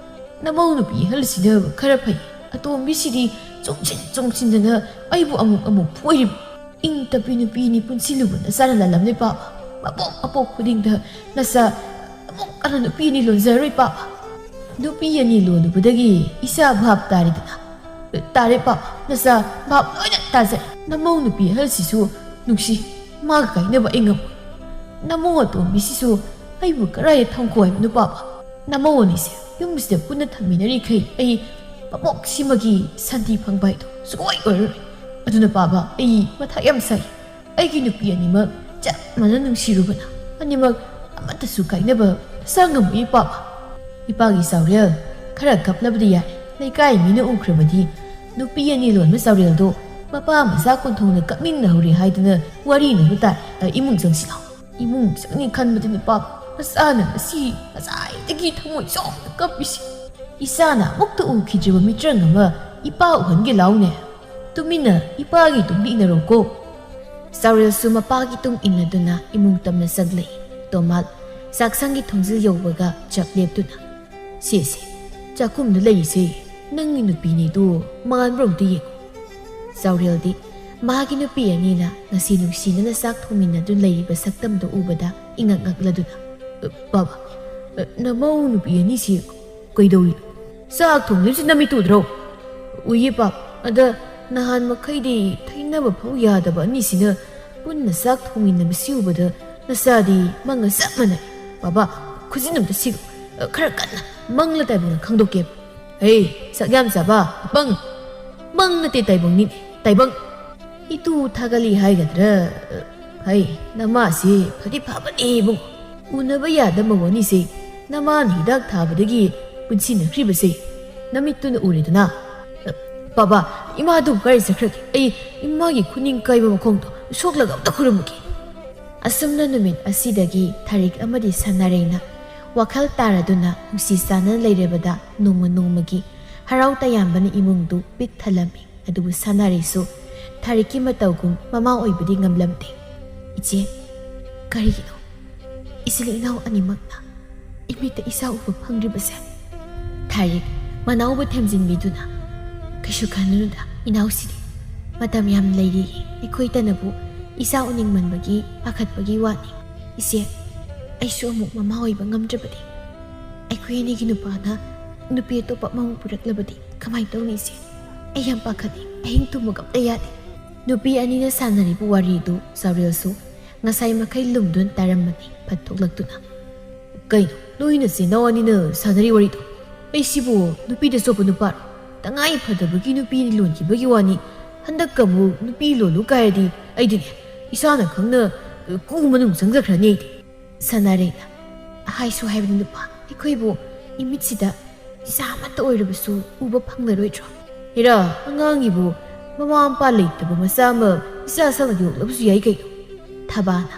ꯅꯃꯧ ꯅꯨꯄꯤ ꯑꯍꯜꯁꯤꯅ ꯈꯔ ꯐꯩ, ꯑꯇꯣꯝꯕꯤꯁꯤꯗꯤ ꯆꯣꯡꯁꯤꯟ ꯆꯣꯡꯁꯤꯟꯗꯅ ꯑꯩꯕꯨ ꯑꯃꯨꯛ ꯑꯃꯨꯛ ꯐꯨꯔꯤꯕ꯫ ꯏꯪ ꯇꯞꯄꯤ ꯅꯨꯄꯤꯅꯤ ꯄꯨꯟꯁꯤꯜꯂꯨꯕ ꯅꯆꯥꯅ ꯂꯥꯜꯂꯝꯂꯦ, ꯄꯥꯕ꯫ ꯃꯄꯣꯛ ꯃꯄꯣꯛ ꯈꯨꯗꯤꯡꯗ ꯅꯆꯥ ꯑꯃꯨꯛ ꯍꯟꯅ ꯅꯨꯄꯤ ꯑꯅꯤ ꯂꯣꯟꯖꯔꯣꯏ, ꯄꯥꯕ꯫ ꯅꯨꯄꯤ ꯑꯅꯤ ꯂꯣꯜꯂꯨꯕꯗꯒꯤ ꯏꯆꯥ ꯚꯥꯞ ꯇꯥꯔꯦꯗꯅ꯫ ꯇꯥꯔꯦ, ꯄꯥꯕ, ꯅꯆꯥ ꯚꯥꯞ ꯂꯣꯏꯅ ꯇꯥꯖꯔꯦ꯫ ꯅꯃꯧ ꯅꯨꯄꯤ ꯑꯍꯜꯁꯤꯁꯨ ꯅꯨꯡꯁꯤ, ꯃꯥꯒ ꯀꯥꯏꯅꯕ ꯑꯩ ꯉꯝꯃꯣꯏ꯫ ꯅꯃꯧ ꯑꯇꯣꯝꯕꯤꯁꯤꯁꯨ ꯑꯩꯕꯨ ꯀꯔꯥꯏꯗ ꯊꯝꯈꯣ ꯍꯥꯏꯕꯅꯣ, ꯄꯥꯕ? "ꯅꯃꯧ ꯑꯅꯤꯁꯦ ꯌꯨꯝꯁꯤꯗ ꯄꯨꯟꯅ ꯊꯝꯃꯤꯟꯅꯔꯤꯈꯩ ꯑꯩ ꯃꯄꯣꯛꯁꯤꯃꯒꯤ ꯁꯥꯟꯇꯤ ꯐꯪꯕ ꯍꯥꯏꯗꯣ ꯁꯨꯡꯑꯣꯏ ꯑꯣꯏꯔꯔꯣꯏ꯫ ꯑꯗꯨꯅ ꯄꯥꯕ, ꯑꯩ ꯃꯊꯥ ꯌꯥꯝ ꯁꯥꯏ꯫ ꯑꯩꯒꯤ ꯅꯨꯄꯤ ꯑꯅꯤꯃꯛ ꯆꯞ ꯃꯥꯟꯅ ꯅꯨꯡꯁꯤꯔꯨꯕꯅ ꯑꯅꯤꯃꯛ ꯑꯃꯠꯇꯁꯨ ꯀꯥꯏꯅꯕ ꯁꯥ ꯉꯝꯃꯣꯏ ꯄꯥꯕ꯫" ꯏꯄꯥꯒꯤ ꯆꯥꯎꯔꯦꯜ ꯈꯔ ꯀꯞꯂꯕꯗꯤ ꯌꯥꯏ, ꯂꯩꯀꯥꯏ ꯃꯤꯅ ꯎꯈ꯭ꯔꯕꯗꯤ ꯅꯨꯄꯤ ꯑꯅꯤ ꯂꯣꯟꯕ ꯆꯥꯎꯔꯦꯜꯗꯣ ꯃꯄꯥ ꯃꯆꯥ ꯀꯣꯟꯊꯣꯡꯅ ꯀꯞꯃꯤꯟꯅꯍꯧꯔꯦ ꯍꯥꯏꯗꯨꯅ ꯋꯥꯔꯤꯅꯕꯨ ꯇꯥꯏ꯫ "ꯑ, ꯏꯃꯨꯡ ꯆꯪꯁꯤꯜꯂꯣ꯫" ꯏꯃꯨꯡ ꯆꯪꯅꯤ ꯈꯟꯕꯗ ꯅꯨꯄꯥ ꯃꯆꯥꯅ ꯉꯁꯤ ꯉꯁꯥꯏꯗꯒꯤ ꯊꯃꯣꯏ ꯁꯣꯛꯅ ꯀꯞꯄꯤꯁꯤ꯫ "ꯏꯆꯥꯅ ꯑꯃꯨꯛꯇ ꯎꯈꯤꯗ꯭ꯔꯤꯕ ꯃꯤꯇ꯭ꯔꯪ ꯑꯃ ꯏꯄꯥ ꯎꯍꯟꯒꯦ ꯂꯥꯎꯅꯦ꯫ ꯇꯨꯃꯤꯟꯅ ꯏꯄꯥꯒꯤ ꯇꯨꯡꯗ ꯏꯟꯅꯔꯣꯀꯣ꯫" ꯆꯥꯎꯔꯦꯜꯁꯨ ꯃꯄꯥꯒꯤ ꯇꯨꯡ ꯏꯟꯅꯗꯨꯅ ꯏꯃꯨꯡ ꯇꯝꯅ ꯆꯪꯂꯛꯏ꯫ ꯇꯣꯃꯥꯠ ꯆꯥꯛꯁꯪꯒꯤ ꯊꯣꯡꯖꯤꯜ ꯌꯧꯕꯒ ꯆꯞ ꯂꯦꯞꯇꯨꯅ, "ꯁꯦ, ꯁꯦ, ꯆꯥꯛꯈꯨꯝꯗ ꯂꯩꯔꯤꯁꯦ ꯅꯪꯒꯤ ꯅꯨꯄꯤꯅꯦꯗꯣ ꯃꯥꯟꯕ꯭ꯔꯣ ꯑꯝꯇ ꯌꯦꯡꯉꯨ꯫" ꯆꯥꯎꯔꯦꯜꯗꯤ ꯃꯥꯒꯤ ꯅꯨꯄꯤ ꯑꯅꯤꯅ ꯉꯁꯤ ꯅꯨꯡꯁꯤꯅꯅ ꯆꯥꯛ ꯊꯣꯡꯃꯤꯟꯅꯗꯨꯅ ꯂꯩꯔꯤꯕ ꯁꯛꯇꯝꯗꯨ ꯎꯕꯗ ꯏꯉꯛ ꯉꯛꯂꯗꯨꯅ, "ꯑ, ꯕꯥꯕꯥ, ꯑ, ꯅꯃꯧ ꯅꯨꯄꯤ ꯑꯅꯤꯁꯤ ꯀꯩꯗꯧꯔꯤꯅꯣ? ꯆꯥꯛ ꯊꯣꯡꯂꯤꯕꯁꯤ ꯅꯃꯤꯠ ꯎꯗ꯭ꯔꯣ?" "ꯎꯏꯌꯦ ꯄꯥ, ꯑꯗ ꯅꯍꯥꯟ ꯃꯈꯩꯗꯤ ꯊꯩꯅꯕ ꯐꯥꯎ ꯌꯥꯗꯕ ꯑꯅꯤꯁꯤꯅ ꯄꯨꯟꯅ ꯆꯥꯛ ꯊꯣꯡꯃꯤꯟꯅꯕꯁꯤ ꯎꯕꯗ ꯅꯆꯥꯗꯤ ꯃꯪꯒ ꯆꯞ ꯃꯥꯟꯅꯩ꯫ ꯕꯥꯕꯥ, ꯈꯨꯖꯤꯟ ꯑꯝꯇ ꯁꯤꯔꯨ, ꯈꯔ ꯀꯟꯅ ꯃꯪꯂ ꯇꯥꯏꯕꯪꯂ ꯈꯪꯗꯣꯛꯀꯦ꯫ ꯍꯦ, ꯁꯛ ꯌꯥꯝ ꯆꯥꯕ, ꯄꯪ! ꯃꯪ ꯅꯠꯇꯦ, ꯇꯥꯏꯕꯪꯅꯤꯅꯦ, ꯇꯥꯏꯕꯪ!" "ꯏꯇꯨ ꯊꯥꯒꯠꯂꯤ ꯍꯥꯏꯒꯗ꯭ꯔꯥ? ꯍꯩ, ꯅꯃꯥꯁꯤ ꯐꯗꯤ ꯐꯕꯅꯦ ꯏꯕꯨꯡ꯫ ꯎꯅꯕ ꯌꯥꯗꯕ ꯋꯥꯅꯤꯁꯦ ꯅꯃꯥꯅ ꯍꯤꯗꯥꯛ ꯊꯥꯕꯗꯒꯤ ꯄꯨꯟꯁꯤꯟꯅꯈ꯭ꯔꯤꯕꯁꯦ ꯅꯃꯤꯠꯇꯨꯅ ꯎꯔꯦꯗꯅ꯫ ꯕꯥꯕꯥ, ꯏꯃꯥꯗꯨ ꯀꯥꯏ ꯆꯠꯈ꯭ꯔꯒꯦ? ꯑꯩ ꯏꯃꯥꯒꯤ ꯈꯨꯅꯤꯡ ꯀꯥꯏꯕ ꯃꯈꯣꯡꯗꯣ ꯁꯣꯛꯂꯒ ꯑꯝꯇ ꯈꯨꯔꯨꯝꯃꯨꯒꯦ꯫" ꯑꯁꯨꯝꯅ ꯅꯨꯃꯤꯠ ꯑꯁꯤꯗꯒꯤ ꯊꯥꯔꯤꯛ ꯑꯃꯗꯤ ꯁꯅꯥꯔꯩꯅ ꯋꯥꯈꯜ ꯇꯥꯔꯗꯨꯅ ꯅꯨꯡꯁꯤ ꯆꯥꯟꯅꯅ ꯂꯩꯔꯕꯗ ꯅꯣꯡꯃ ꯅꯣꯡꯃꯒꯤ ꯍꯔꯥꯎ ꯇꯌꯥꯝꯕꯅ ꯏꯃꯨꯡꯗꯨ ꯄꯤꯛ ꯊꯜꯂꯝꯃꯤ꯫ ꯑꯗꯨꯕꯨ ꯁꯅꯥꯔꯩꯁꯨ ꯊꯥꯔꯤꯛꯀꯤ ꯃꯇꯧꯒꯨꯝ ꯃꯃꯥ ꯑꯣꯏꯕꯗꯤ ꯉꯝꯂꯝꯗꯦ꯫ "ꯏꯆꯦ, ꯀꯔꯤꯒꯤꯅꯣ ꯏꯆꯤꯜ ꯏꯅꯥꯎ ꯑꯅꯤꯃꯛꯅ ꯏꯃꯤꯠꯇ ꯏꯆꯥ ꯎꯕ ꯐꯪꯗ꯭ꯔꯤꯕꯁꯦ?" ꯊꯥꯔꯤꯛ ꯃꯅꯥꯎꯕꯨ ꯊꯦꯝꯖꯤꯟꯕꯤꯗꯨꯅ, "ꯀꯩꯁꯨ ꯈꯜꯂꯨꯅꯨꯗ ꯏꯅꯥꯎꯁꯤꯗꯤ꯫ ꯃꯇꯝ ꯌꯥꯝ ꯂꯩꯔꯤ꯫ ꯑꯩꯈꯣꯏꯇꯅꯕꯨ ꯏꯆꯥ ꯎꯅꯤꯡꯃꯟꯕꯒꯤ ꯄꯥꯈꯠꯄꯒꯤ ꯋꯥꯅꯤ꯫ ꯏꯆꯦ, ꯑꯩꯁꯨ ꯑꯃꯨꯛ ꯃꯃꯥ ꯑꯣꯏꯕ ꯉꯝꯗ꯭ꯔꯕꯗꯤ, ꯑꯩꯈꯣꯏ ꯑꯅꯤꯒꯤ ꯅꯨꯄꯥꯅ ꯅꯨꯄꯤ ꯑꯇꯣꯞꯄ ꯑꯃꯃꯨꯛ ꯄꯨꯔꯛꯂꯕꯗꯤ ꯀꯃꯥꯏꯅ ꯇꯧꯅꯤ ꯏꯆꯦ? ꯑꯩ ꯌꯥꯝ ꯄꯥꯈꯠꯂꯤ꯫ ꯑꯍꯤꯡ ꯇꯨꯝꯕꯒ ꯑꯝꯇ ꯌꯥꯗꯦ꯫" ꯅꯨꯄꯤ ꯑꯅꯤꯅ ꯁꯥꯟꯅꯔꯤꯕ ꯋꯥꯔꯤꯗꯨ ꯆꯥꯎꯔꯦꯜꯁꯨ ꯉꯁꯥꯏ ꯃꯈꯩ ꯂꯨꯝꯗꯨꯅ ꯇꯥꯔꯝꯕꯅꯤ꯫ ꯐꯠ ꯊꯣꯛꯂꯛꯇꯨꯅ, "ꯀꯩꯅꯣ, ꯅꯣꯏ ꯅꯆꯤꯟ ꯅꯅꯥꯎ ꯑꯅꯤꯅ ꯁꯥꯟꯅꯔꯤ ꯋꯥꯔꯤꯗꯣ? ꯑꯩꯁꯤꯕꯨ ꯅꯨꯄꯤꯗ ꯆꯣꯞꯄ ꯅꯨꯄꯥꯔꯣ? ꯇꯉꯥꯏ ꯐꯗꯕꯒꯤ ꯅꯨꯄꯤꯅꯤ ꯂꯣꯟꯈꯤꯕꯒꯤ ꯋꯥꯅꯤ꯫ ꯍꯟꯗꯛꯀ ꯑꯃꯨꯛ ꯅꯨꯄꯤ ꯂꯣꯜꯂꯨ ꯀꯥꯏꯔꯗꯤ ꯑꯩꯗꯤꯅꯦ, ꯏꯁꯥꯅ ꯈꯪꯅ ꯀꯨ ꯃꯅꯨꯡ ꯆꯪꯖꯈ꯭ꯔꯅꯤ ꯑꯩꯗꯤ꯫" ꯁꯥꯟꯅꯔꯩꯅ, "ꯍꯥꯏꯁꯨ ꯍꯥꯏꯕꯅꯤ ꯅꯨꯄꯥ, ꯑꯩꯈꯣꯏꯕꯨ ꯏꯃꯤꯠꯁꯤꯗ ꯏꯆꯥ ꯑꯃꯠꯇ ꯑꯣꯏꯔꯕꯁꯨ ꯎꯕ ꯐꯪꯂꯔꯣꯏꯗ꯭ꯔꯣ? ꯍꯦꯔꯥ, ꯑꯉꯥꯡꯒꯤꯕꯨ ꯃꯃꯥ ꯃꯄꯥ ꯂꯩꯇꯕ ꯃꯆꯥ ꯑꯃ ꯏꯆꯥ ꯁꯛꯅ ꯌꯣꯛꯂꯕꯁꯨ ꯌꯥꯏ ꯀꯩꯅꯣ?" ꯊꯕꯥꯅ,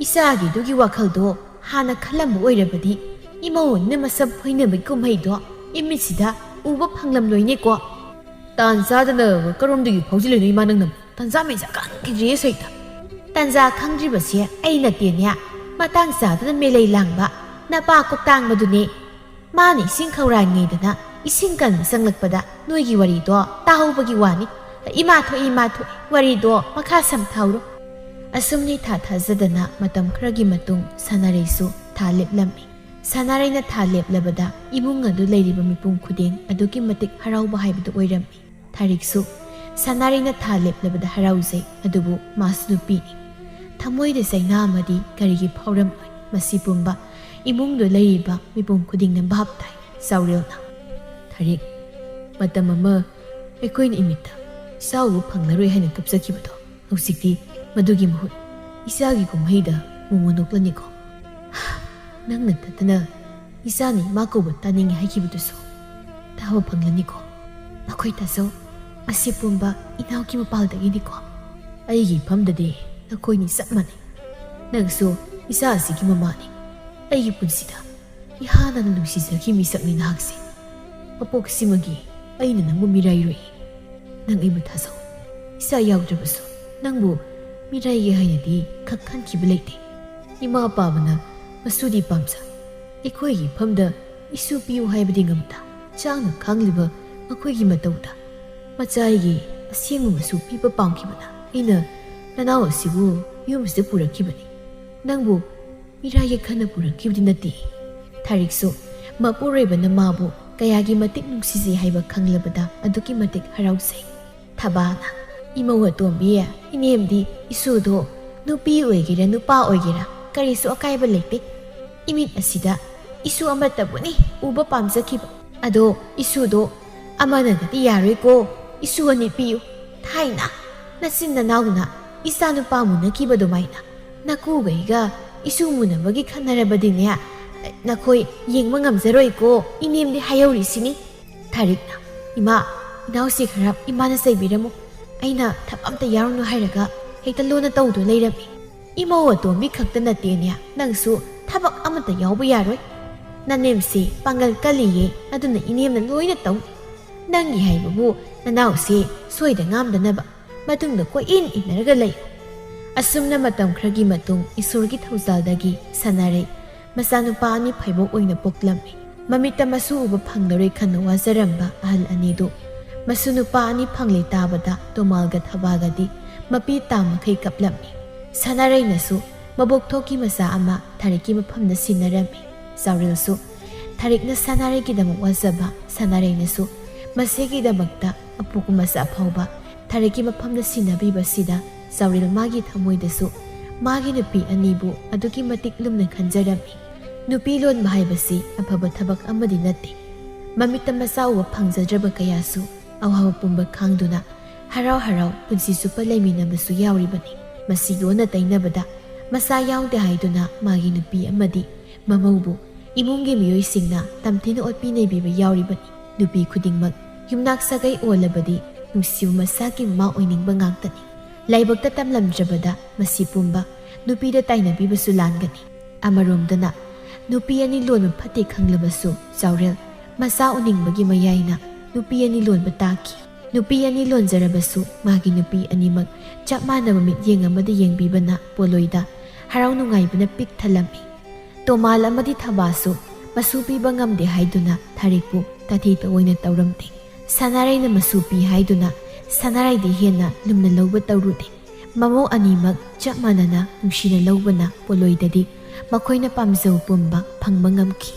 "ꯏꯆꯥꯒꯤꯗꯨꯒꯤ ꯋꯥꯈꯜꯗꯣ ꯍꯥꯟꯅ ꯈꯜꯂꯝꯕ ꯑꯣꯏꯔꯕꯗꯤ ꯏꯃꯧ ꯑꯣꯏꯅ ꯃꯁꯝ ꯐꯣꯏꯅꯕꯒꯤ ꯀꯨꯝꯍꯩꯗꯣ ꯏꯃꯤꯠꯁꯤꯗ ꯎꯕ ꯐꯪꯂꯝꯂꯣꯏꯅꯦꯀꯣ?" "ꯇꯥꯟ ꯆꯥꯗꯅ ꯀꯔꯣꯝꯗꯒꯤ ꯐꯥꯎꯖꯤꯜꯂꯤꯅꯣ ꯏꯃꯥ ꯅꯪꯅ? ꯇꯥꯟꯖꯥ ꯃꯦꯟꯖꯥ ꯈꯪꯈꯤꯗ꯭ꯔꯤꯌꯦ ꯁꯩꯇ꯫" "ꯇꯥꯟꯖꯥ ꯈꯪꯗ꯭ꯔꯤꯕꯁꯦ ꯑꯩ ꯅꯠꯇꯦꯅꯦ, ꯃꯇꯥꯡ ꯆꯥꯗꯅ ꯃꯦꯂꯩ ꯂꯥꯡꯕ ꯅꯄꯥ ꯀꯣꯛꯇꯥꯡꯕꯗꯨꯅꯦ꯫ ꯃꯥꯅ ꯏꯁꯤꯡ ꯈꯧꯔꯥꯡꯉꯤꯉꯩꯗꯅ ꯏꯁꯤꯡ ꯀꯟꯕ ꯆꯪꯂꯛꯄꯗ ꯅꯣꯏꯒꯤ ꯋꯥꯔꯤꯗꯣ ꯇꯥꯍꯧꯕꯒꯤ ꯋꯥꯅꯤ꯫ ꯏꯃꯥ ꯊꯣꯛꯏ, ꯏꯃꯥ ꯊꯣꯛꯏ, ꯋꯥꯔꯤꯗꯣ ꯃꯈꯥ ꯁꯝꯊꯍꯧꯔꯣ꯫" ꯑꯁꯨꯝꯅ ꯏꯊꯥ ꯊꯥꯖꯗꯅ ꯃꯇꯝ ꯈꯔꯒꯤ ꯃꯇꯨꯡ ꯁꯥꯟꯅꯔꯩꯁꯨ ꯊꯥ ꯂꯦꯞꯂꯝꯃꯤ꯫ ꯁꯥꯟꯅꯔꯩꯅ ꯊꯥ ꯂꯦꯞꯂꯕꯗ ꯏꯃꯨꯡ ꯑꯗꯨ ꯂꯩꯔꯤꯕ ꯃꯤꯄꯨꯝ ꯈꯨꯗꯤꯡ ꯑꯗꯨꯛꯀꯤ ꯃꯇꯤꯛ ꯍꯔꯥꯎꯕ ꯍꯥꯏꯕꯗꯨ ꯑꯣꯏꯔꯝꯃꯤ꯫ ꯊꯥꯔꯤꯛꯁꯨ ꯁꯥꯟꯅꯔꯩꯅ ꯊꯥ ꯂꯦꯞꯂꯕꯗ ꯍꯔꯥꯎꯖꯩ, ꯑꯗꯨꯕꯨ ꯃꯥꯁꯨ ꯅꯨꯄꯤꯅꯤ꯫ ꯊꯃꯣꯏꯗ ꯆꯩꯅꯥ ꯑꯃꯗꯤ ꯀꯔꯤꯒꯤ ꯐꯥꯎꯔꯝꯂꯣꯏ? ꯃꯁꯤ ꯄꯨꯝꯕ ꯏꯃꯨꯡꯗ ꯂꯩꯔꯤꯕ ꯃꯤꯄꯨꯝ ꯈꯨꯗꯤꯡꯅ ꯚꯥꯞ ꯇꯥꯏ꯫ ꯆꯥꯎꯔꯦꯜꯅ, "ꯊꯥꯔꯤꯛ, ꯃꯇꯝ ꯑꯃ ꯑꯩꯈꯣꯏꯅ ꯏꯃꯤꯠꯇ ꯏꯆꯥ ꯎꯕ ꯐꯪꯂꯔꯣꯏ ꯍꯥꯏꯅ ꯀꯞꯆꯈꯤꯕꯗꯣ, ꯍꯧꯖꯤꯛꯇꯤ ꯃꯗꯨꯒꯤ ꯃꯍꯨꯠ ꯏꯆꯥꯒꯤ ꯀꯨꯝꯍꯩꯗ ꯃꯣꯃꯣꯟ ꯅꯣꯛꯂꯅꯤꯀꯣ꯫ ꯅꯪ ꯅꯊꯟꯇꯅ ꯏꯆꯥꯅ ꯏꯃꯥ ꯀꯧꯕ ꯇꯥꯅꯤꯡꯉꯤ ꯍꯥꯏꯈꯤꯕꯗꯨꯁꯨ ꯇꯥꯕ ꯐꯪꯂꯅꯤꯀꯣ꯫ ꯑꯩꯈꯣꯏ ꯇꯥꯖꯧ, ꯑꯁꯤ ꯄꯨꯝꯕ ꯏꯅꯥꯎꯒꯤ ꯃꯄꯥꯜꯗꯒꯤꯅꯤꯀꯣ꯫ ꯑꯩꯒꯤ ꯏꯐꯝꯗꯗꯤ ꯅꯈꯣꯏꯅꯤ ꯆꯞ ꯃꯥꯟꯅꯩ꯫ ꯅꯪꯁꯨ ꯏꯆꯥ ꯑꯁꯤꯒꯤ ꯃꯃꯥꯅꯤ꯫ ꯑꯩꯒꯤ ꯄꯨꯟꯁꯤꯗ ꯏꯍꯥꯟ ꯍꯥꯟꯅ ꯅꯨꯡꯁꯤꯖꯈꯤ ꯃꯤꯁꯛꯅꯤ ꯅꯍꯥꯛꯁꯦ꯫ ꯃꯄꯣꯛꯁꯤꯃꯒꯤ ꯑꯩꯅ ꯅꯪꯕꯨ ꯃꯤꯔꯥꯏꯔꯣꯏ꯫ ꯅꯪ ꯑꯩꯕꯨ ꯊꯥꯖꯧ꯫ ꯏꯆꯥ ꯌꯥꯎꯗ꯭ꯔꯕꯁꯨ ꯅꯪꯕꯨ ꯃꯤꯔꯥꯏꯒꯦ ꯍꯥꯏꯅꯗꯤ ꯈꯛ ꯈꯟꯈꯤꯕ ꯂꯩꯇꯦ꯫ ꯏꯃꯥ ꯄꯥꯕꯅ ꯃꯁꯨꯗꯤ ꯄꯥꯝꯖ꯫ ꯑꯩꯈꯣꯏꯒꯤ ꯏꯐꯝꯗ ꯏꯁꯨ ꯄꯤꯌꯨ ꯍꯥꯏꯕꯗꯤ ꯉꯝꯗ, ꯆꯥꯛꯅ ꯈꯥꯡꯂꯤꯕ ꯃꯈꯣꯏꯒꯤ ꯃꯇꯧꯗ ꯃꯆꯥ ꯑꯩꯒꯤ ꯑꯁꯦꯡꯕ ꯃꯁꯨ ꯄꯤꯕ ꯄꯥꯝꯈꯤꯕꯅ ꯑꯩꯅ ꯅꯅꯥꯎ ꯑꯁꯤꯕꯨ ꯌꯨꯝꯁꯤꯗ ꯄꯨꯔꯛꯈꯤꯕꯅꯤ꯫ ꯅꯪꯕꯨ ꯃꯤꯔꯥꯏꯒꯦ ꯈꯟꯅ ꯄꯨꯔꯛꯈꯤꯕꯗꯤ ꯅꯠꯇꯦ꯫" ꯊꯥꯔꯤꯛꯁꯨ ꯃꯄꯨꯔꯣꯏꯕꯅ ꯃꯥꯕꯨ ꯀꯌꯥꯒꯤ ꯃꯇꯤꯛ ꯅꯨꯡꯁꯤꯖꯩ ꯍꯥꯏꯕ ꯈꯪꯂꯕꯗ ꯑꯗꯨꯛꯀꯤ ꯃꯇꯤꯛ ꯍꯔꯥꯎꯖꯩ꯫ ꯊꯕꯥꯅ, "ꯏꯃꯧ ꯑꯇꯣꯝꯕꯤ, ꯏꯅꯦꯝꯗꯤ ꯏꯁꯨꯗꯣ ꯅꯨꯄꯤ ꯑꯣꯏꯒꯦꯔꯥ ꯅꯨꯄꯥ ꯑꯣꯏꯒꯦꯔꯥ ꯀꯔꯤꯁꯨ ꯑꯀꯥꯏꯕ ꯂꯩꯇꯦ꯫ ꯏꯃꯤꯠ ꯑꯁꯤꯗ ꯏꯁꯨ ꯑꯃꯠꯇꯕꯨꯅꯤ ꯎꯕ ꯄꯥꯝꯖꯈꯤꯕ꯫ ꯑꯗꯣ ꯏꯁꯨꯗꯣ ꯑꯃꯅꯒꯗꯤ ꯌꯥꯔꯣꯏꯀꯣ, ꯏꯁꯨ ꯑꯅꯤ ꯄꯤꯌꯨ꯫ ꯊꯥꯏꯅ ꯅꯆꯤꯟ ꯅꯅꯥꯎꯅ ꯏꯆꯥ ꯅꯨꯄꯥ ꯃꯨꯟꯅꯈꯤꯕ ꯑꯗꯨꯃꯥꯏꯅ ꯅꯀꯨꯒꯩꯒ ꯏꯁꯨ ꯃꯨꯟꯅꯕꯒꯤ ꯈꯟꯅꯔꯕꯗꯤꯅꯦ, ꯅꯈꯣꯏ ꯌꯦꯡꯕ ꯉꯝꯖꯔꯣꯏꯀꯣ, ꯏꯅꯦꯝꯗꯤ ꯍꯥꯏꯍꯧꯔꯤꯁꯤꯅꯤ꯫ ꯊꯥꯔꯤꯛꯅ, "ꯏꯃꯥ, ꯏꯅꯥꯎꯁꯤ ꯈꯔ ꯏꯃꯥꯅ ꯆꯩꯕꯤꯔꯝꯃꯨ, ꯑꯩꯅ ꯊꯕꯛ ꯑꯝꯇ ꯌꯥꯎꯔꯨꯅꯨ ꯍꯥꯏꯔꯒ ꯍꯦꯛꯇ ꯂꯣꯟꯅ ꯇꯧꯗꯨꯅ ꯂꯩꯔꯝꯃꯤ꯫ ꯏꯃꯧ ꯑꯇꯣꯝꯕꯤ ꯈꯛꯇ ꯅꯠꯇꯦꯅꯦ, ꯅꯪꯁꯨ ꯊꯕꯛ ꯑꯃꯠꯇ ꯌꯥꯎꯕ ꯌꯥꯔꯣꯏ꯫ ꯅꯅꯦꯝꯁꯤ ꯄꯥꯡꯒꯜ ꯀꯜꯂꯤꯌꯦ, ꯑꯗꯨꯅ ꯏꯅꯦꯝꯅ ꯂꯣꯏꯅ ꯇꯧꯅꯤ꯫ ꯅꯪꯒꯤ ꯍꯥꯏꯕꯕꯨ ꯅꯅꯥꯎꯁꯤ ꯁꯣꯏꯗ ꯉꯥꯝꯗꯅꯕ ꯃꯇꯨꯡꯗ ꯀꯣꯏꯏꯟ ꯏꯟꯅꯔꯒ ꯂꯩ꯫" ꯑꯁꯨꯝꯅ ꯃꯇꯝ ꯈꯔꯒꯤ ꯃꯇꯨꯡ ꯏꯁꯣꯔꯒꯤ ꯊꯧꯖꯥꯜꯗꯒꯤ ꯁꯅꯥꯔꯩ ꯃꯆꯥꯅꯨꯄꯥ ꯑꯅꯤ ꯐꯥꯏꯕꯣꯛ ꯑꯣꯏꯅ ꯄꯣꯛꯂꯝꯃꯤ꯫ ꯃꯃꯤꯠꯇ ꯃꯁꯨ ꯎꯕ ꯐꯪꯂꯔꯣꯏ ꯈꯟꯅ ꯋꯥꯖꯔꯝꯕ ꯑꯍꯜ ꯑꯅꯤꯗꯨ ꯃꯁꯨ ꯅꯨꯄꯥ ꯑꯅꯤ ꯐꯪꯂꯦ ꯇꯥꯕꯗ ꯇꯣꯃꯥꯜꯒ ꯊꯕꯥꯒꯗꯤ ꯃꯄꯤ ꯇꯥꯃꯈꯩ ꯀꯞꯂꯝꯃꯤ꯫ ꯁꯅꯥꯔꯩꯅꯁꯨ ꯃꯕꯣꯛ ꯊꯣꯛꯀꯤ ꯃꯆꯥ ꯑꯃ ꯊꯥꯔꯤꯛꯀꯤ ꯃꯐꯝꯗ ꯁꯤꯟꯅꯔꯝꯃꯤ꯫ ꯆꯥꯎꯔꯦꯜꯁꯨ ꯊꯥꯔꯤꯛꯅ ꯁꯅꯥꯔꯩꯒꯤꯗꯃꯛ ꯋꯥꯖꯕ, ꯁꯅꯥꯔꯩꯅꯁꯨ ꯃꯆꯦꯒꯤꯗꯃꯛꯇ ꯑꯄꯣꯛꯄ ꯃꯆꯥ ꯐꯥꯎꯕ ꯊꯥꯔꯤꯛꯀꯤ ꯃꯐꯝꯗ ꯁꯤꯟꯅꯕꯤꯕꯁꯤꯗ ꯆꯥꯎꯔꯦꯜ ꯃꯥꯒꯤ ꯊꯃꯣꯏꯗꯁꯨ ꯃꯥꯒꯤ ꯅꯨꯄꯤ ꯑꯅꯤꯕꯨ ꯑꯗꯨꯛꯀꯤ ꯃꯇꯤꯛ ꯂꯨꯝꯅ ꯈꯟꯖꯔꯝꯃꯤ꯫ ꯅꯨꯄꯤ ꯂꯣꯟꯕ ꯍꯥꯏꯕꯁꯤ ꯑꯐꯕ ꯊꯕꯛ ꯑꯃꯗꯤ ꯅꯠꯇꯦ꯫ ꯃꯃꯤꯠꯇ ꯃꯆꯥ ꯎꯕ ꯐꯪꯖꯗ꯭ꯔꯕ ꯀꯌꯥꯁꯨ ꯑꯋꯥꯕ ꯄꯨꯝꯕ ꯈꯥꯡꯗꯨꯅ ꯍꯔꯥꯎ ꯍꯔꯥꯎ ꯄꯨꯟꯁꯤ ꯆꯨꯞꯄ ꯂꯩꯃꯤꯟꯅꯕꯁꯨ ꯌꯥꯎꯔꯤꯕꯅꯤ꯫ ꯃꯁꯤꯒꯤ ꯑꯣꯟꯅ ꯇꯩꯅꯕꯗ ꯃꯆꯥ ꯌꯥꯎꯗꯦ ꯍꯥꯏꯗꯨꯅ ꯃꯥꯒꯤ ꯅꯨꯄꯤ ꯑꯃꯗꯤ ꯃꯃꯧꯕꯨ ꯏꯃꯨꯡꯒꯤ ꯃꯤꯑꯣꯏꯁꯤꯡꯅ ꯇꯝꯊꯤꯅ ꯑꯣꯠꯄꯤ ꯅꯩꯕꯤꯕ ꯌꯥꯎꯔꯤꯕꯅꯤ꯫ ꯅꯨꯄꯤ ꯈꯨꯗꯤꯡꯃꯛ ꯌꯨꯝꯅꯥꯛ ꯁꯥꯒꯩ ꯑꯣꯜꯂꯕꯗꯤ ꯅꯨꯡꯁꯤꯕ ꯃꯆꯥꯒꯤ ꯃꯃꯥ ꯑꯣꯏꯅꯤꯡꯕ ꯉꯥꯛꯇꯅꯤ꯫ ꯂꯥꯏꯕꯛꯇ ꯇꯝꯂꯝꯗ꯭ꯔꯕꯗ ꯃꯁꯤ ꯄꯨꯝꯕ ꯅꯨꯄꯤꯗ ꯇꯥꯏꯅꯕꯤꯕꯁꯨ ꯂꯥꯟꯒꯅꯤ꯫ ꯑꯃꯔꯣꯝꯗꯅ ꯅꯨꯄꯤ ꯑꯅꯤ ꯂꯣꯟꯕ ꯐꯠꯇꯦ ꯈꯪꯂꯕꯁꯨ ꯆꯥꯎꯔꯦꯜ ꯃꯆꯥ ꯎꯅꯤꯡꯕꯒꯤ ꯃꯌꯥꯏꯅ ꯅꯨꯄꯤ ꯑꯅꯤ ꯂꯣꯟꯕ ꯇꯥꯈꯤ꯫ ꯅꯨꯄꯤ ꯑꯅꯤ ꯂꯣꯟꯖꯔꯕꯁꯨ ꯃꯥꯒꯤ ꯅꯨꯄꯤ ꯑꯅꯤꯃꯛ ꯆꯞ ꯃꯥꯟꯅꯕ ꯃꯤꯠꯌꯦꯡ ꯑꯃꯗ ꯌꯦꯡꯕꯤꯕꯅ ꯄꯣꯂꯣꯏꯗ ꯍꯔꯥꯎ ꯅꯨꯡꯉꯥꯏꯕꯅ ꯄꯤꯛ ꯊꯜꯂꯝꯃꯤ꯫ ꯇꯣꯃꯥꯜ ꯑꯃꯗꯤ ꯊꯕꯥꯁꯨ ꯃꯁꯨ ꯄꯤꯕ ꯉꯝꯗꯦ ꯍꯥꯏꯗꯨꯅ ꯊꯥꯔꯤꯛꯄꯨ ꯇꯥꯊꯤ ꯇꯑꯣꯏꯅ ꯇꯧꯔꯝꯗꯦ꯫ ꯁꯅꯥꯔꯩꯅ ꯃꯁꯨ ꯄꯤ ꯍꯥꯏꯗꯨꯅ ꯁꯅꯥꯔꯩꯗꯤ ꯍꯦꯟꯅ ꯂꯨꯝꯅ ꯂꯧꯕ ꯇꯧꯔꯨꯗꯦ꯫ ꯃꯃꯧ ꯑꯅꯤꯃꯛ ꯆꯞ ꯃꯥꯟꯅꯅ ꯅꯨꯡꯁꯤꯅ ꯂꯧꯕꯅ ꯄꯣꯂꯣꯏꯗꯗꯤ ꯃꯈꯣꯏꯅ ꯄꯥꯝꯖꯕ ꯄꯨꯝꯕ ꯐꯪꯕ ꯉꯝꯈꯤ꯫